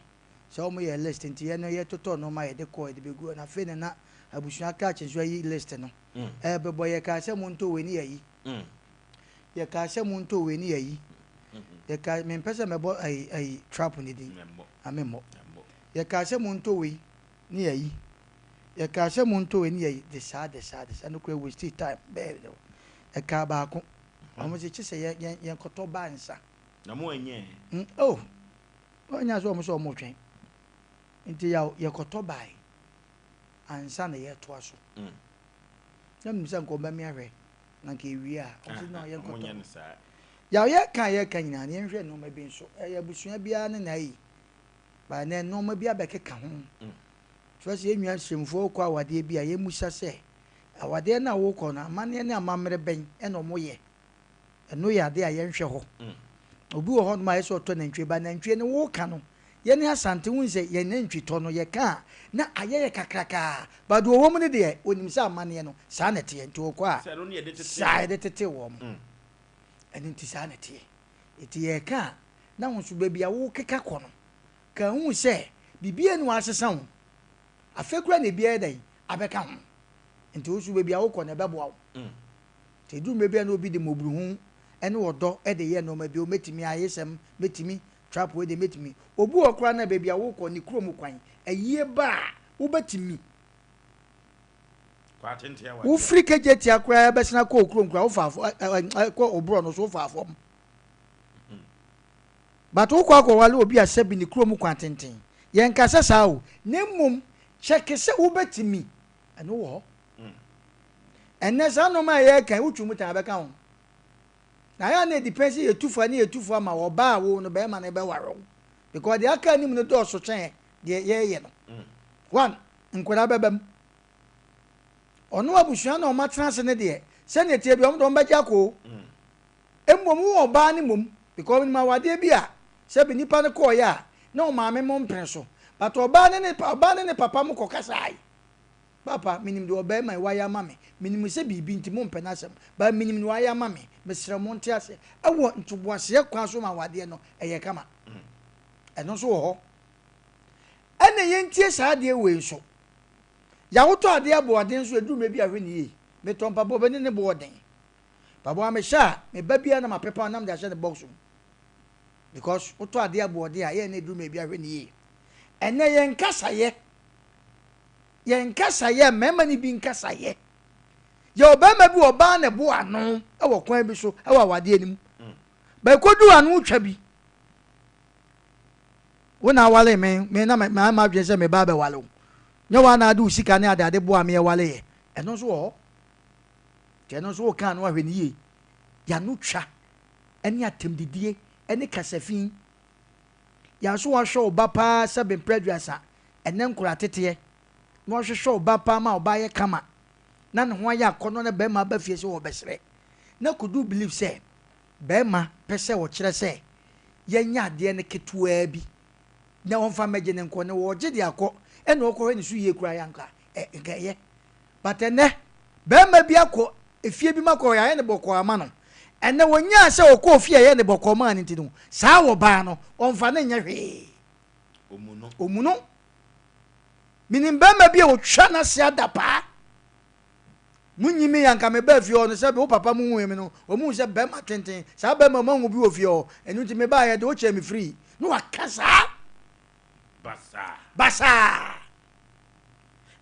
sɛ wɔn yɛ list nti yɛn no yɛtotɔ nneɛma yɛde kɔ yɛde bɛgu hɔ na afei na na abusua krakye nso ayi list no ɛrebɛbɔ yɛkaa sɛ montɔ wei ne yɛayi yɛkaa sɛ montɔ wei ne yɛayi yɛkaa mempɛ sɛ mɛbɔ ayi ayi trap ne din amemmɔ yɛkaa sɛ montɔ wei ne yɛayi Yɛkaa sɛ montɔ wei ne yɛyi de saa de saa de saa no koraa waste time bɛɛ de ɛkaa baako wɔn se kye sɛ yɛ yɛn yɛn kɔtɔ ba nsa. Na mo anyɛ. Mm oh wɔn anya sɛ wɔn sɛ wɔn twɛn nti yaw yɛkɔtɔ bae ansa na yɛtoa so. Mm. Na menim sɛ nka wɔn bɛmi ahwɛ na nka ewie a wɔn sɛ no yɛn kɔtɔ. Yaw yɛka yɛka nyinaa no yɛnhwɛ nneɛma bi nso ɛyɛ abusua biara ne n'ayi ba na nneɛma bi abɛkeka ho. Mm. Kyerɛ sɛ yɛn nua Sremfoɔ rekɔ awadeɛ bi a, yɛmmisa sɛ, awadeɛ no a worekɔ no, amanneɛ ne amammerɛ bɛn na wɔyɛ? Ɛno yɛ adeɛ a yɛnhwɛ hɔ. Obi wɔ hɔnom a ɛyɛ sɛ ɔtɔ nantwie ba, nantwie no woreka no, yɛne Asante wohu sɛ yɛn nantwi tɔ no, yɛka a, na ayɛ yɛ kakrakaa. But deɛ ɔwɔ mu no deɛ, ɔnim sɛ amanneɛ no, saa na ɛteɛ. Nti ɔkɔ a, saa yɛde tetee wɔn. Ɛno nti saa na ɛteɛ. Nti yɛreka a, na wo nso baabi a worekeka kɔ no, Ka hu sɛ biribiara nni hɔ a asesa wo. Afei koraa na ebi ayɛ dɛn? Abɛka ho. Nti wo nso baabi a wokɔ no ɛbɛboa wo. Nti ɛduru mmerɛ bi a na obi de mmɔborohu ne ɔdɔ de yɛ nnoɔma bi, o mɛtumi, ayesɛm, mɛtumi, trap wei deɛ mɛtumi. Obi wɔ hɔ koraa na baabi a wokɔ ne kurom kwan, ayie ba a, wobɛtumi. Wofiri Kejetia koraa bɛsena kɔ wo kurom koraa, wofaa fam, kɔ wo borɔ no so, wofaa fam. But wokɔ akɔwale obi a sɛbi ne kurom kwan tenten. Yɛnka sɛ saa o, na mmom kyɛke sɛ wobɛtumi. Ɛno wɔ hɔ. Ɛnnɛ saa nnoɔma a yɛreka yi, wotwi mu tan a bɛka ho. Na ayɛ a na ɛdepend sɛ yɛtu fo a ne yɛtu fo ama ɔbaa a wo no bɛrima no bɛware wo. Because deɛ aka anim no dɔɔso kyɛn deɛ yɛreyɛ no. One, nkwadaa bɛba mu. Ɔno abusua na ɔmatena ase no deɛ, sɛdeɛ ɛteɛ bi ɔmo de ɔmo bɛgye akɔ o. Mmom wo ɔbaa no mmom. Because menim awadeɛ bi a sɛbi nipa no kɔɔeɛ a na ɔmaame mo mpene so but ɔbaa ne ne ɔbaa ne ne papa mo kɔ kasae. Papa menim deɛ ɔbarima yi wayɛ ama me, menim sɛ biribi nti mompɛ n'asɛm but menim deɛ wayɛ ama me, mesrɛ mo nte aseɛ ɛwɔ ntoboaseɛ kwan so ma awadeɛ no ɛyɛ kama. Ɛno nso wɔ hɔ. Ɛna yɛntie saa adeɛ wei nso. Yɛawotɔ adeɛ aboɔden nso ɛduru mmerɛ bi a hwɛ ne yie. Metɔ mpaboa bɛne ne boɔ den. Mpaboa mehyɛ a, me ba biara na mapepa na mede ahyɛ ne box mu. Because wotɔ adeɛ aboɔden a, yɛn na ɛduru mmerɛ bi a hwɛ ne yie. Ɛnɛ yɛn nkasayɛ, yɛn nkasayɛ, mmarima no bi nkasayɛ. Yɛ ɔbarima bi ɔbaa na ɛbo ano wɔ kwan bi so wɔ awadeɛ no mu. Bɛkɔduru ano twa bi. Wo na aware me, me na mayɛ m'adwene sɛ meba abɛware wo. Nyɛ wo ara na ade wo sika ne adeade boaa me yɛwareeɛ. Ɛno nso wɔ hɔ. Nti ɛno nso woka ano ahwɛ no yie. Y'ano twa ne atɛmdidie ne kasafi. Yɛn nso wahwɛ wo ba paa sɛ mprɛ aduasa, ɛnɛ nkwadaa teteɛ. Na wahwehwɛ wo ba paa ma wo ba ayɛ kama. Na ne ho ayɛ akɔnnɔ na barima aba fie sɛ ɔrebɛsrɛ. Na could you believe sɛ barima pɛ sɛ ɔkyerɛ sɛ yɛnyɛ adeɛ no ketewaa bi na ɔmfa mmɛgye ne nkɔ na ɔregye de akɔ ɛna ɔkɔhwɛ ne so yie koraa yɛ anka nka ɛyɛ but ɛnɛ barima bi akɔ efie bi ma kɔ yɛayɛ ne bɔkɔɔ ama no ɛnɛ wɔnyaa sɛ ɔkɔ ofie a ɛyɛ ne bɔkɔɔ maa no nti no saa ɔbaa no ɔmfa ne nyɛ hwee ɔmu no menim barima bi a ɔtwa n'ase ada paa Munyi me anka mebaa fie hɔ no sɛ wo papa mo hui me no wɔn hu sɛ bɛrima tenten saa bɛrima wɔn ahu bi wɔ fie hɔ ɛno nti mebaa yɛ de wokyɛ me free na waka saa basaa basaa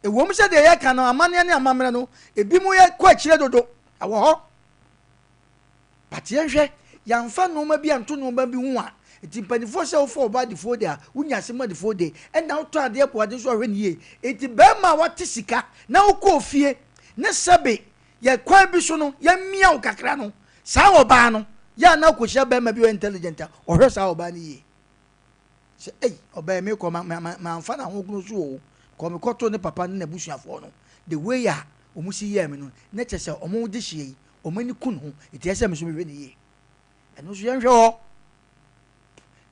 ɛwom sɛ deɛ yɛka no amanneɛ ne amammerɛ no ebi mu yɛ kɔ akyire dodo ɛwɔ hɔ But yɛnhwɛ, yɛamfa nnoɔma bi anto nnoɔma bi ho a, nti mpaninfoɔ sɛ wofa ɔbaa adifoɔ de a, wonya asɛm adifoɔ de, ɛna wotɔ adeɛ bɔ ade nso a hwɛ no yie. Nti barima a wate sika na wokɔɔ fie ne sɛbe yɛ kwan bi so no yɛamia wo kakra no, saa ɔbaa no, yɛ a na wokɔhyia barima bi a ɔyɛ intelligent a, ɔhwɛ saa ɔbaa no yie. Sɛ ei, ɔbaa yi mekɔ ma, ma, ma, mamfa n'ahoɔkono so o, kɔ mekɔtoo ne papa ne n'abusuafoɔ no, the way a wɔn si yɛɛ me no, na kyerɛ sɛ wɔn dehyeɛ yi, wɔn ani ku ne ho, enti ɛsɛ sɛ me nso mehwɛ no yie. Ɛno nso yɛnhwɛ hɔ.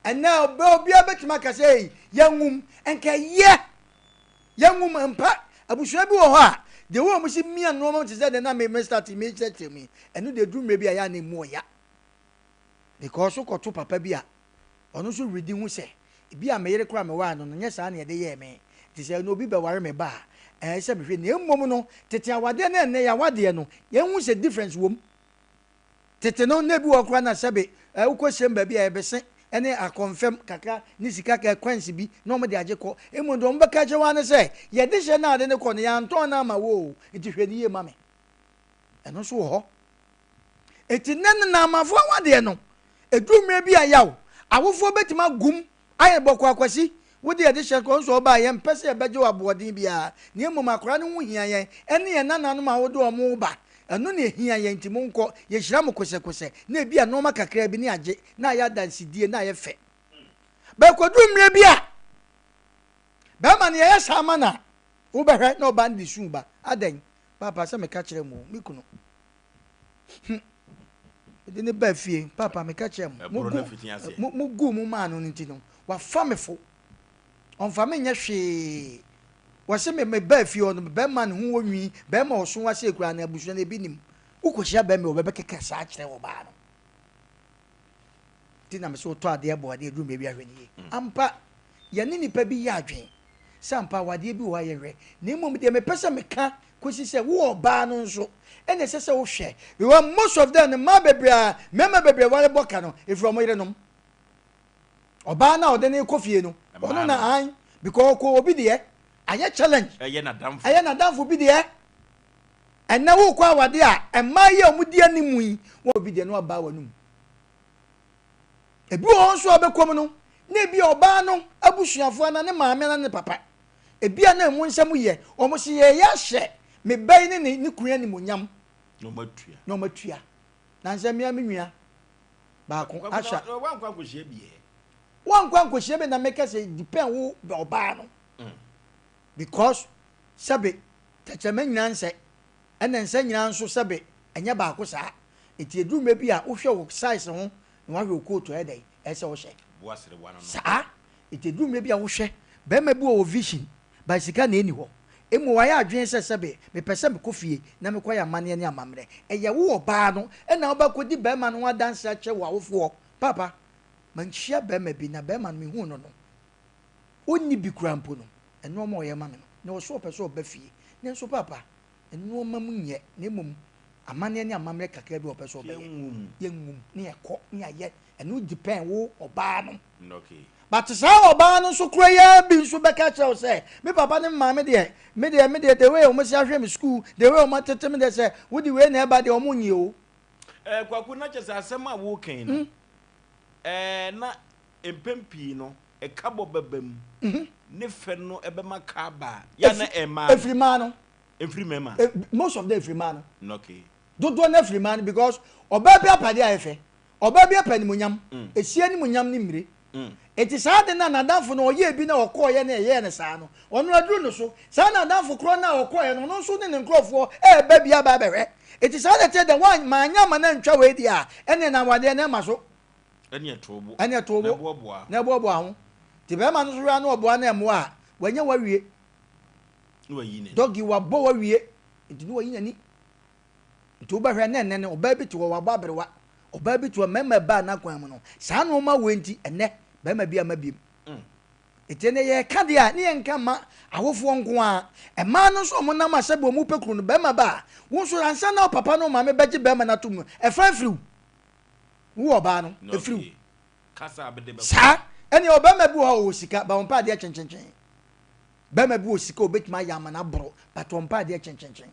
Ɛnɛ ɔbɛ obiara bɛtumi aka sɛ ei yɛnwom nka ɛyɛ yɛnwom mpa abusua bi wɔ hɔ a deɛ wɔ wɔn si mia nneɛma te sɛ deɛ na me me start me kyerɛkyerɛ mu yi ɛno deɛ duru mmerɛ bi a yɛ a na emu ɔya because kɔto papa bi a Ɔno nso redi hu sɛ, Ebia me yere koraa a meware no no, nyɛ saa na yɛde yɛɛ me. Enti sɛ ɛnnɛ obi bɛware me ba a, ɛsɛ sɛ mehwɛ. Na mmom no, tete awadeɛ ne ɛnnɛ yɛn awadeɛ no, yɛnhu sɛ difference wom. Tete no, na ebi wɔ hɔ koraa na sɛbe wokɔ hyiam baabi a, ɛbese ne akɔmfɛm kakra ne sika coins bi na wɔde agye kɔ. Mmom deɛ wɔbɛka akyerɛ wo ara ne sɛ, yɛde hyɛ no a ade no kɔ no, yɛantɔn no amma wo o, enti hwɛ no yie ma me. Ɛno nso wɔ hɔ. Enti nnɛ no Naamanfoɔ awadeɛ no, ɛduru mmerɛ bi a yaw, awofoɔ bɛtumi agum ayɛ no bɔkɔɔ Akwasi, wo deɛ de hyɛ nkɔm sɛ ɔbaa yɛmpɛ sɛ yɛbɛgye wo aboɔden biara, na mmom akwadaa no ho hia yɛn ɛne yɛn nananom a wode wɔn reba, ɛno na ɛhia yɛn nti monkɔ, yɛhyira mo kosɛkosɛ, na ebia nnoɔma kakraa bi ne agye, na ayɛ adansedie, na ayɛ fɛ. Bɛkɔduru mmerɛ bi a, bɛrima no yɛyɛ saa ma no a, wobɛhwɛ na ɔbaa no de su ba, adɛn? Paapa sɛ meka kyerɛ mo o, me kunu. Hmm. Mede ne baa fie. Papa, meka kyerɛ mo. Mo mo guu mo maa no no nti no, wafa me fo. Ɔmfa me nyɛ hwee. Wɔse me me baa fie hɔ no, bɛrima ne ho wɔ nwi, bɛrima ɔso ase koraa na abusua no ebi nim. Wokɔhyia bɛrima ɔbɛbɛkeka saa kyerɛ ɔbaa no. Nti na mese wotɔ adeɛ bɔ adeɛ duru baabi ahwɛ no yie. Mm. Ampa, yɛne nipa bi yɛ adwen sɛ ampa awadeɛ bi wɔ hɔ a yɛhwɛ. Na mmom deɛ mepɛ sɛ meka kɔsi sɛ wo ɔbaa no nso ɛna ɛsɛ sɛ wohwɛ. Because most of them no mmaa bebree a mmarima bebree ware bɔ ka no ɛfiri wɔn yerenom. Ɔbaa no a ɔde no kɔ fie no ɔno na an because ɔkɔ obi deɛ ayɛ challenge. Ɛyɛ n'adamfo. Ɛyɛ n'adamfo bi deɛ. Ɛnɛ wokɔ awadeɛ a mmaa yi a wɔdi anim yi wɔn obi deɛ no abaa wɔn anum. Ebi wɔ hɔ nso a ɔbɛkɔ mu no, na ebi a ɔbaa no abusuafoɔ anaa ne maame anaa ne papa, ebi a na emu nsɛm yɛ, wɔn se yɛyɛ ahyɛ me ba yi ne ne ne kunu animuonyam. Na wɔn atua. Na wɔn atua. Nansɛ mmea me nua baako ahyɛ. Wankɔ ankɔhyia bi ɛ. Wankɔ ankɔhyia bi na meka sɛ depend wo ɔbaa no. Mm. Because sɛbe tɛkyerɛma nyinaa nsɛ ɛna nsa nyinaa nso sɛbe ɛnyɛ baako saa. Enti ɛduru mmerɛ bi a wohwɛ wo size ho Na wahwɛ wo kootu a ɛyɛ dɛn? Ɛsɛ sɛ wohyɛ. Saa. Nti ɛduru mmerɛ bi a wohwɛ, barima bi wɔ vision, but sika na ɛnni hɔ. Mmom wayɛ adwene sɛ sɛbe mepɛ sɛ mekɔ fie na mekɔyɛ amanneɛ ne amammerɛ. Ɛyɛ wo ɔbaa no na wobɛkɔdi barima no ho adanseɛ akyerɛ w'awofoɔ. Paapa, manhyia barima bi na barima no mehuu no no, ɔnni bi koraa mpo no, nnoɔma a ɔyɛ ma me no, na ɔse ɔpɛ sɛ ɔba fie. Nanso paapa, nnoɔma mu nyɛ, na mmom amanneɛ ne amammerɛ kakra bi a ɔpɛ sɛ ɔbɛyɛ. Yɛnwom na yɛkɔ na yɛayɛ. Ɛno depend wo ɔbaa no. But saa ɔbaa no nso kora yi ara bi nso bɛka kyerɛ wo sɛ, me papa ne me maame deɛ, me deɛ, me deɛ, the way wɔn si ahwɛ me school, the way wɔn atete me deɛ sɛ wode wei na ɛba deɛ wɔn nyɛ o. Eh, Kwaku, na kyerɛ sɛ asɛm a woreka yi no, eh, na mpɛn pii no, ɛkabɔ bɛba mu, ne fɛ no ɛbɛma ka aba a, yɛ a na ɛmmaa no. Ɛfiri mmaa no. Ɛmfiri mmarima. Most of them ɛfiri mmaa no. Okay. Dodoɔ no afiri mmaa no because ɔbaa bi apadeɛ ayɛ fɛ. Ɔbaa bi apɛ animuonyam, ɛsi animuonyam ne mmire. Enti saa ade no a n'adamfo no ɔyɛɛ bi na ɔkɔeɛ na ɛyɛɛ no saa no, ɔno aduru no so. Saa n'adamfo korɔ no a ɔkɔeɛ no, ɔno nso ne ne nkurɔfoɔ reba bi aba abɛhwɛ. Enti saa na ɛteɛ dɛn, woan, manyɛ amma no antwa wei deɛ a, ɛnneɛ na awadeɛ no ɛmma so. Ɛnneɛ to wo bo. Ɛnneɛ to wo bo. Na ɛboaboa. Na ɛboaboa ho. Nti barima no nso hwɛ ara na ɔboa na ɛmmoa a, wanya wo awie. Na wayi n'ani. Doggy, wabɔ wo awie. Nti na wayi n'ani. Nti wobɛhwɛ na ɛnnɛ no ɔbaa bi te hɔ wabɔ aberewa, ɔbaa bi te hɔ mmarima ɛbaa n'akwan mu no saa nnoɔma wei nti ɛnnɛ barima bi amma biom. Nti ɛnnɛ yɛreka deɛ a ne yɛnka mma awofoɔ nko ara, mmaa no nso a wɔnam a sɛdeɛ wɔpɛ kunu no barima ba a wo nso ansa na wo papa ne wo maame bɛgye barima no atom no ɛfa firi wo, wo ɔbaa no ɛfiri wo. Saa ɛnneɛ ɔbarima bi wɔ hɔ a ɔwɔ sika but ɔmpɛ adeɛ kyenkyenkyen. Bɛrima bi wɔ sika a obetumi ayɛ ama no aboro but ɔmpɛ adeɛ kyenkyenkyen.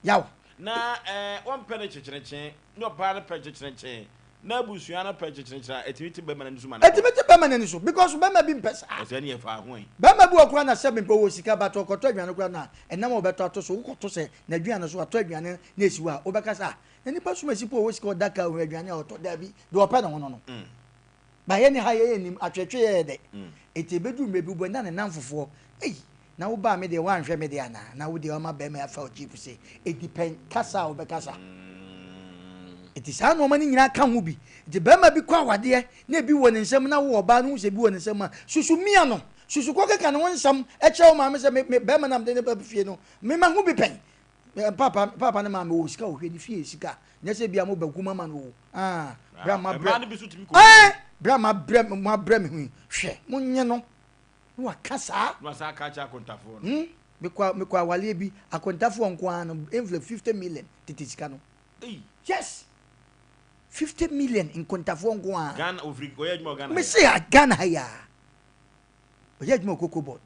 Yaw. Na eh, wɔmpɛ no kyenkyenkyen, ne ɔbaa no pɛ kyenkyenkyen, na abusua no pɛ kyenkyenkyen a, ɛtumi te bɛrima no ani so ma no kɔ. Ɛtumi te bɛrima no ani so because bɛrima bi mpɛ saa. Ɛsɛ ne yɛfa ho ɛ. Bɛrima bi wɔ koraa na sɛbe mpo ɔwɔ sika but ɔkɔtɔ aduane koraa no a, ɛnam a ɔbɛtɔ ato so, wokɔto sɛ n'aduane so, watɔ aduane na esi hɔ a, wobɛka sɛ ah, na nipa sum asi po ɔwɔ sika ɔda kaa ohun aduane a ɔtɔ, daabi, deɛ ɔpɛ ne ho no no. Ba yɛne ha yɛyɛ nim atwetwe yɛyɛ dɛ enti ɛbɛduru mmerɛ bi wobɛ na ne namfofoɔ ei na wo baa me deɛ woanhwɛ me deɛ anaa na wo deɛ wama bɛrima yi afa wo jeep sei ɛdipɛn kasa a wobɛkasa enti saa nnoɔma no nyinaa ka ho bi nti bɛrima bi kɔ awadeɛ na ebi wɔ ne nsam na wo ɔbaa no hu sɛ ebi wɔ ne nsam a susu mia no susu kɔ keka ne ho nsɛm kyerɛ wo maame sɛ me me bɛrima na mede ne ba fie no me ma ho bi pɛn Paapa paapa ne maame wɔ sika ɔhwɛ ne fie sika nyɛ sɛ bia mo ba kum ama no o ah bra ma brɛ eh bra ma brɛ mo abrɛ me ho yi hwɛ mo nye no na waka saa na wasa aka akyɛ akontafoɔ no hmm mekɔ mekɔ awaleɛ bi akontafoɔ nko ara no envelope 50 million tete sika no yes 50 million nkontafoɔ nko ara Ghana ofiri ɔyɛ adwuma wɔ Ghana mese Ghana ha ya ɔyɛ adwuma wɔ cocoa board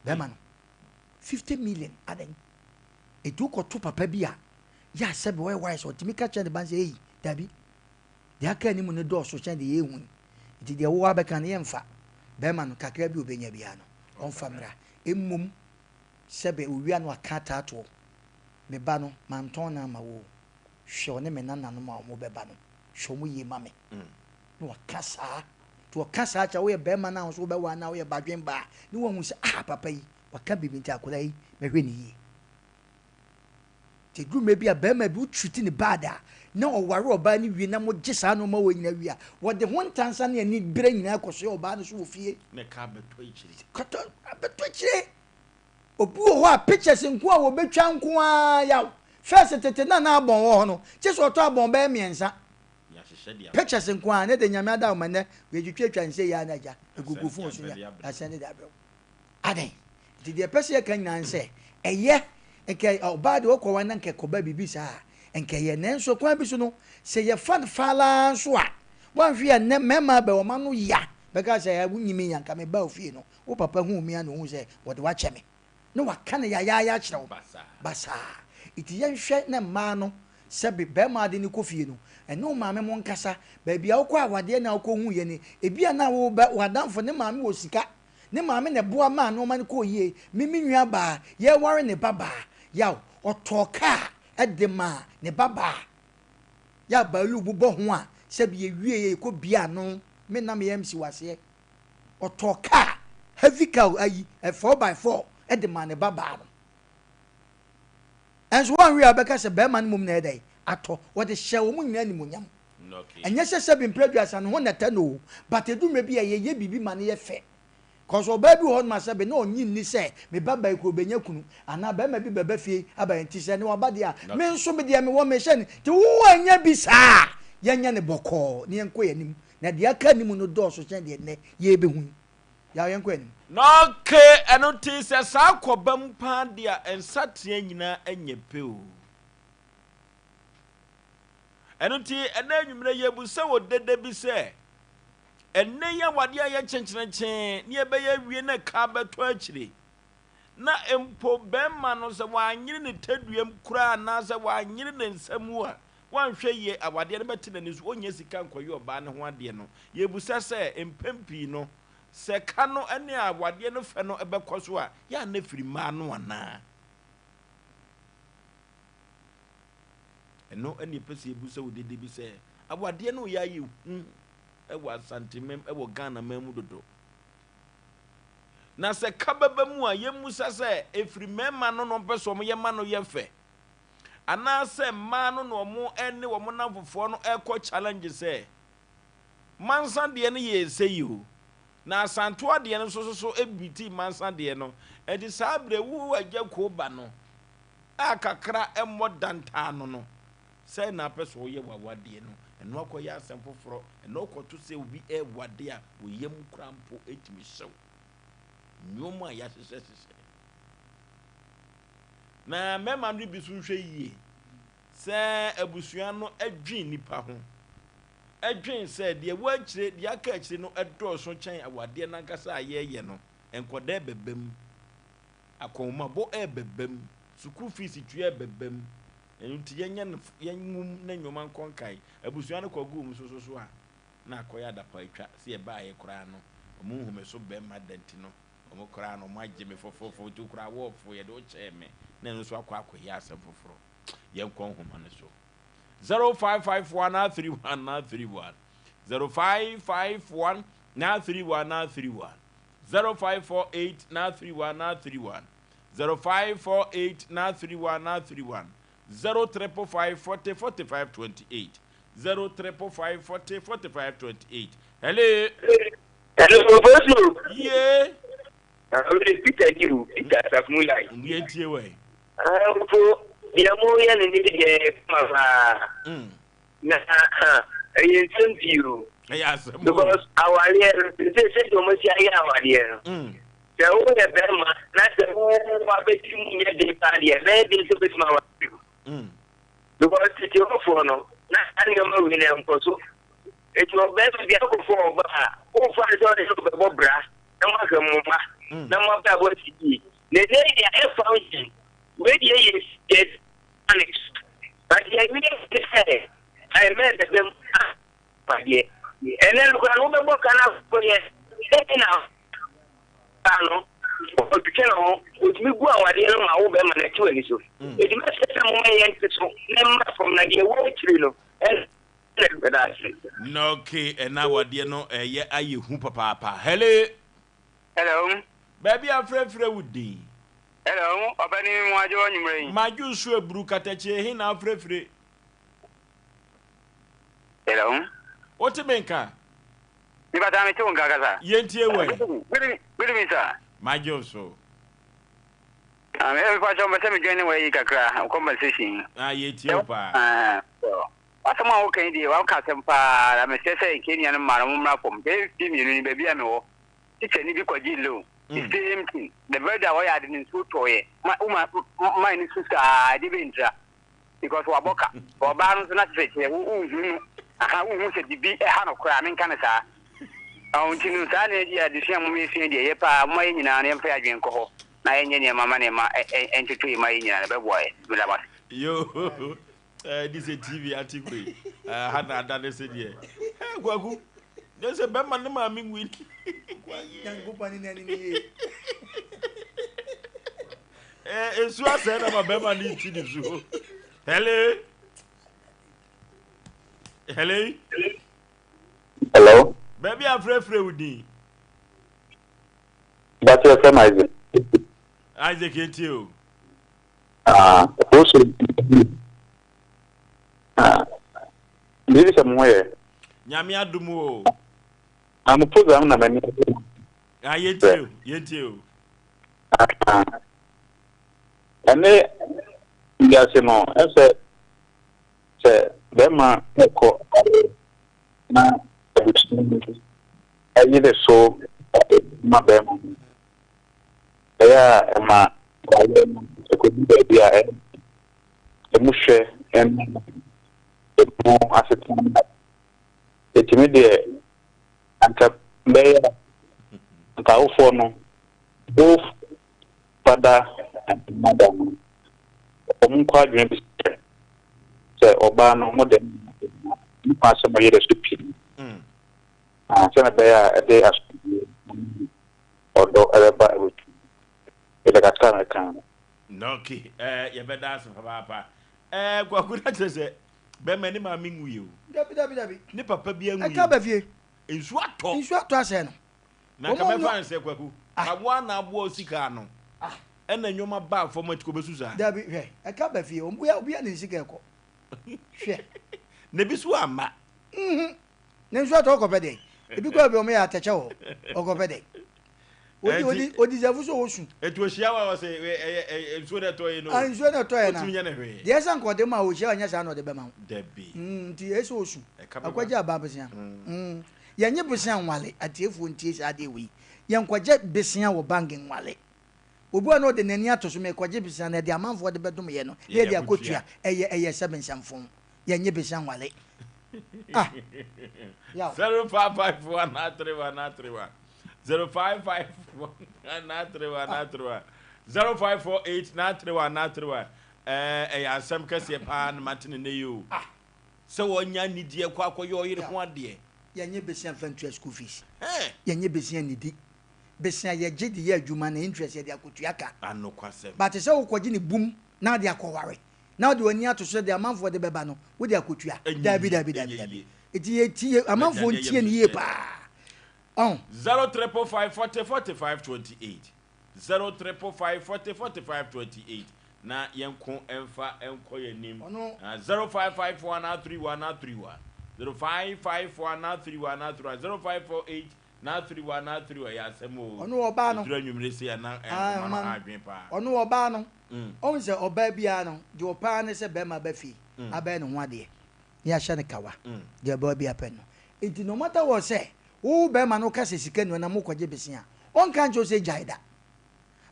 bɛrima no 50 million adɛn? Enti wokɔto papa bi a yɛ a sɛbe ɔyɛ wise ɔtumi ka kyerɛ ne ba no sɛ ei dabi deɛ aka anim no dɔɔso kyɛn deɛ yɛhu yi nti deɛ wowɔ abɛka no yɛmfa bɛrima no kakra bi ɔbɛnya biara no ɔmfa mmra mmom sɛbe owia no aka ataatoɔ me ba no mantɔn no ama wo hwɛ ɔne me nananom a wɔbɛba no hwɛ wɔn yie ma me na waka saa nti ɔka saa kyerɛ woyɛ bɛrima no a wo nso wobɛwɔ anaa woyɛ badwen ba a ne wahu sɛ ah papa yi waka biribi nti akwadaa yi mɛhwɛ ne yie nti ɛduru mmerɛ bi a bɛrima bi wotriti ne bad a na ɔware ɔbaa no wie na mogye saa nneɛma wɔ nyinaa wie a wɔde ho ntansa ne ani berɛ nyinaa kɔsoɛ ɔbaa no so wɔ fie na ɛka abɛtɔ akyire kɔtɔ abɛtɔ akyire obi wɔ hɔ a pictures nko a wɔbɛtwa nko ara yaw first tete na na abɔn wɔ hɔ no kye sɛ ɔtɔ abɔn bɛyɛ mmiɛnsa Pictures nko ara ne de Nyame ada wo ma nnɛ yɛtwitwatwa nsɛ yi ara na agya egugu phone so nya asɛnde de abrɛ wo. Adɛn? Nti deɛ ɛpɛ sɛ yɛka nyinaa ne sɛ ɛyɛ nka ɔbaa deɛ ɔkɔ wa na nka ɛkɔba biribi saa a nka ɛyɛ nanso kwan bi so no sɛ yɛfa no faalaa nso a woanhwɛ a nnɛ mmarima abɛ wɔn ano ya bɛka sɛ wonyi me ya nka meba ofie no wo papa huu me a na ohuu sɛ wɔde wakyɛ me. na waka no yayaaya akyerɛ wo basaa. Nti yɛnhwɛ na mmaa no sɛbe barima ade no kɔ fie no, ɛne wo maame mo nkasa. Baabi a wokɔ awadeɛ na wokɔ hu yɛ no, ebi a na wo ba w'adamfo ne maame wɔ sika, ne maame na ɛboa maa nnoɔma no kɔɔ yie. Me me nua baa, yɛreware ne ba baa, yaw, ɔtɔɔ kaa de maa ne ba baa. Yaw, baalu bobɔ ho a, sɛbe yɛwieɛ yɛkɔ bie ano, me na meyɛ MC wɔ aseɛ. Ɔtɔɔ kaa, heavy car ayi, 4x4 de maa ne ba baa no. Ɛnso wɔnhwɛ a bɛka sɛ bɛrima no mmom na ɛyɛ dɛn atɔ. Wɔde hyɛɛ wɔn nyinaa animuonyam. Ɛnyɛ sɛ sɛbi mprɛ aduasa ne ho na ɛtɛ no o, but ɛdu mmerɛ bi a yɛyɛ biribi ma no yɛ fɛ. Cause ɔbaa bi wɔ hɔnom a sɛbe na ɔnnye nni sɛ me ba ba yi koraa ɔbɛnya kunu anaa barima bi bɛba fie aba yɛn nti sɛ ne waba deɛ a me nso me deɛ mewɔ mehyɛ no nti wo annya bi saa a yɛnyɛ no bɔkɔɔ na yɛnkɔ yɛn anim na deɛ aka anim no dɔɔso kyɛn deɛ nnɛ yɛrebɛhu yi. Yaw yɛnkɔ yɛn anim. Na okay ɛno nti sɛ saa kɔba mu paa deɛ a nsateaa nyinaa nyɛ pɛ o. Ɛno nti ɛnɛ anwummerɛ yɛbusa wɔ dede bi sɛ Ɛnnɛ yi awadeɛ ayɛ kyenkyerenkyee ne ɛbɛyɛ awie na ɛka abɛtɔ akyire. Na mpo barima no sɛ wanyere ne taduam koraa anaasɛ wanyere ne nsa mu a, wanhwɛ yie awadeɛ no bɛte n'ani so, ɔnnya sika nkɔyɛ ɔbaa no ho adeɛ no. Yɛbisa sɛ, mpɛn pii no, sɛ ka no ne awadeɛ no fɛ no bɛkɔ so a, yɛ a na ɛfiri mmaa no anaa? Ɛno ne yɛpɛ sɛ yɛbisa wo dede bi sɛ, awadeɛ no yɛ ayɛ hu wɔ Asanteman wɔ Ghana man mu dodo. Na sɛ ka bɛba mu a, yɛmmisa sɛ ɛfiri mmarima no na wɔpɛ sɛ wɔyɛ ma no yɛ fɛ anaasɛ mmaa no na wɔn ne wɔn nnamfofoɔ no rekɔ challenge sɛ Mansa deɛ no yɛɛ sɛyi o, na Asantewa deɛ no nso so beatii Mansa deɛ no. Ɛnti saa berɛ wo agya koo ba no a kakra mmɔ dantaa no no, Sɛn na apɛ sɛ ɔyɛ w'awadeɛ no? Ɛno akɔyɛ asɛm foforɔ. Ɛno kɔto sɛ obi rewade a, wo yam koraa mpo tumi hye wo. Nneɛma a yɛahyehyɛhyehyɛ. Na mmarima no bi nso nhwɛ yie sɛ abusua no dwen nnipa ho. Ɛdwen sɛ deɛ ɛwɔ akyire, deɛ aka akyire no dɔɔso kyɛn awadeɛ no ankasa a yɛreyɛ no. Nkwadaa bɛba mu. Akɔnhomabɔ rebɛba mu. Sukuu fees tua rebɛba mu. Ɛno nti yɛnyɛ no yɛnwom na nneɛma nkɔ nkae. Abusua no kɔgu wɔn so so so a, na akɔyɛ adapaatwa. Sɛ yɛbaeɛ koraa no, wɔn nhu me so bɛrima da nti no, wɔn koraa no wɔagye me fɔfɔɔfɔ nti wo koraa wɔɔfo yɛde wo kyɛɛ me na ɛno nso akɔ akɔyɛ asɛm foforɔ. Yɛnkɔ nhoma no so. 0551 931 931 0551 931 931 0548 931 931 0548 931 931 0555 40 45 28 0555 40 45 28 Hello. Hello, Bosu. Yeah. Wode Peter ni o, Peter Asafo-Mulai. Ndeɛ ntie wɛ. Mpo deɛ moyɛ no ne deɛ kama paa. Na ɛyɛ nsɛm pii o. Ɛyɛ asɛm o. Because awareɛ no, sɛ sɛdeɛ wɔn asi ayɛ awareɛ no, sɛ woyɛ bɛrima na sɛ wo wabɛti mu nyɛ den paa deɛ, ɛbɛyɛ den sɛ wobɛtumi aware bio. Because tete hɔfoɔ no, na saa nneɛma wei na ɛnkɔ so. Eti ɔbɛrima bi akɔfo ɔba a, womfa no sɛ ɔde no bɛbɔ bra na moahwɛ mo mma na mo abrabɔ asi yie. Na ɛnɛ yi deɛ ayɛ fountain. Wei deɛ yɛ yɛ Spanish. But deɛ ɛyɛ ne sɛ ɛmɛ bɛbɛ mu adeɛ. Ɛnɛ no koraa no wobɛbɔ ka no akɔyɛ sɛdeɛ na baa no ɔtwitwa ne ho ɔtumi gu awadeɛ no ma wo bɛrima no ɛte w'ani so. Ɛti mɛsɛ sɛ moma yɛnte so na mma fam na deɛ ɛwɔ akyire no ɛna ɛda ase. Na okay ɛna awadeɛ no ɛyɛ ayɛ hu papaapa. Hello. Hello. Baabi a frɛfrɛ wo din. Hello, ɔbɛni mu adwo anwummerɛ yi. Madwo nso aburu katakyie he na afrɛfrɛ. Hello. Wote me nka? Mipata mete wo nka kasa. Yɛntie wɔ Good good evening sir. Madwo nso. Ah, me mepa kyɛw mpɛ sɛ me join ne wɔ yi kakra compensation yi. Ah, yɛtie wo paa. Ah, wasɛm a woka yi deɛ waka asɛm paa na mesrɛ sɛ nka nnuanom mmaa no mommra fam. Bɛyɛ mfie mmienu ni baabi a mewɔ teacher ni bi kɔgye loan the mm. same thing the very day a wɔyɛ ade no nsuo tɔɔyɛ ma woma man no su saa ɛde bɛ ntira because wabɔ ka ɔbaa no nso na kyerɛ kyerɛ wo wohu no aha wohu sɛ biribi ɛha no koraa menka no saa ɔho nti no saa ne adesua moma yɛsua deɛ yɛ paa moma yɛ nyinaa no yɛmfa yɛ adwene nkɔ hɔ na yɛnyɛ nneɛma ma nneɛma ɛntoto yɛ ma yɛ nyinaa no bɛboa yɛ meda mo ase. Yo. Ɛɛ sɛ TV ate wei ha na ada ne se deɛ. Ɛɛ kwaku ne sɛ bɛrima ne maame win. Nyankopɔn ne nani ne yie. Ɛɛ esu asɛe na ma bɛrima ne ti ne so. Hello. Hello. Hello. Baabi a frɛfrɛ wo din. Bàtí ɛfɛ Isaac. Isaac etie o. Ah, also, ah, Megye di sɛ mo ho yɛ. Nyame adom o. Na mo program na m'ani agye ho. Ah, yɛntie o, yɛntie o. Ah, ɛne wiase no, ɛsɛ sɛ bɛrima ɛkɔ na abusua mu ɛyere so ma bɛrima no. Ɛyɛ a ɛma awareɛ no ɛkɔdu baabi a ɛmu hwɛ ɛne ɛmu asetena no ɛtumi deɛ anka bɛyɛ a anka awofoɔ no both father and mother no wɔn nkɔ adwene bi sɛ sɛ ɔbaa no mo de no kwan sɛ mo yere so pii sɛnea ɛbɛyɛ a ɛde asomdwoe ne ɔdɔ bɛba abusua mu. Mede kakra na ɛka ho. Ok, eh, yɛbɛda ase papaapa. Eh, Kwaku na kyerɛ sɛ bɛrima ne maame nwui o. Dabi dabi dabi. Ne papa bi anwui. Ɛka ba fie. Nsuo atɔ. Nsuo atɔ asɛe no. Na nka mɛfa no sɛ Kwaku, aboa na aboa osika ano. Ɛna nneɛma baa fam ati kɔbɛsu saa. Dabi hwɛ, ɛka ba fie. Obi a ne nsika ɛkɔ. Hwɛ. Na ebi so amma. Mhm. Ne nso atɔ ɔkɔpɛ dɛn? Ebi kɔ bi wɔn yɛ atɛkyɛ wɔ hɔ. Ɔkɔpɛ dɛn? Odi odi odi sɛfo so osu. Etu ohyia wa ɔsɛ ɛyɛ ɛyɛ nsuo na ɛtɔ yi no. Ah nsuo na ɛtɔ yɛ na. Otumi nyɛ ne hwee. Deɛ ɛsɛ nka ɔde ma ohyia ɔnyɛ saa na ɔde bɛma wo. Dabi. Mm nti ɛsɛ osu. Akɔgye aba bosea. Mm yɛnye bosea nwale atiefoɔ ntie saa adeɛ wei. Yɛnkɔgye besea wɔ bank nwale. Obi wɔ hɔ na ɔde n'ani ato so mekɔgye besea na ɛde amanfoɔ de bɛdom yɛ no na yɛde akɔtua ɛyɛ ɛyɛ sɛbe nsɛmfoo. Yɛnye besea nwale. Ah! Yaw. 0551 931 931 0551 931 931 0548 931 931 ɛɛ ɛyɛ asɛm kɛseɛ paa na mate ne nnɛ yi o. Ah! Sɛ wɔnya anigyeɛ kɔ akɔyɛ ɔyere ho adeɛ. Yɛnye besea mfa ntua school fees. Yɛnye besea nnidi. Besea yɛgye de yɛ adwuma na interest yɛde akɔtua ka. Anokwasɛm. But sɛ wokɔgye ne bum na wode akɔware na wode w'ani ato so sɛ deɛ amanfoɔ de bɛba no wode akɔtua. Daabi daabi daabi daabi. Nti yɛtie amanfoɔ ntie no yie paa. Ɔho. 0 triple 5 40 45 28 0 triple 5 40 45 28 na yɛnko mfa nkɔ yɛn anim. 0 5 5 1 3 1 3 1 0 5 5 1 3 1 3 1 0 5 4 8 Na afiri wa na afiri wa ɛyɛ asɛm oo. Ɔno ɔbaa no. Ɛduru anwummere sei a na nkɔmmɔ no ha adwene paa. Ɔno ɔbaa no. Ɔhu sɛ ɔbaa biara no, deɛ ɔpɛ ara ne sɛ barima ba fie abɛyɛ ne ho adeɛ na yɛahyɛ no kawa. Deɛ ɔbaa biara pɛ no. Nti no matter what sɛ wo barima no woka sɛ sika nni hɔ na mokɔgye bese a, ɔnka nkyerɛ wo sɛ gyae da.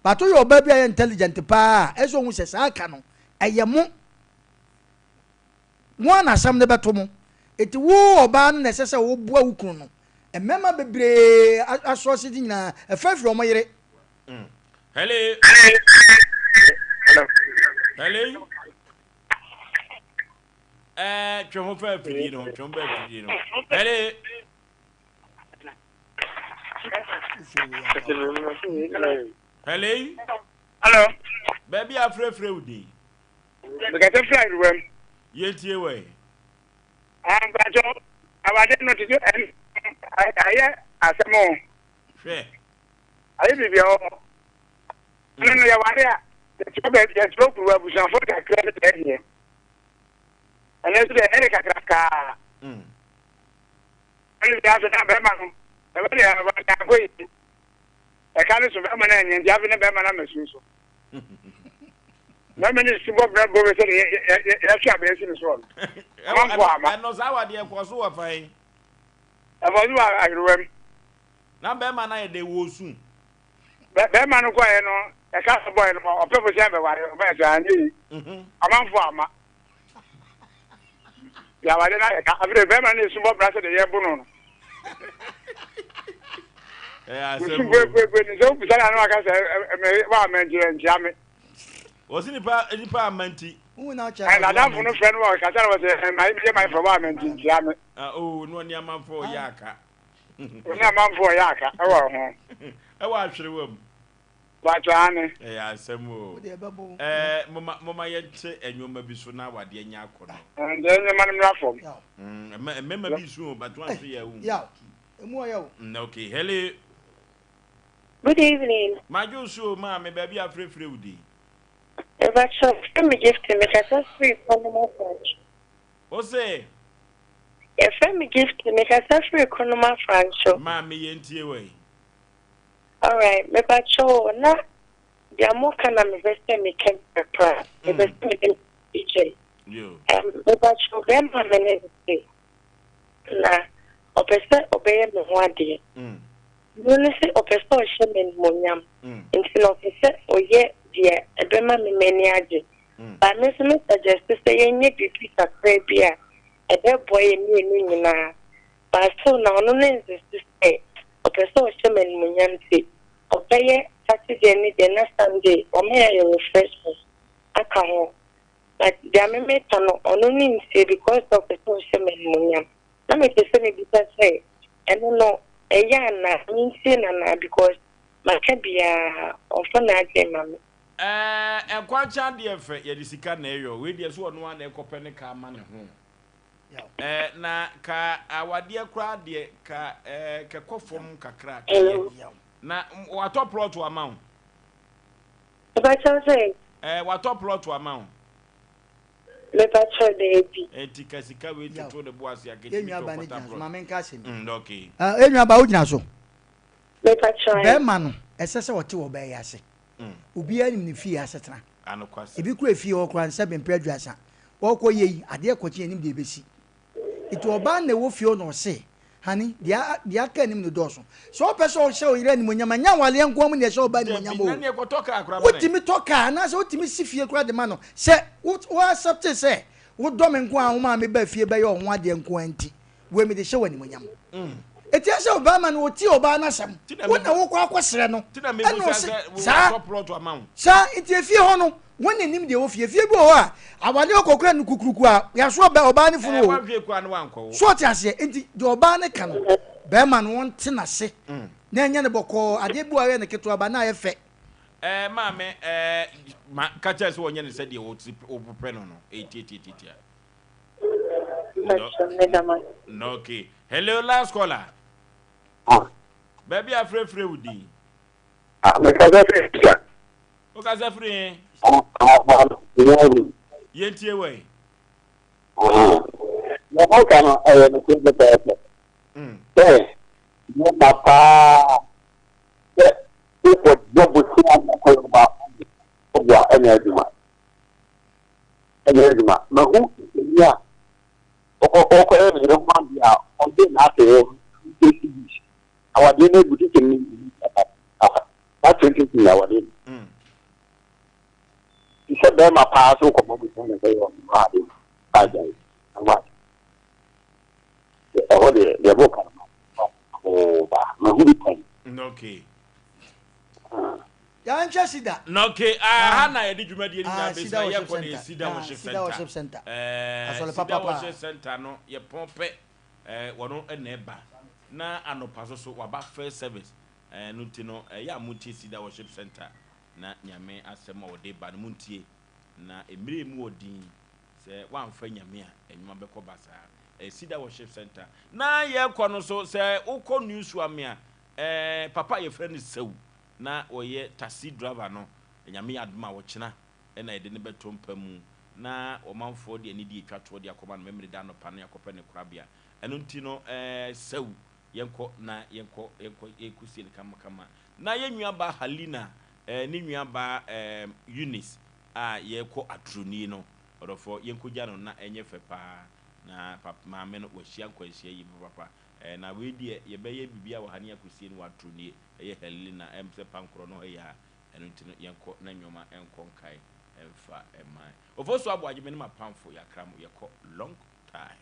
But woyɛ ɔbaa bi a ɔyɛ intelligent paa a, ɛsɛ sɛ ɔhu sɛ saa ka no, ɛyɛ mo. Mo ara na asɛm no bɛto mo. Enti wo ɔbaa no na ɛsɛ sɛ woboa wo kunu no. Mmarima bebree asoɔsede nyinaa, ɛfa firi wɔn yere. Mm. Hello. Hello. Hello. Eh, twe ho fa afidie no ho, twe ho fa afidie no ho. Hello. Hello. Hello. Baabi a afrɛfrɛ wo din. Mekasa firi Ayeruwam. Yɛntie wɔ ɛ. Ah, mpakyɛ awade no te sɛ ɛn ayɛ asɛm o. Hwɛ. Ayɛ biribi wɔ hɔ. Ɛno no yɛware a yɛkyerɛ baabi yɛkyerɛ kuru abusuafo kakra bi deɛ deɛ. Ɛno nso deɛ ɛyɛ kakrakaa. Ɛno deɛ afei na bɛrima no ɛbɛ deɛ awade akɔ yi. Ɛka no so bɛrima no anyɛ nti afei na bɛrima no ama su so. Bɛrima no su bɔ brɛ bɔ sɛ yɛtwe abɛn si no soɔ no. Amanfoɔ ama. Ɛno saa wadeɛ kɔ so wɔ fan. Ɛkɔ so wɔ ahwerewam. Na bɛrima no ayɛ dɛ wɔ su. Bɛrima no kɔɛ no ɛka so bɔɛ no ɔpɛ fo sɛ bɛware ɔbɛyɛ sɛ anyɛ yi. Amanfoɔ ama. Yawade na yɛka afei bɛrima no esu bɔ bra sɛ de yɛ bo no no. Nsu buebuebue ne sɛ wobisa no ano aka sɛ ɛmɛ wa ama nti ɛnkyia me. Wɔsi nipa nipa ama nti. N'adamfo no frɛ no wɔ kasa na wɔsɛ ɛma yɛ ma fɛ wa ama nti nkyia me. Ah oh no ɔne amanfo ɔyɛ aka. Ɔne amanfo ɔyɛ aka ɛwɔ ho. Ɛwɔ ahwerewa mu. Paatwa aane. Ɛyɛ asɛm o. Ɛɛ moma moma yɛnte nneɛma bi so na awadeɛ nyɛ akɔnɔ. Ɛnde nneɛma no mmra fam. Mm, mmarima bi su o, but wɔn nso yɛ awu. Yaw, emu ɔyɛ o. Mm, okay, hello. Good evening. Madwo so o, maame, baabi a afrɛfrɛ wo din. Mepakyɛw, frɛ me Gifty, mekasa firi Kɔnoma Branch. Wo se? Yɛfrɛ me Gift, mekasa firi Konoma Francho. Maame yɛntie wɔ yi. Alright, mepakyɛw o, na deɛ moka na mepɛ sɛ meka bi kakra. Mepɛ sɛ mede me kyɛm. Yo. Um, mepakyɛw bɛrima a me ne no te, na ɔpɛ sɛ ɔbɛyɛ me ho adeɛ. Ɛno ne sɛ ɔpɛ sɛ ɔhyɛ me animuonyam, nti na ɔpɛ sɛ ɔyɛ deɛ ɛbɛma me m'ani agye. But me nso me suggest sɛ yɛnyɛ biribi kakra bi a ɛbɛboa yɛn mmienu nyinaa. But still na ɔno no insist sɛ ɔpɛ sɛ ɔhyɛ me animuonyam nti ɔbɛyɛ Saturday ne deɛ na Sunday wama yɛayɛ refreshment aka ho. But deɛ me meka no ɔno no ntie because sɛ ɔpɛ sɛ ɔhyɛ me animuonyam. Na mepɛ sɛ mebisa sɛ ɛno no ɛyɛ anaa mentie no anaa because maka biara ɔmfa n'adwene mma me. Ɛɛ nkwankyɛn adeɛ fɛ yɛde sika na ɛyɔ wei deɛ so ɔno ara na ɛkɔpɛ ne kaa ma ne ho ɛɛ na ka awadeɛ koraa deɛ ka ɛɛ kɛkɔ fam kakra kɛyɛ na watɔ plɔt ama wo. Mepakyɛw sɛ. Ɛɛ watɔ plɔt ama wo. Mepakyɛw daabi. Ɛnti ka sika wei toto ne bo ase a Yɛn kɛtumi nua tɔ ba ne kɔta gyina so plɔt. ma menka asɛm bi. Okay. Ah, yɛn nua ba wogyina so. Mepakyɛw ae. Bɛrima no, ɛsɛ sɛ ɔte ɔbaa yi ase. Obiara nim ne fie asetena. Ebi kura fie hɔ koraa nsɛ bempere aduasa. Ɔrekɔ yɛ yi, adeɛ kɔkye anim deɛ ɛbɛsi. Nti ɔbaa na ɛwɔ fie hɔ na ɔse, Honey, deɛ deɛ aka anim no dɔɔso. Sɛ wopɛ sɛ ɔhyɛ wo yere animuonyam a, nyɛ awaleɛ nko ara mu na ɛhyɛ ɔbaa animuonyam o. Wotumi tɔ kaa anaasɛ wotumi si fie koraa de ma no. Sɛ wo wo accept sɛ wodɔ me nko ara womaa me baa fie bɛyɛ wo ho adeɛ nko ara nti, wei mede hyɛ wo animuonyam. Ɛti sɛ ɔbarima no ɔtie ɔbaa no asɛm, wo na wokɔ akɔsrɛ no, ɛna ɔse saa saa nti efie hɔ no wɔn na nim deɛ wɔ fie. Fie bi wɔ hɔ a awadeɛ ɔkɔkora no kukuruku a yɛaso ɔbɛ ɔbaa no funu o. So ɔte aseɛ nti deɛ ɔbaa no ka no bɛrima no wɔnte n'ase na ɛnyɛ no bɔkɔɔ adeɛ bi wɔ ayɛ no ketewa ba na ayɛ fɛ. Ɛɛ maame ɛɛ ma kakyɛ sɛ wɔnyɛ no sɛdeɛ wɔpɛ no no ɛtiatiatiatia. No, okay. Hello, last caller. Ah. Baabi a frɛfrɛ wo din. Ah, mekasa firi Sika. Wokasa firi he? Ah, Yɛntie wɔ yi. Na ɔka no ɛyɛ nokorɛ pɛpɛɛpɛ. Sɛ nneɛma paa sɛ wokɔ bɔ bosia na kɔyɛ baako ɔboa ɛnyɛ adwuma. Ɛnyɛ adwuma. Mahu kristoni a ɔkɔyɛ ne yere ho adeɛ a ɔde n'ase hɔ twenty cedis. Awadeɛ no agu tete no na 20 cedis awadeɛ no. Te sɛ bɛrima paa so wokɔbɔ bosea na ɛbɛyɛ ɔno ho adeɛ agyae ɛho ade. Ɛhɔ deɛ deɛ ɛbɔ ka no ba mahu bi pɛn. Okay. Yɛanhwɛ Sida. Na okay, aha na yɛde dwumadie no nyinaa Ah, bɛsi Sida na Worship yɛkɔ no yɛ Center. Sida Ah, Worship Sida Center. Worship Center. Eh, Asɔre Sida papa paa. Worship Center no yɛpɔn pɛ eh, wɔno na ɛba na anɔpa so so waba first service eh, no nti no ɛyɛ a montie Sida Worship Center na Nyame asɛm a wɔde ba no montie na mmerɛ mu ɔdin sɛ woamfa Nyame a ɛnwuma bɛkɔ basaa. Eh, Sida Worship Center na yɛkɔ no so sɛ wokɔ New Suame a eh, papa a yɛfrɛ no Sawu na ɔyɛ taxi driver no, Nyame yɛ adom a ɔkyena na yɛde no bɛto mpa mu na ɔmanfoɔ de anidie atwa toɔ de akɔma no Memeneda anɔpa no yɛakɔpɛ ne korabea. Ɛno nti no eh, Sawu yɛnkɔ na yɛnkɔ yɛnkɔ yɛnkɔsie no kamakama. Na yɛn nuabaa Halina eh, ne nuabaa eh, Eunice a yɛrekɔ aturoni no, ɔdɔfoɔ yɛnkɔgya no na ɛnyɛ fɛ paa na pap maame no wahyia nkwanhyia yie papapa. Eh, na wei deɛ yɛbɛyɛ biribiara wɔ ha ne yɛakɔsie no wɔ aturoni. Ɛyɛ Helena ɛm sɛ pankorɔ no hɔ yi a, ɛno nti no yɛnkɔ na nnoɔma nkɔ nkae mfa mma. Ofosu Aboagye me ne m'apamfo yɛakra mo yɛkɔ long time.